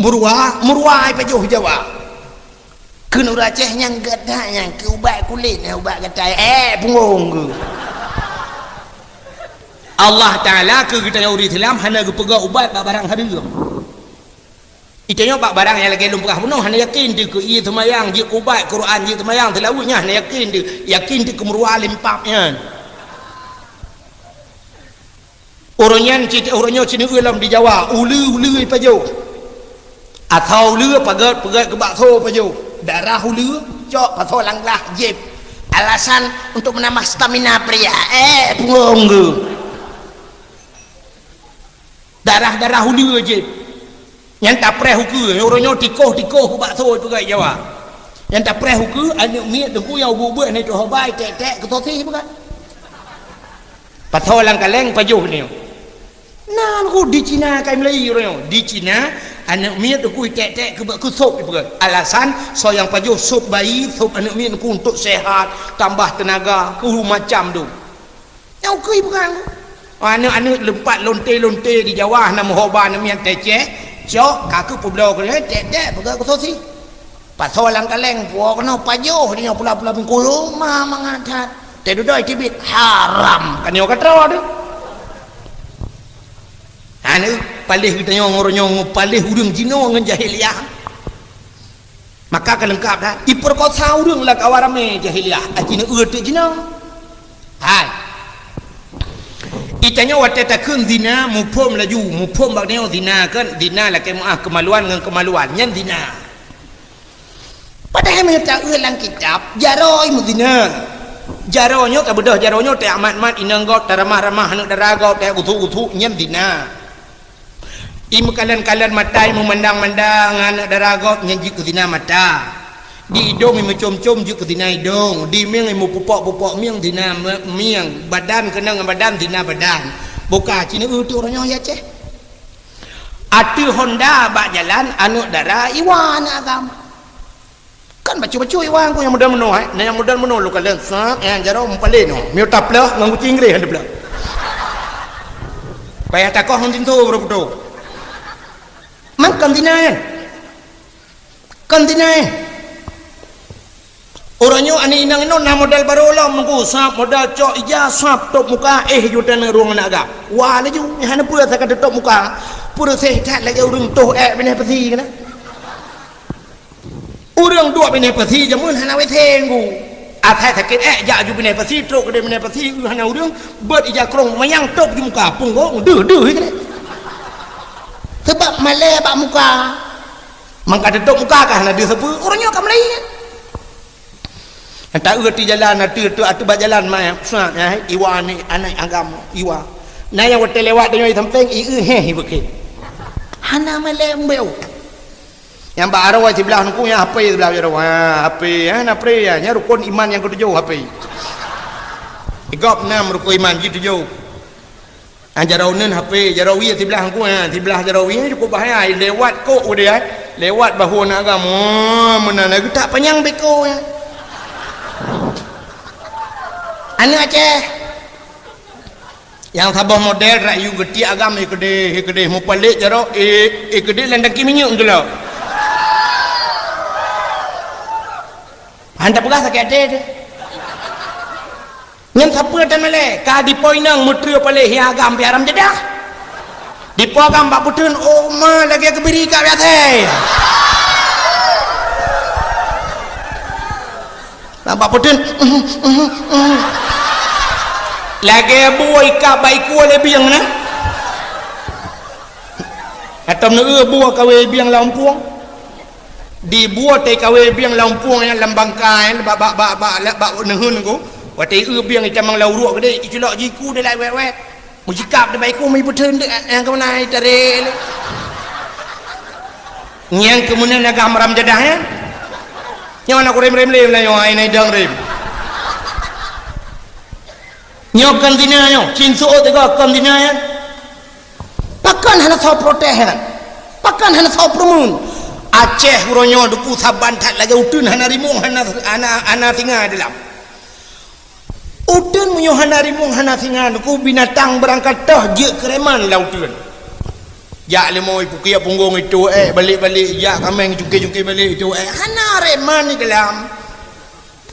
Meuruwa, meuruwa pajoh Jawa. Keu ureuëng Aceh nyang gata nyang keu ubat kulét, nyang ubat gatai, eh, punggong geuh. Allah Taala keu geutanyoe ureuëng Islam hana geupeugah ubat bak barang hareuem. Itanyoe bak barang nyang lagée lôn peugah bunoe hana yakin teuh keu ié seumayang, jeuet keu ubat, Quran, jeuet seumayang, seulaweuet nyan hana yakin teuh, yakin teuh keu meuruwa limpab nyan. Uroe nyan cit, uroe nyoe sineuk lom di Jawa, uleue-uleue pajoh. Asoe uleue paget-paget keu bakso pajoh. Darah uleue cok pasoe lam glah jieb. Alasan untuk menambah stamina pria. Eh, punggong geuh. Darah-darah uleue jieb. Nyang tapreh ukeue, uroe nyoe tikoh-tikoh keu bakso peugah Jawa. Nyang tapreh ukeue, aneuëk miet teungku nyang ubeut-ubeut hana teuhobai, tek-tek keu sosis peugah. Pasoe lam kaleng pajoh nyoe. Nan ku di Cina kai meulayi uroe nyoe. Di Cina, aneuëk miet teungku tek-tek keu, keu sop peugah. Alasan, soe nyang pajoh sop bayi, sop aneuëk miet teungku untuk sehat, tambah tenaga, keu macam tu. Nyang ukui peugah. Aneuëk-aneuëk leumpat lonte-lonte di Jawa hana meuhoba aneuëk miet teceh, cok ka keu peubloe keu tek-tek peugah keu sosis. Pasoe lam kaleng puwoe keunoe pajoh di nyoe pula-pula bungkulu ma mangat that. Teududoe tibit haram kan nyoe ka troe tu. Aneuëk paléh geutanyoe ngon uroe nyoe paléh ureuëng jinoe ngon jahiliah. Maka ka leungkap dah, ipeurkosa ureuëng lam kawan ramé jahiliah, aci neueu teuk jinoe. Hai. Itanyoe watée takheun zina, muphom laju, muphom bak nyoe zina kan, zina lakée meuáh keumaluan ngon keumaluan, nyan zina. Padahai meunyoe taeu lam kitab, jaroe meuzina. Jaroe nyoe ka beudôh jaroe nyoe teuamat-mat inong gob, taramah-ramah aneuëk dara gob, teuusuk-usuk, nyan zina. Imeukalon-kalon mata, imeumandang-mandang aneuëk dara gob nyan jeuet keu zina mata. Di idong imeucom-com jeuet keu zina idong. Di mieng imeupupok-pupok mieng zina me-, mieng. Badan keunong ngon badan zina badan. Boka ci neueu teuk uroe nyoe ya ceh. Ateueh honda bak jalan aneuëk dara iwa aneuëk agam. Kan bacut-bacut iwa ku nyang model meunoe, eh? Nah, nyang model meunoe lôn kalon, sat, eh, jaroe meupaléh nyoe. Miyueb tapleuh ngon guci Inggréh han tapleuh. Payah takoh ngon sinto baru putôh. Man kon zina nyan. Kon zina nyan. Uroe nyoe aneuëk inong inong na model barô lom meuku, sab model cok ija, sab top muka, eh, ju taneuk rueng aneuëk agam. Wa laju, nyan hana peue asai ka teutop muka. Peureuseh that lagée ureuëng toh ék binéh peusi keunan. Ureuëng duek binéh peusi jameun hana WC nggu. Asai sakét ék jak ju binéh peusi, trok keudeh binéh peusi, eu hana ureuëng, beuet ija krong manyang top ju muka, punggong deuh-deuh keudeh. Sabab malée bak muka. Mangka teutop muka ka hana deuh sapeue, ureuëng nyoe ka meulayeue. Ata eu ti jalan, atu, atu, atu bak jalan mai, sa, eh, iwa ni, aneuëk agam, iwa. Na nyang watée lewat tanyoe sampéng, i eu héh, i beukeh. Hana malée mbeu. Nyang bak aroe siblah nuku nyang hapé siblah jaroe. Ha, hapé, ha, na pre ya. Nyang rukon iman nyang ketujoh hapé. Igop nam rukon iman ji tujoh. Ha, jaroe uneun hapé, jaroe wie siblah nuku, ha, siblah jaroe wie cukup bahaya. Lewat kok udah, ha. Lewat bahu aneuk agam. Oh, meunan lagée tak panyang beko ya. Aneuk Aceh. Nyang saboh model rak yue geutiek agam, eh keudeh, eh keudeh mupalek jaroe, eh, eh keudeh lam tangki minyeuk meutulok. Han tapeugah sakét até teuh. Nyan sapeue tan malée, ka dipo inong meutreue palek hi agam pih haram jadah. Dipo agam bak peuteun, oh ma lagée keubiri ka biasa. Nampak peuteun. Lagée bue ikab bak iku lé bieng na. Atau neueu bue kawé bieng lam pueng. Di bue tai kawé bieng lam pueng nyan lam bangkai bak, bak, bak, bak, bak neuheun ku. Watée eu bieng itamong lam uruek geude, iculok jiku dilai wet-wet. Meusikap teubaiku meuibeutreun deuk nyang keumeunai tarek lé. Nyang keumeunai lagah maram jadah nyan. Nyoe na kurem-rem lé meulayeue ai nai dang rem. Nyoe kon zina nyoe, cin suot teuga kon zina nyan. Pakon hana soe protes nyan? Pakon hana soe peureumeun? Aceh uroe nyoe duku saban that lagée uteuen hana rimueng hana, hana, hana singa dalam. Uteuen meunyoe hana rimueng hana singa, Teungku, binatang beurangkat toh jeuet keu reman lam uteuen. Jak leumo ipukiek punggong itu, eh, balek-balek, jak kaméng cuke-cuke balek itu, eh, hana reman di dalam.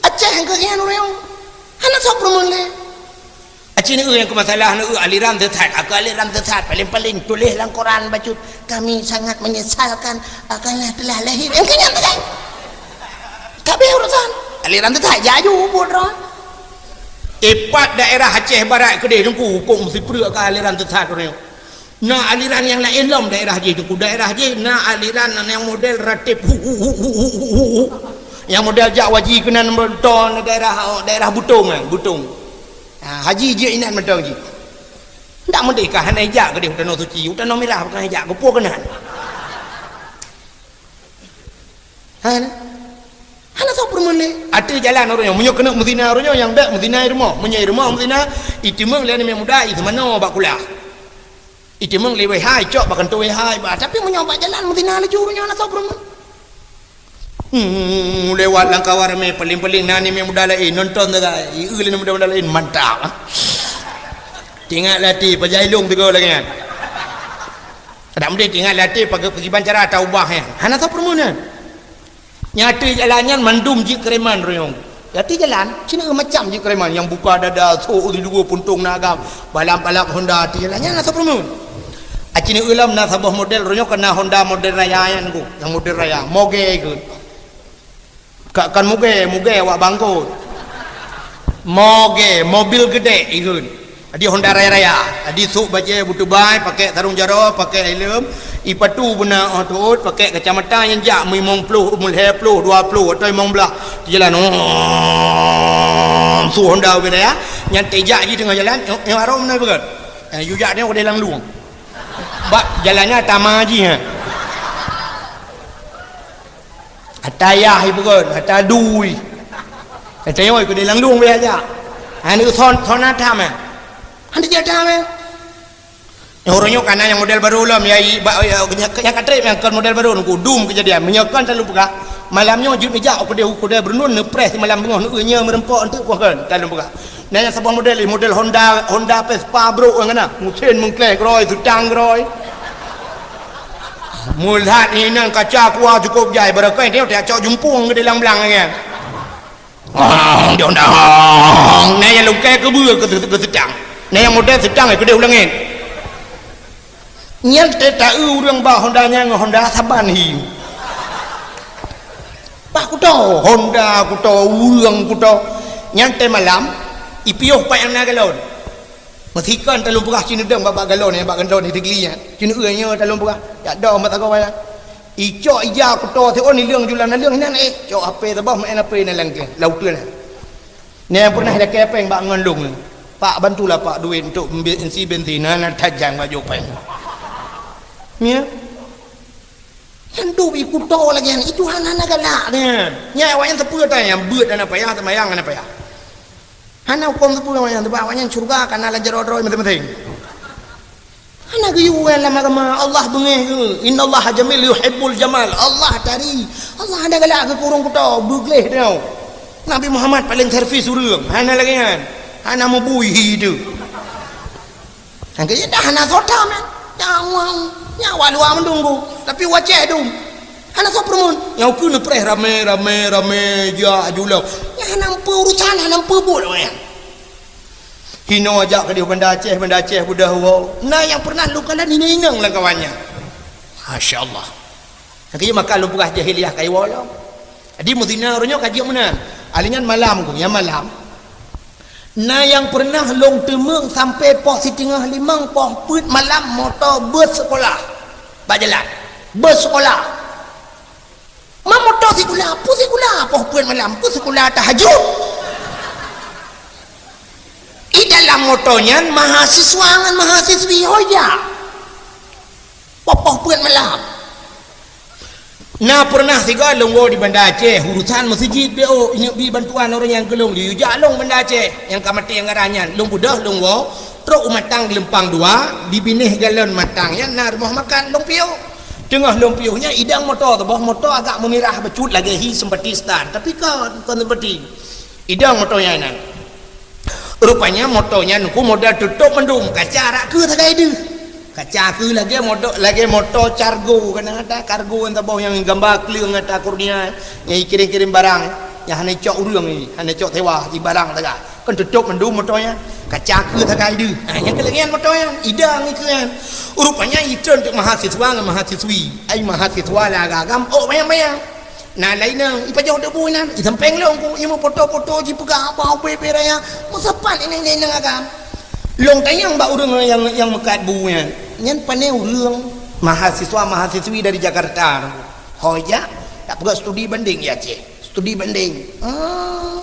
Aceh keu nyan ureueng. Hana soe peureumeun lé. Aci neu nyang keu masalah neu aliran sesat, aku aliran sesat, paling-paling tuléh lam koran bacut, "Kami sangat menyesalkan, ah, karena telah lahir." Engkau nyan tu kan? Tapi urusan aliran sesat, jaju buet droe. Ipat daerah Aceh Barat keudeh Teungku, huköm sipreuk ka aliran sesat ureueng. Na aliran nyang laén lom daerah jih Teungku. Daerah jih na aliran nyang model ratib hu, hu, hu. Nyang model jak waji keunan meuton daerah, daerah Butong, eh, Butong. Ha, haji jih inan mantong jih. Ndak meudeh ka hana ijak keudeh u Tanoh Suci, u Tanoh Mirah bukan ijak, geupue keunan. Hana. Hana soe peureumeun lé. Ateueh jalan ureueng nyoe, meunyoe keuneuk meuzina ureueng nyoe nyang bèk meuzina i rumoh. Meunyoe i rumoh meuzina, iteumeung lé aneuk muda, i seumanoe bak kulah. Iteumeung lé W H, icok bak kantô W H, bah. Tapi meunyoe bak jalan meuzina laju ureueng nyoe hana soe peureumeun. Hmm, lewat lam kawan ramé, paling-paling na aneuk muda laén nonton sagai. Ieu lé aneuk muda-muda laén, mantap. Teuingat lé até, pajan ilong teugô lagèe nyan. Adak meudeh teuingat lé até, pagi-, pakiban cara taubah nyan. Hana soe peureumeun nyan. Nyang ateueh jalan nyan mandum jeuet keu reman royong. Ateueh jalan, sineuk macam jeuet keu reman. Nyang buka dada, sôk di luwa puntông na agam. Balap-balap Honda ateueh jalan nyan hana soe peureumeun. Aci neu lom na saboh model, royong ka na Honda model raya nyan ku. Nyang model raya, mogè ikheun. Ka, kan mugè, mugè awak bangkot. Mogè, mobil geudè ikheun. Jadi Honda raya-raya. Jadi sôk bajèe beutubai, pakèk sarong jaroe, pakèk helm, ipatu beuna 'oh teuôt, pakèk kacamata nyang jak meulimong ploh, meulhèe ploh, dua ploh atau limong blah. Jalan, oh, su Honda ubé raya. Nyan teuh jak jih teungoh jalan, nyoe, nyoe arôm na beugöt. Eh, yue jak nyoe keudeh lam lueng. Bak jalan nyan tama jih, ha. Ata yah ipeugöt, ata dui. Ata yoi keudeh lam lueng biasa. Hana son, son atam, eh. Hana jeuet atam, eh. Nyang uroe nyoe kana nyang model barô lom, ya, i, ba, ya, nyang, nyang ka trép nyang kon model barô, nungku dum keujadian. Meunyoe kon talôn peugah, malam nyoe jeuet neujak u keudè, u keudè Beureunon neupreh simalam beungoh, neu nyoe meureumpok enteuk poh kon, talôn peugah. Na nyang saboh model, model Honda, Honda Vespa brôk nyang kana. Meusén meungkleh keurôi, seutang keurôi. Meulat inan kaca kuah cukôp jai, barokon teuh, teuh cok jumpung keudeh lam blang nyan. Hong, dong, dong. Na nyang lungkée keubeue keu, keu seutang. Na nyang model seutang keudeh u langét. Nyan teuh taeu ureuëng ba Honda nyan ngon Honda saban hi. Bah kuto, Honda kuto, ureuëng kuto. Nyan teuh malam, ipiôh pat nyang na galon. Meusikon talôn peugah cineudong bak, bak galon nyan, bak galon nyan, teuh gli nyan. Cineue nyoe talôn peugah, jak dong bak sagoe nyan. Icok ija kuto siôn, ileueng julan naleueng inan, eh, cok H P saboh, main H P na lam keuh, lam uteuen nyan. Nyan pernah lakée péng bak ngon lôn. "Pak, bantulah Pak duit untuk mbe-, isi bensin, na, na tajang bak jopéng." Ya. Nyan duek ikuto lagée nyan, itu hana, hana galak nyan. Nyan awak nyan sapeue ata nyan, beuet hana payah, seumayang hana payah. Hana huköm sapeue awak nyan, sabab awak nyan syeuruga ka na lam jaroe droe maséng-maséng. Hana geuyue lam agama, Allah beungéh geuh. "Innallaha jamil yuhibbul jamal." Allah tari. Allah hana galak keu ureuëng kuto, beugleh teuh. Nabi Muhammad paléng servis ureuëng, hana lagée nyan. Hana meubui hi teuh. Nyang keu dah hana sota, man. Nyang wang, nyang awak luwa meudunggu, tapi wacée dum. Hana soe peureumeun. Nyang keu neupreh ramé, ramé, ramé, jak julong. Nyang hana meupeue urusan, hana meupeue buet awaknyan. Hinoe jak keudeh Banda Aceh, Banda Aceh beudôh woe. Na nyang pernah lôn kalon inong-inong lam kawan nyan. Masya Allah. Nyang keu maka lôn peugah jahiliyah ka iwoe lom. Jadi meuzina uroe nyoe ka jeuet meunan. Ahli nyan malam ku, nyang malam. Na nyang pernah lôn teumeueng sampoe poh siteungoh limong, poh peuet malam moto bus sekolah. Bak jalan. Bus sekolah. Ma moto sikula, peue sikula, poh peuet malam, peue sikula tahajud. I dalam moto nyan mahasiswa ngon mahasiswi ho jak. Poh-poh peuet malam. Na pernah sigoe lôn woe di Banda Aceh, urusan meuseujid B O, inyoe bi bantuan ureuëng nyang keu lôn, yue jak lôn Banda Aceh, nyang ka maté anggaran nyan, lôn beudôh lôn woe, trok u Matang Geulumpang Dua, dibinéh galon Matang nyan na rumoh makan, lôn piôh. Teungoh lôn piôh nyan, idong moto teuh, boh moto agak meumirah bacut lagée hi seumpati setan, tapi kon, kon seumpati. Idong moto nyan inan. Rupanya moto nyan ku model tutôp mandum, kaca rak keu sagai deuh. Kaca keu lagèe moto, lagèe moto cargo, kan ada kargo nyang saboh nyang gamba kleueng ata kurnia, nyang kirém-kirém barang, nyang hana cok ureueng, hana cok sewa, di barang sagai. Kan tutôp mandum moto nyan. Kaca keu sagai deuh. Ha, nyang keu lagèe nyan moto nyan, idang ikeu nyan. Rupanya itreun teuk mahasiswa ngon mahasiswi. Ai mahasiswa lam agam, oh, bayang-bayang. Na laén nang, ipajoh debu inan, isampéng lôn ku, imeupoto-poto jipeugah haba ubé-ubé raya, meusapat inong-inong agam. Lôn tanyong bak ureueng nyang, nyang meukat bu nyan. Nyan pané ureueng mahasiswa-mahasiswi dari Jakarta. Ho jak, tak peugah studi banding ya, Cek. Studi banding. Ah.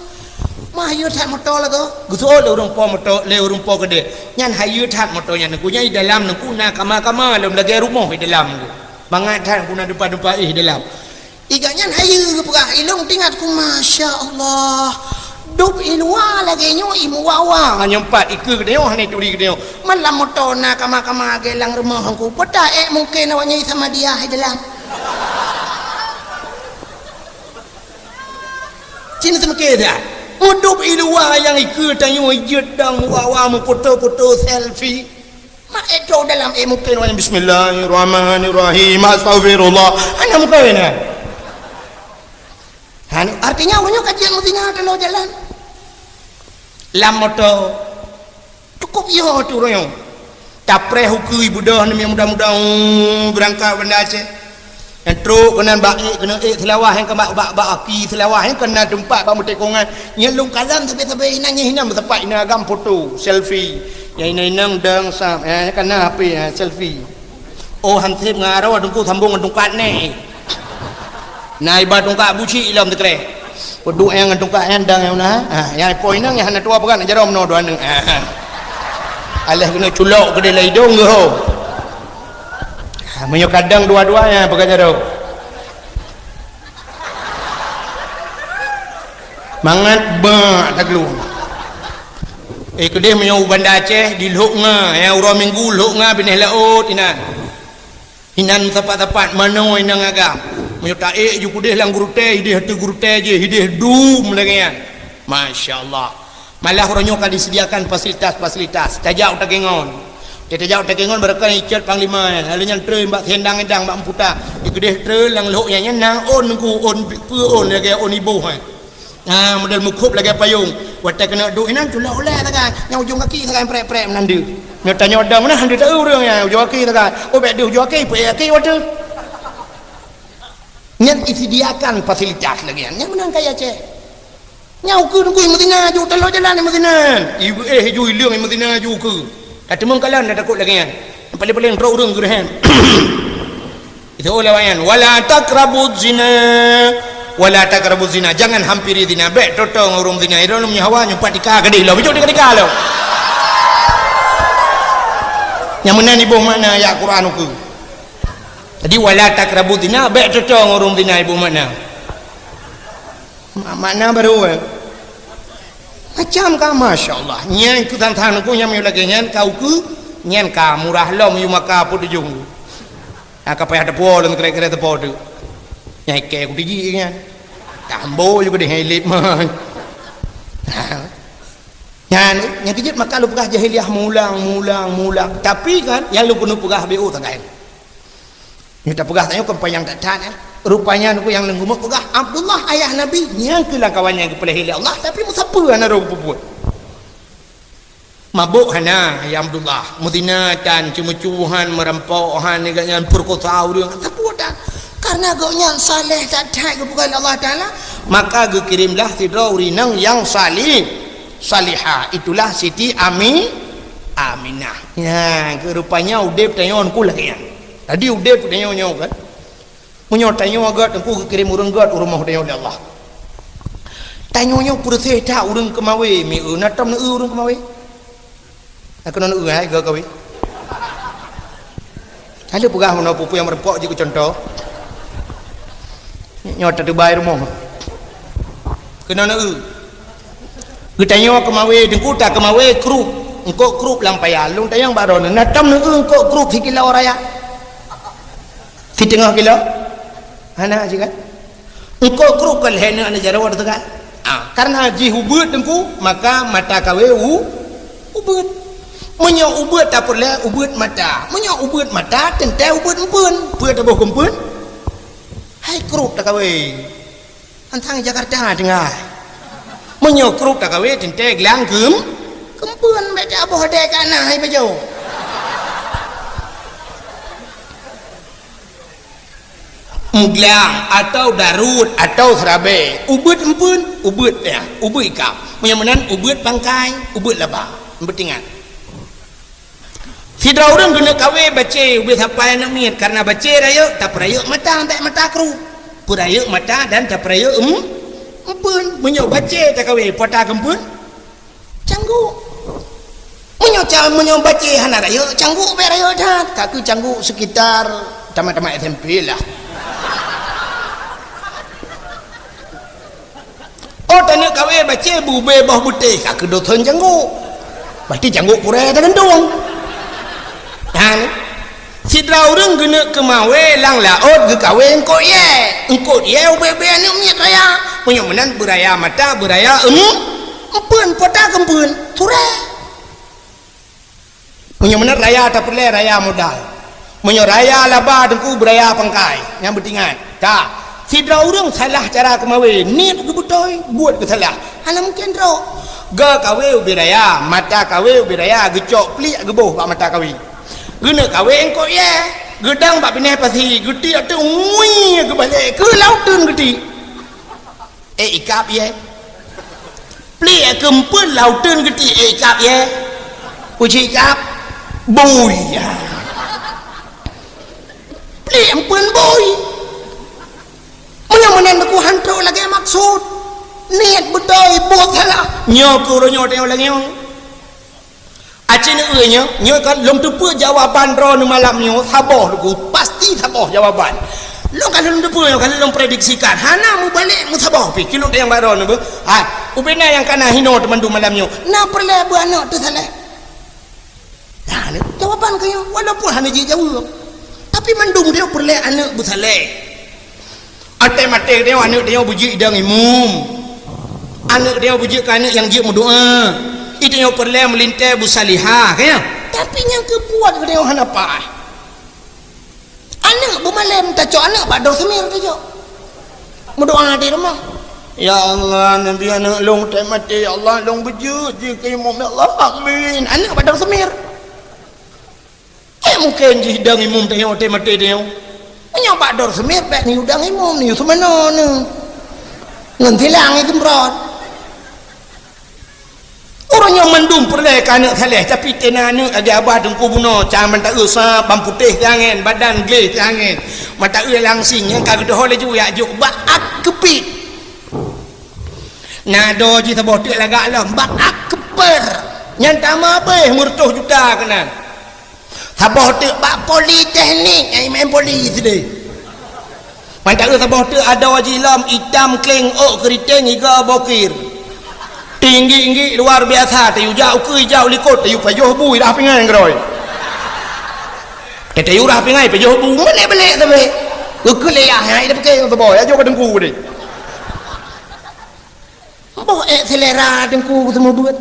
Mah hayeue that moto lagoe. Geuseuôt lé ureueng po moto, lé ureueng po keudeh. Nyan hayeue that moto nyan. Nangku nyan di dalam nangku na kama-kama lom lagèe rumoh di dalam. Mangat that nangku na depa-depa éh di dalam. Iga nyan hayeue geupeugah, ilong tingat ku, masya Allah. Dub i luwa lagèe nyoe i muwa-wa. Nyoe pat ikeu geutanyoe hana turi geutanyoe. Malam moto na kama-kama lagèe lam rumoh ku. Peuta ék mungken awak nyoe sama dia hai dalam. Cina seumike dah. Udub i luwa nyang ikeu tanyoe jeuet dang muwa-wa meupoto-poto selfie. Mak ék dalam ék mungken wanya bismillahirrahmanirrahim, astaghfirullah. Hana mungken, ha. Hana, artinya ureueng nyoe ka jeuet meuzina teuloh jalan. Lam moto. Cukup yo tu ureueng nyoe. Tapreh ukeue ibu dah ni muda-muda, oh, beurangkat Banda Aceh. Nyang trok keunan bak ék, keuneuk ék Seulawah, nyang ka bak, bak, bak aki Seulawah, nyang keunan teumpat bak meutekongan. Nyang lôn kalon sabe-sabe inan, nyang inan meusapat inan agam foto, selfie. Nyang inan-inan dang sab, eh, kana H P, eh, selfie. Oh, hansép ngon arah teungku sambong ngon tungkat neh. Na iba tungkat buci ilom teukreh. Peuduek nyang ngon tungkat nyang dang nyang na. Ha, nyang po inong nyang hana tuha peugah na jaroe meunoe dua neuk. Ha, ha. Alah keuneuk culok keudeh lam idong geuh. Ha, meunyoe kadang dua-dua nyang peugah jaroe. Mangat bak taglung. Eh, keudeh meunyoe u Banda Aceh, di Lhok Nga, nyang uroe Minggu Lhok Nga binéh laôt inan. Inan sapat-sapat manoe inong agam. Meunyoe taék ju keudeh lam gurutée, ideh ateueh gurutée jih, ideh dum lagée nyan. Masya Allah. Malah uroe nyoe ka disediakan fasilitas-fasilitas. Tajak u Takengon. Tajak u Takengon barokon icot panglima nyan. Lalu nyan treun bak Sendang Endang bak Mputa. Di keudeh treun lam Lhok nyan, nyan na ôn nungku, ôn peue ôn lagée ôn iboh nyan. Ha, model meukhôb lagée payong. Watée keuneuk duek inan, culok ulée sagai. Nyang ujong gaki sagai prek-prek meunan deuh. Nyoe tanyoe dong meunan, han deuh taeu ureuëng nyan, ujong gaki sagai. Oh, bék deuh ujong gaki, peuék gaki watée. Nyan disediakan fasilitas lagée nyan. Nyan meunan kaya Aceh. Nyan ukeue nunggu meuzina, ju taloe jalan meuzina. Ibu éh ju ileueng meuzina ju ukeue. Ka teumeung kalon dah takot lagée nyan. Paléng-paléng trok ureuëng geureuhem. Itu ulama nyan, "Wala taqrabuz zina, wala taqrabuz zina." Jangan hampiri zina. Bék toe-toe ngon ureuëng zina. Idong lom nyoe hawa nyoe pat tika gadih lo. Bijok tika-tika lo. Nyang meunan iboh makna ayat Quran ukeue. Jadi, "Wala taqrabuz zina", bék toe-toe ngon ureuëng zina iboh makna. Ma-, makna baru, eh. Macam ka, masya Allah. Nyan keu tantang nunggu nyang meunyoe lagée nyan ka ukeue, nyan ka murah lom yue maka peutujoh. Ha, ka payah teupo lom kira-kira teupo tu. Nyai kée kutiji nyan. Tambo juga deh lip man. Ha. Nyan, nyang keujeuet maka lôn peugah jahiliyah mulang, mulang, mulang. Tapi kan, nyang lôn keuneuk peugah B O sagai. Nyoe tapeugah tanyoe kon panyang that-that, eh. Rupanya nyoe nyang lôn keuneuk peugah, Abdullah ayah Nabi, nyang keu lam kawan nyang geupeulahé lé Allah, tapi meusapeue hana roh geupeubeuet. Mabök hana, ya Abdullah. Meuzina tan, ceumeucue han, meurampok han, nyan peurekosa ureuëng, sapeue tan. Karena gobnyan saleh that-that geupeugah lé Allah Taala, maka geukirém lah sidroe ureuëng inong nyang salih, salihah. Itulah Siti Ami-, Aminah. Nyan, keu rupanya udeb tanyoe nunggu lagée nyan. Jadi udeb tanyoe nyoe kan. Meunyoe tanyoe gét, Teungku geukirém ureuëng gét u rumoh tanyoe lé Allah. Tanyoe nyoe peureuséh that ureuëng keumawé, mi eu na tom neu-eu ureuëng keumawé. Na keunoe neu-eu hai gét kawé. Ka lheueh peugah meunoe peue-peue nyang meureumpok jih keu cuntoh. Nyoe tateubai rumoh. Keunoe neu-eu. Geutanyoe keumawé, Teungku ta keumawé krup, eungkôt krup lam paya. Lôn tanyong bak droeneuh, na tom neu-eu eungkôt krup sikilo raya? Siteungoh kilo? Hana sigat. Eungkôt krup ka lhée neu aneuk jaroe teuka. Ah, karena jih ubeuet teungku, maka mata kawé u-, ubeuet. Meunyoe ubeuet tapeureulée ubeuet mata. Meunyoe ubeuet mata, teuntée ubeuet empeuen. Peue taboh keu empeuen? Hai kruet takawé. Antang Jakarta teungoh. Meunyoe kruet takawé, teuntée glang keum-, keumpeuen, bék taboh deh ka na hai pajoh. Meuglang atau daruet atau seurabée, ubeuet empeuen, ubeuet ya, ubeuet ikab. Meunyoe meunan ubeuet pangkai, ubeuet laba. Beutingat. Sidroe ureuëng geuneuk kawé bacé ubé sapai aneuëk miet, kareuna bacé rayeuk tapeurayeuk mata, bék mata kruet. Peurayeuk mata dan tapeurayeuk em-, empeuen. Meunyoe bacé takawé, peue ta keumpeuen? Cangguk. Meunyoe ca-, meunyoe bacé hana rayeuk, cangguk bék rayeuk that. Ka keuh cangguk sekitar tamat-tamat S M P lah. Oh, taneuk kawé bacé beubé boh beutéh, ka keuh dosen cangguk. Berarti cangguk purée tagantung. Nyan. Sidroe ureuëng geuneuk keumawé lam laôt geukawé eungkôt yée. Eungkôt yée ubé-ubé aneuëk miet raya. Meunyoe meunan beuraya mata, beuraya em-, empeuen, peue ta keumpeuen? Surée. Meunyoe meunan raya tapeureulée raya modal. Meunyoe raya laba teungku beuraya pangkai. Nyang beutingat. Ka. Sidroe ureuëng salah cara keumawé, niet geubeutôi, buet geusalah. Hana mungken droe. Geukawé ubé raya, mata kawé ubé raya, geucok pliek geuboh bak mata kawé. Geuneuk kawé eungkôt yée, geudang bak binéh pasi, geutiek teuk ngui geubalek keu lauteun geutiek. Eh, ikab yée. Pliek keumpeuen lauteun geutiek, eh, ikab yée. Uji ikab. Bui. Pliek empeuen bui. Meunyoe meunan teungku han trok lagée maksud. Niet beutôi, buet salah. Nyoe keuh uroe nyoe tanyoe lagée nyoe. Aci neueu nyoe, nyoe kan lôn teupeue jawaban droeneuh malam nyoe saboh teungku, pasti saboh jawaban. Lôn kan lôn teupeue nyoe kan lôn prediksikan, hana mubalek meusaboh pih kilôn nyang baroe neuh beuh. Hai, ubena nyang kana hinoe teumandum malam nyoe, na peureulée beuaneuëk teusaleh. Nah, jawaban keu nyoe walaupun hana jijaweueb, tapi mandum dia peureulée aneuëk beusaleh. Até maté tanyoe aneuëk tanyoe beujeuet idang imum. Aneuëk tanyoe beujeuet keu aneuëk nyang jeuet meudoá. Itanyoe peureulée meulintée beusalihah, ka nyan? Tapi nyang keubuet geutanyoe hana paih. Aneuëk beumalém tacok aneuëk bak dor seumir tacok. Meudoá di rumoh. Ya Allah, Nabi aneuëk lôn teuh maté, ya Allah, lôn beujeuet jih keu imum, ya Allah. Amin. Aneuëk bak dor seumir. Eh, mungken jih idang imum tanyoe teuh maté tanyoe. Meunyoe bak dor seumir bék neuyue idang imum, neuyue seumanoe neuh. Ngon silang iseumprot. Ureuëng nyoe mandum peureulée keu aneuëk saleh, tapi teuh na aneuëk lagée abah teungku bunoe, cang mata eu sa, ban putéh siangén, badan gleh siangén. Mata eu langsing nyang ka geudoho laju jak jok bak ak keupit. Na doe jih saboh teuk lagak lom bak ak keupeu. Nyan tamah abéh meureutoh juta keunan. Saboh teuk bak politeknik, nyang imeum poli sideh. Mantong saboh teuk adoe jih lom itam kleng ôk keuriteng iga bokir. Tinggi-tinggi luar biasa, tayue jak ukeue ijak u likot, tayue pajoh bu irah pingai ngon keurôi. Tayue rah pingai pajoh bu, meuneh belek sabe. Ukeue lé yah, hai dah pakai ngon saboh, ya jok ka teungku deh. Boh ék selera teungku seumeubeuet.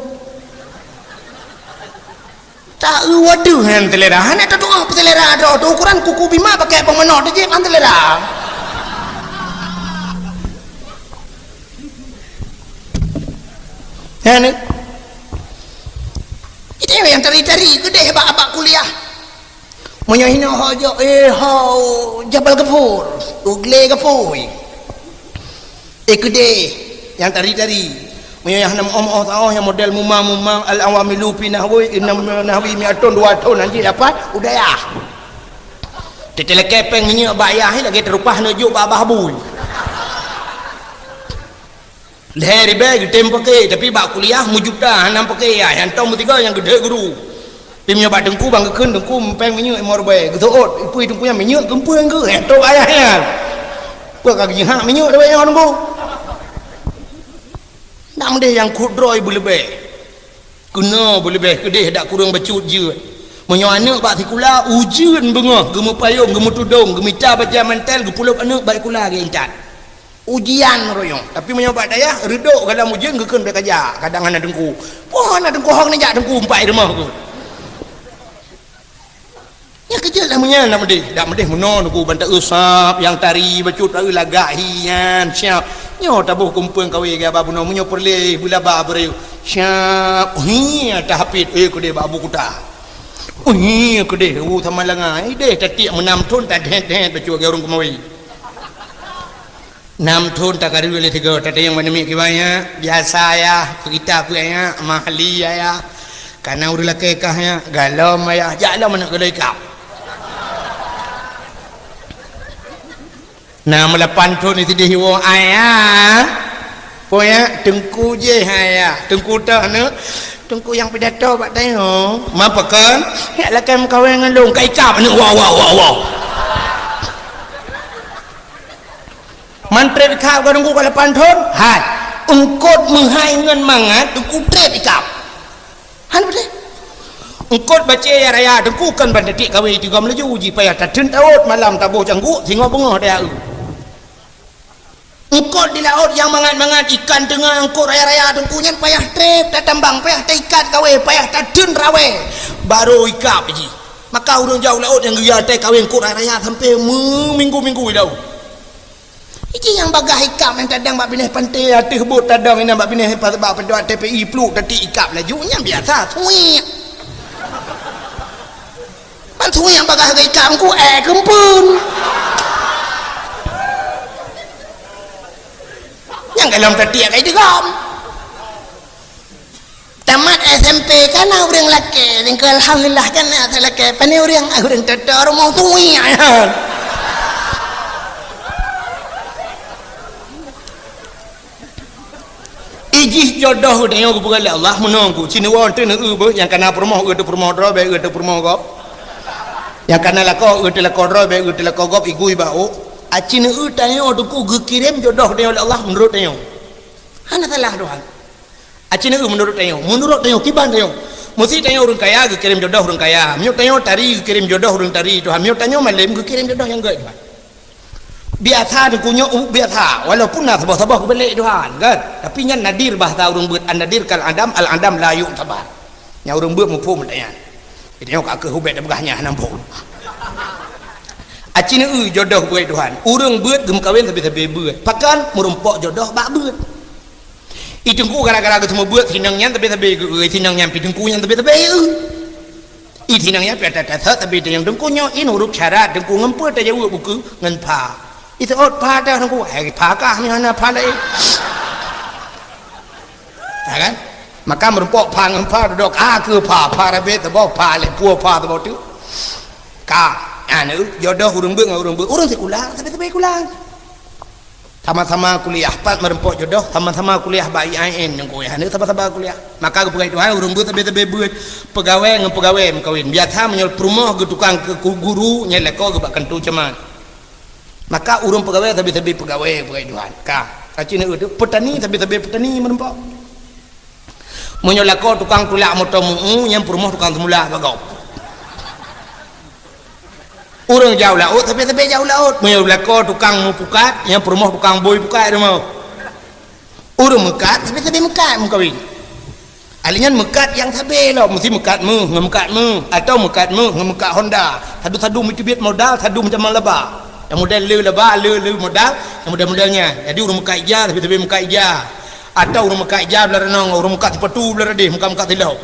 Ta-eu wadoh nyan selera. Hana tatu'oh peuselera droe teuh, ukuran kuku bima pakai peumanok teuh jih ban selera. Nyan, eh. Itu nyang tari-tari keudeh bak, bak kuliah. Meunyoe hinoe ho jok, eh, ho Jabal Ghafur, u glé Ghafur. Eh, keudeh nyang tari-tari. Meunyoe nyang hana meu'oh-meu'oh taoh nyang model mumang-mumang al-awamilu fi nahwi, inam nahwi mi'atun dua thon anjing dapat udayah. Teuteulakée péng minyeuk bak yah lagée teurupah neujok bak babah bui. Lhée ribée geutem paké, tapi bak kuliah meujuta hana paké yah, nyang tom meusigoe nyang geudeh guru. Pi meunyoe bak teungku ban geukheun teungku mupéng minyeuk limong ribée, geuseuôt, ipui teungku nyan minyeuk geumpeue ngon geuh, eh, trok ayah nyan. Peue ka geujihak minyeuk lawét nyoe teungku? Ndak meudeh nyang kudroe beuleubeh. Keunoe beuleubeh keudeh dak kureueng bacut jeuet. Meunyoe aneuëk bak sikula, ujeuen beungoh, geumeupayong, geumeutudong, geumita bajée mantel, geupulop aneuëk bak sikula geuintat. Ujian royong. Tapi meunyoe bak dayah, reudok galom ujeuen geukheun bèk kajak. Kadang hana teungku. Poh hana teungku, hong neujak teungku umpat i rumoh keuh. Nyang keujeuet lah meunyan dak meudeh. Dak meudeh meunoe teungku ban taeu sab nyang tari bacut taeu lagak hi nyan siap. Nyoe taboh kumpeung kawé gaba bunoe meunyoe peureulèe beulaba beureu. Siap. Hi tahapit eh keudeh bak Abu Kuta. Hi keudeh u sama langa. Ideh tatiek meunam thon tadhet-dhet bacut gaya ureueng keumawe. Nam thon takarui lé sigoe, tateueng bak namiet kiban nyan, biasa yah, peugita peue nyan, mahli yah, kana ureueng lakèe kah nyan, galom yah, jak lom aneuk keudroe ikab. Na meulapan thon sideh iwoe ayah, peue nyan, teungku jéh ayah, teungku toh aneuk, teungku nyang pidato bak tanyoe, ma pakon, jak lakèe meukawen ngon lôn, ka ikab aneuk, wow, wow, wow, wow. Man trép ikab ka teungku ka lapan thon? Hai. Eungkôt meuhai ngon mangat teungku trép ikab. Han beutôi. Eungkôt bacé raya teungku kon ban tatiek kawé tigom laju ji payah tateun tawôt malam taboh cangguk singoh beungoh daya eu. Eungkôt di laôt nyang mangat-mangat ikan teungoh eungkôt raya-raya teungku nyan payah trép tatambang, payah taikat kawé, payah tateun rawé. Barô ikab ji. Maka ureueng jauh laôt nyang geuyue até kawé eungkôt raya-raya sampoe meuminggu-minggu i laôt. Iji nyang bagaih ikab nyang tadong bak binéh panté ateueh bot tadong inan bak binéh pa-, bak padang T P I pluek tatiek ikab laju nyan biasa suwek. Ban suwek nyang bagaih ikab ku eh keumpeuen. Nyang galom tatiek kai digom. Tamat S M P kana ureueng lakèe, tingkeu alhamdulillah kana lakèe. Pane ureueng, ah, ureueng toto rumoh tuwi nyan. Ijih jodoh geutanyoe geupeugah lé Allah meunong ku. Cit neuwoe teuh neueu beuh nyang kana peurumoh eu teuh peurumoh droe bèk eu teuh peurumoh gob. Nyang kana lakoe eu teuh lakoe droe bèk eu teuh lakoe gob igui bak ôk. Aci neueu tanyoe teungku geukirém jodoh geutanyoe lé Allah meunurot tanyoe. Hana salah Tuhan. Aci neueu meunurot tanyoe, meunurot tanyoe, kiban tanyoe. Meusé tanyoe ureueng kaya geukirém jodoh ureueng kaya. Meunyoe tanyoe tari geukirém jodoh ureueng tari Tuhan. Meunyoe tanyoe malém geukirém jodoh nyang gèt Tuhan. Biasa teungku nyoe u biasa, walaupun na saboh-saboh geubalek Tuhan, kan? Tapi nyan nadir bahasa ureueng beuet, an-nadir kal adam, al-adam la yu'tabar. Nyang ureueng beuet muphom meutanyan. Geutanyoe ka keuh ubet tapeugah nyan hana muphom. Aci neueu jodoh beuet Tuhan. Ureueng beuet geumeukawen sabe-sabe beuet. Pakon meurumpok jodoh bak beuet. I teungku gara-gara geuseumeubeuet sinong nyan sabe-sabe geu-, sinong nyan pi teungku nyan sabe-sabe eu. I sinong nyan pi ata tasot sabe teungku nyoe in huruf syarat teungku ngon peue tajaweueb buku ngon pha. Iseuôt pha dah teungku, hai pha kah nyoe hana pha laén. Ya kan? Maka meurumpok pha ngon pha dudok a keu pha, pha rabe teuboh pha lé pue pha teuboh tu. Ka, anu jodoh ureueng beuet ngon ureueng beuet, ureueng sikula sabe-sabe sikula. Sama-sama kuliah, pat meurumpok jodoh, sama-sama kuliah bak I A I N nyang kuliah, ni sama-sama kuliah. Maka geupeugah Tuhan, ureueng beuet sabe-sabe beuet, peugawée ngon peugawée meukawen. Biasa meunyoe peurumoh geutukang keu guru, nyan lakoe geuh bak kantô camat. Maka ureueng peugawée sabe-sabe peugawée, peugawée Tuhan. Ka, aci na eu teuh, peutani sabe-sabe peutani meurumpok. Meunyoe lakoe tukang tulak moto meu-u, nyan peurumoh tukang seumulak bak gob. Ureueng jauh laôt, sabe-sabe jauh laôt. Meunyoe lakoe tukang meupukat, nyan peurumoh tukang bôi pukat rumoh. Ureueng meukat, sabe-sabe meukat meukawen. Ahli nyan meukat nyang sabe lom, meusti meukat méuh ngon meukat méuh, atawa meukat méuh ngon meukat Honda. Sadu-sadu meuteubiet modal, sadu meutamong laba. Nyang model le laba, le, le modal, nyang model-model nyan. Jadi ureueng meukat ija, sabe-sabe meukat ija. Atawa ureueng meukat ija blah ranong, ureueng meukat sipatu blah radeh, meukat-meukat silop.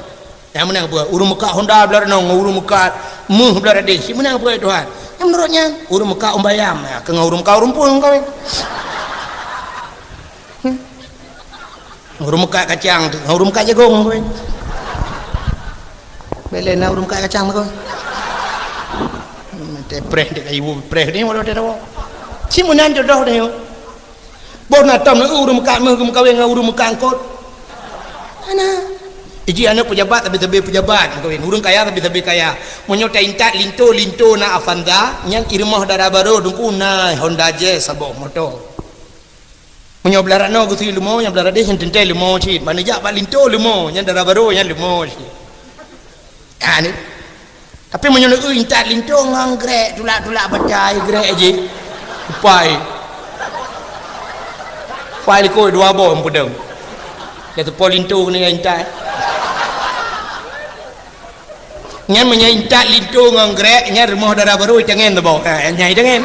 Nyang meunan peue? Ureueng meukat Honda blah ranong, ureueng meukat méuh blah radeh. Cit meunan peue Tuhan? Nyang meunurot nyan, ureueng meukat umbayam, ya, keu ngon ureueng meukat rumpun kawin. Hmm. Ureueng meukat kacang tu, ureueng meukat jagong kawin. Bèk lé na ureueng meukat kacang tu. Teupreh dek kayu, preh ni walau dia tahu. Cit meunan jodoh dia. Boh na tom ureueng meukat méuh geumeukawen ngon ureueng meukat eungkôt. Hana. Iji aneuk peujabat sabe-sabe peujabat meukawen. Ureueng kaya sabe-sabe kaya. Meunyoe taintat linto, linto na Avanza, nyan i rumoh dara barô teungku na Honda Jazz saboh moto. Meunyoe blah ranoe geusui leumo, nyan blah radeh nyan teuntèe leumo cit. Meunyoe jak bak linto leumo, nyan dara barô nyan leumo cit. Ha ni. Tapi meunyoe neueu intat linto ngon grek, tulak-tulak batai grek jih. Upai. Pai likot dua boh peudong. Dah teupeu linto keuneuk intat. Nyan meunyoe intat linto ngon grek, nyan rumoh dara barô itangen teuboh. Ha, nyan itangen.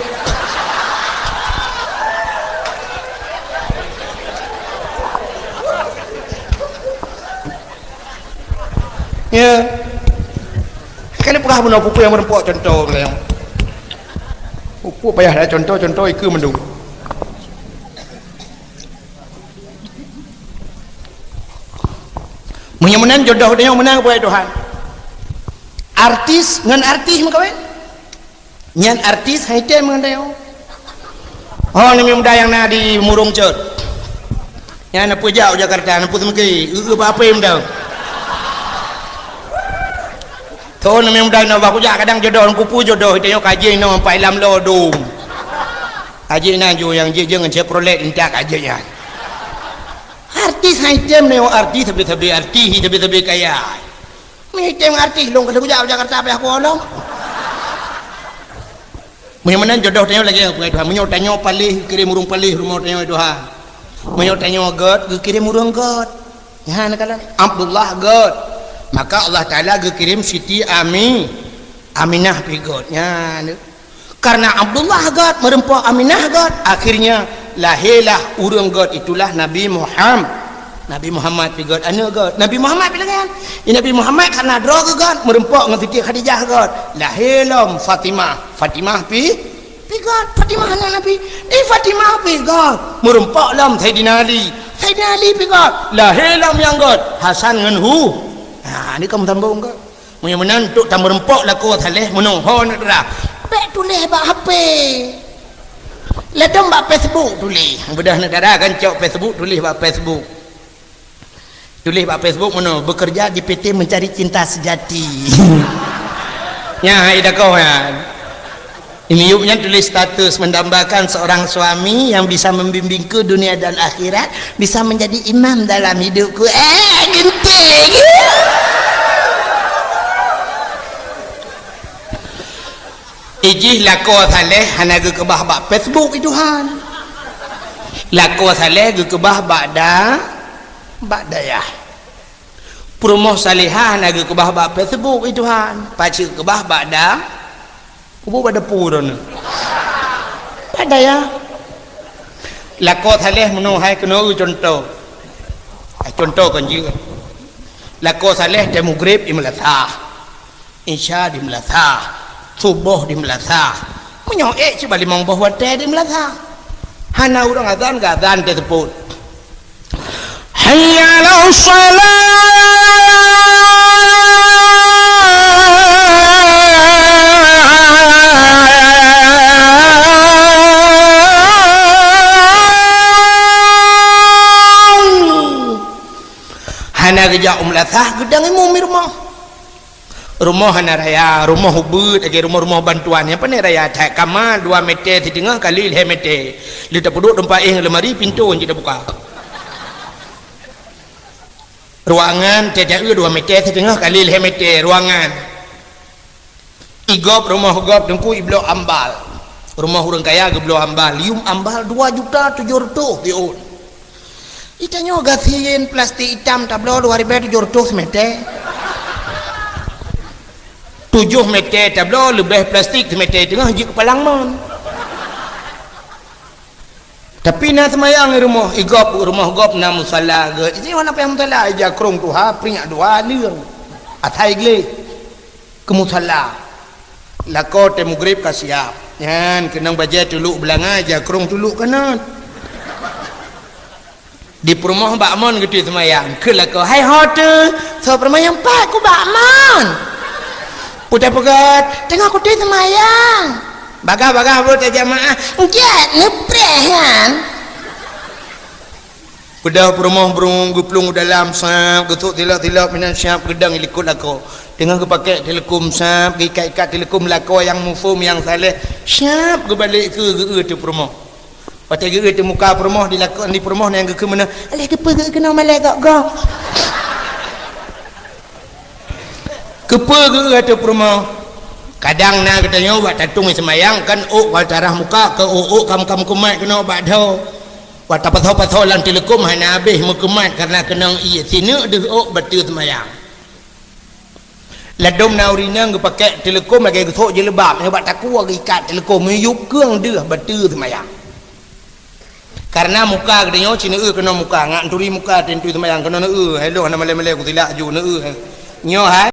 Ya. Kan peugah bunoe peue-peue nyang meureumpok contoh lagèe nyoe. Peue-peue payah dah contoh-contoh ikeue mandum. Meunyoe meunan jodoh tanyoe meunan, peue Tuhan. Artis ngon artis meukawen. Nyan artis hai tem ngon tanyoe. Oh, aneuk muda nyang na di Murong Cot. Nyan na peujak u Jakarta, na peuseumeukri, eu-eu bak apém dah. Tho aneuk muda na bak kujak kadang jodoh, kupu jodoh, tanyoe ka jih inoe pai lam lo dum. Ka jih na ju nyang jih jeueng Chevrolet intat ka jih nyan. Artis hai tem nyoe, artis sabe-sabe artis, sabe-sabe kaya. Meunyoe item artis lôn ka lheueh kujak u Jakarta payah kuwoe lom. Meunyoe meunan jodoh tanyoe lagèe nyoe, Tuhan. Meunyoe tanyoe paléh, geukirém ureueng paléh rumoh tanyoe, Tuhan. Meunyoe tanyoe göt, geukirém ureueng göt. Nyan kalon Abdullah göt. Maka Allah Taala geukirém Siti Ami, Aminah pi göt. Nyan. Karena Abdullah göt, meureumpok Aminah göt, akhirnya lahirlah ureueng göt, itulah Nabi Muham-, Nabi Muhammad pi göt, aneuk göt. Nabi Muhammad pi lagèe nyan. Di Nabi Muhammad karena droe geuh göt, meureumpok ngon Siti Khadijah göt. Lahé lom Fatimah. Fatimah pi, pi göt. Fatimah aneuk Nabi. Di Fatimah pi göt, meureumpok lom Saidina Ali. Saidina Ali pi göt. Lahé lom nyang göt, Hasan ngon Hu-, ha, ni ka meusambông göt. Meunyoe meunan, untuk tameureumpok lakoe saleh, meunoe ho aneuk dara. Bèk tuléh bak H P. Ladôm bak Facebook tuléh. Beudoh aneuk dara kan cok Facebook, tuléh bak Facebook. Tuléh bak Facebook meunoe, "Bekerja di P T Mencari Cinta Sejati." Nyan hai dakoe nyan. Di miyueb nyan tuléh status, "Mendambakan seorang suami yang bisa membimbingku dunia dan akhirat, bisa menjadi imam dalam hidupku." Eh, geunteng! Ijih lakoe saleh hana geukeubah bak Facebook, i Tuhan. Lakoe saleh geukeubah bak da-, bak dayah. Peurumoh salehah hana geukeubah bak Facebook, i Tuhan. Pacu keubah bak da-, Kubu bak dapu droeneuh. Padahai lakoe saleh meunoe hai keunoe contoh. Hai contoh kon jeuet. Lakoe saleh teuh mugreb di meulasah. Isya di meulasah. Suboh di meulasah. Meunyoe ék cit bak limong boh watèe di meulasah. Hana ureueng azan, geuazan teuh seupôt. Hayya 'alas shalah. Hana geujak u meulasah, geudong imum di rumoh. Rumoh hana raya, rumoh ubit lagèe rumoh-rumoh bantuan nyang pané raya that. Kama dua meter siteungoh kali lhèe meter. Lheueh tapeuduek teumpat éh lamari, pintoe cit tabuka. Ruangan teujaeu dua meter siteungoh kali lhèe meter ruangan. I gob, rumoh gob teungku iblok ambal. Rumoh ureueng kaya geubloe ambal, lium ambal dua juta tujoh reutôh siôn. Itanyoe gasien plastik itam tabloe dua ribèe tujoh reutôh simeter. Tujoh meter tabloe leubeh plastik simeter teungoh jeuet keu palang mon. Tapi na seumayang di rumoh, i gob, rumoh gob na musala geuh. Isi mana payah musala, ija krông tuha, prinyak dua, leueng. Asai gleh. Keu musala. Lakoe teuh mugreb ka siap. Nyan keunong bajèe tulok beulanga, ija krông tulok kanot. Di peurumoh bak mon geutôi seumayang. Keu lakoe, "Hai ho teuh, soe peurumoh nyang pat ku bak mon?" Peue tapeugah, "Teungoh kutôi seumayang." Bagah-bagah bro tajamaah, "Enggak, neupreh nyan." Peudeuh peurumoh brung geuplueng u dalam sab, geusok tilok-tilok meunan sab, geudong i likot lakoe. Teungoh geupakèk tileukum sab, geuikat-ikat tileukum lakoe nyang muphom nyang saleh, sab geubalek keue geu-eu teuh peurumoh. Watèe geu-eu teuh muka peurumoh di lakoe, di peurumoh nyang geukheun meunan, "Alah keupeue geu-eu keunoe malèe gok-gok?" Keupeue geu-eu ateueh peurumoh? Kadang na geutanyoe bak tatong seumayang kan ôk bak tarah muka, keu ôk-ôk kam-kam kumat keunoe bak dhoe. Watée pasoe-pasoe lam teuleukom hana habéh meukeumat karena keunong ié sineuk deuh ôk bateue seumayang. Ladôm na ureuëng inong geupakék teuleukom lagée geusok jilbab, nyoe bak takue geuikat teuleukom, meuyueb keueng deuh bateue seumayang. Karena muka geutanyoe ci neueu keunoe muka, ngat turi muka teuntui seumayang keunoe neueu, hai lôn hana malée-malée kusilak ju neueu. Nyoe hai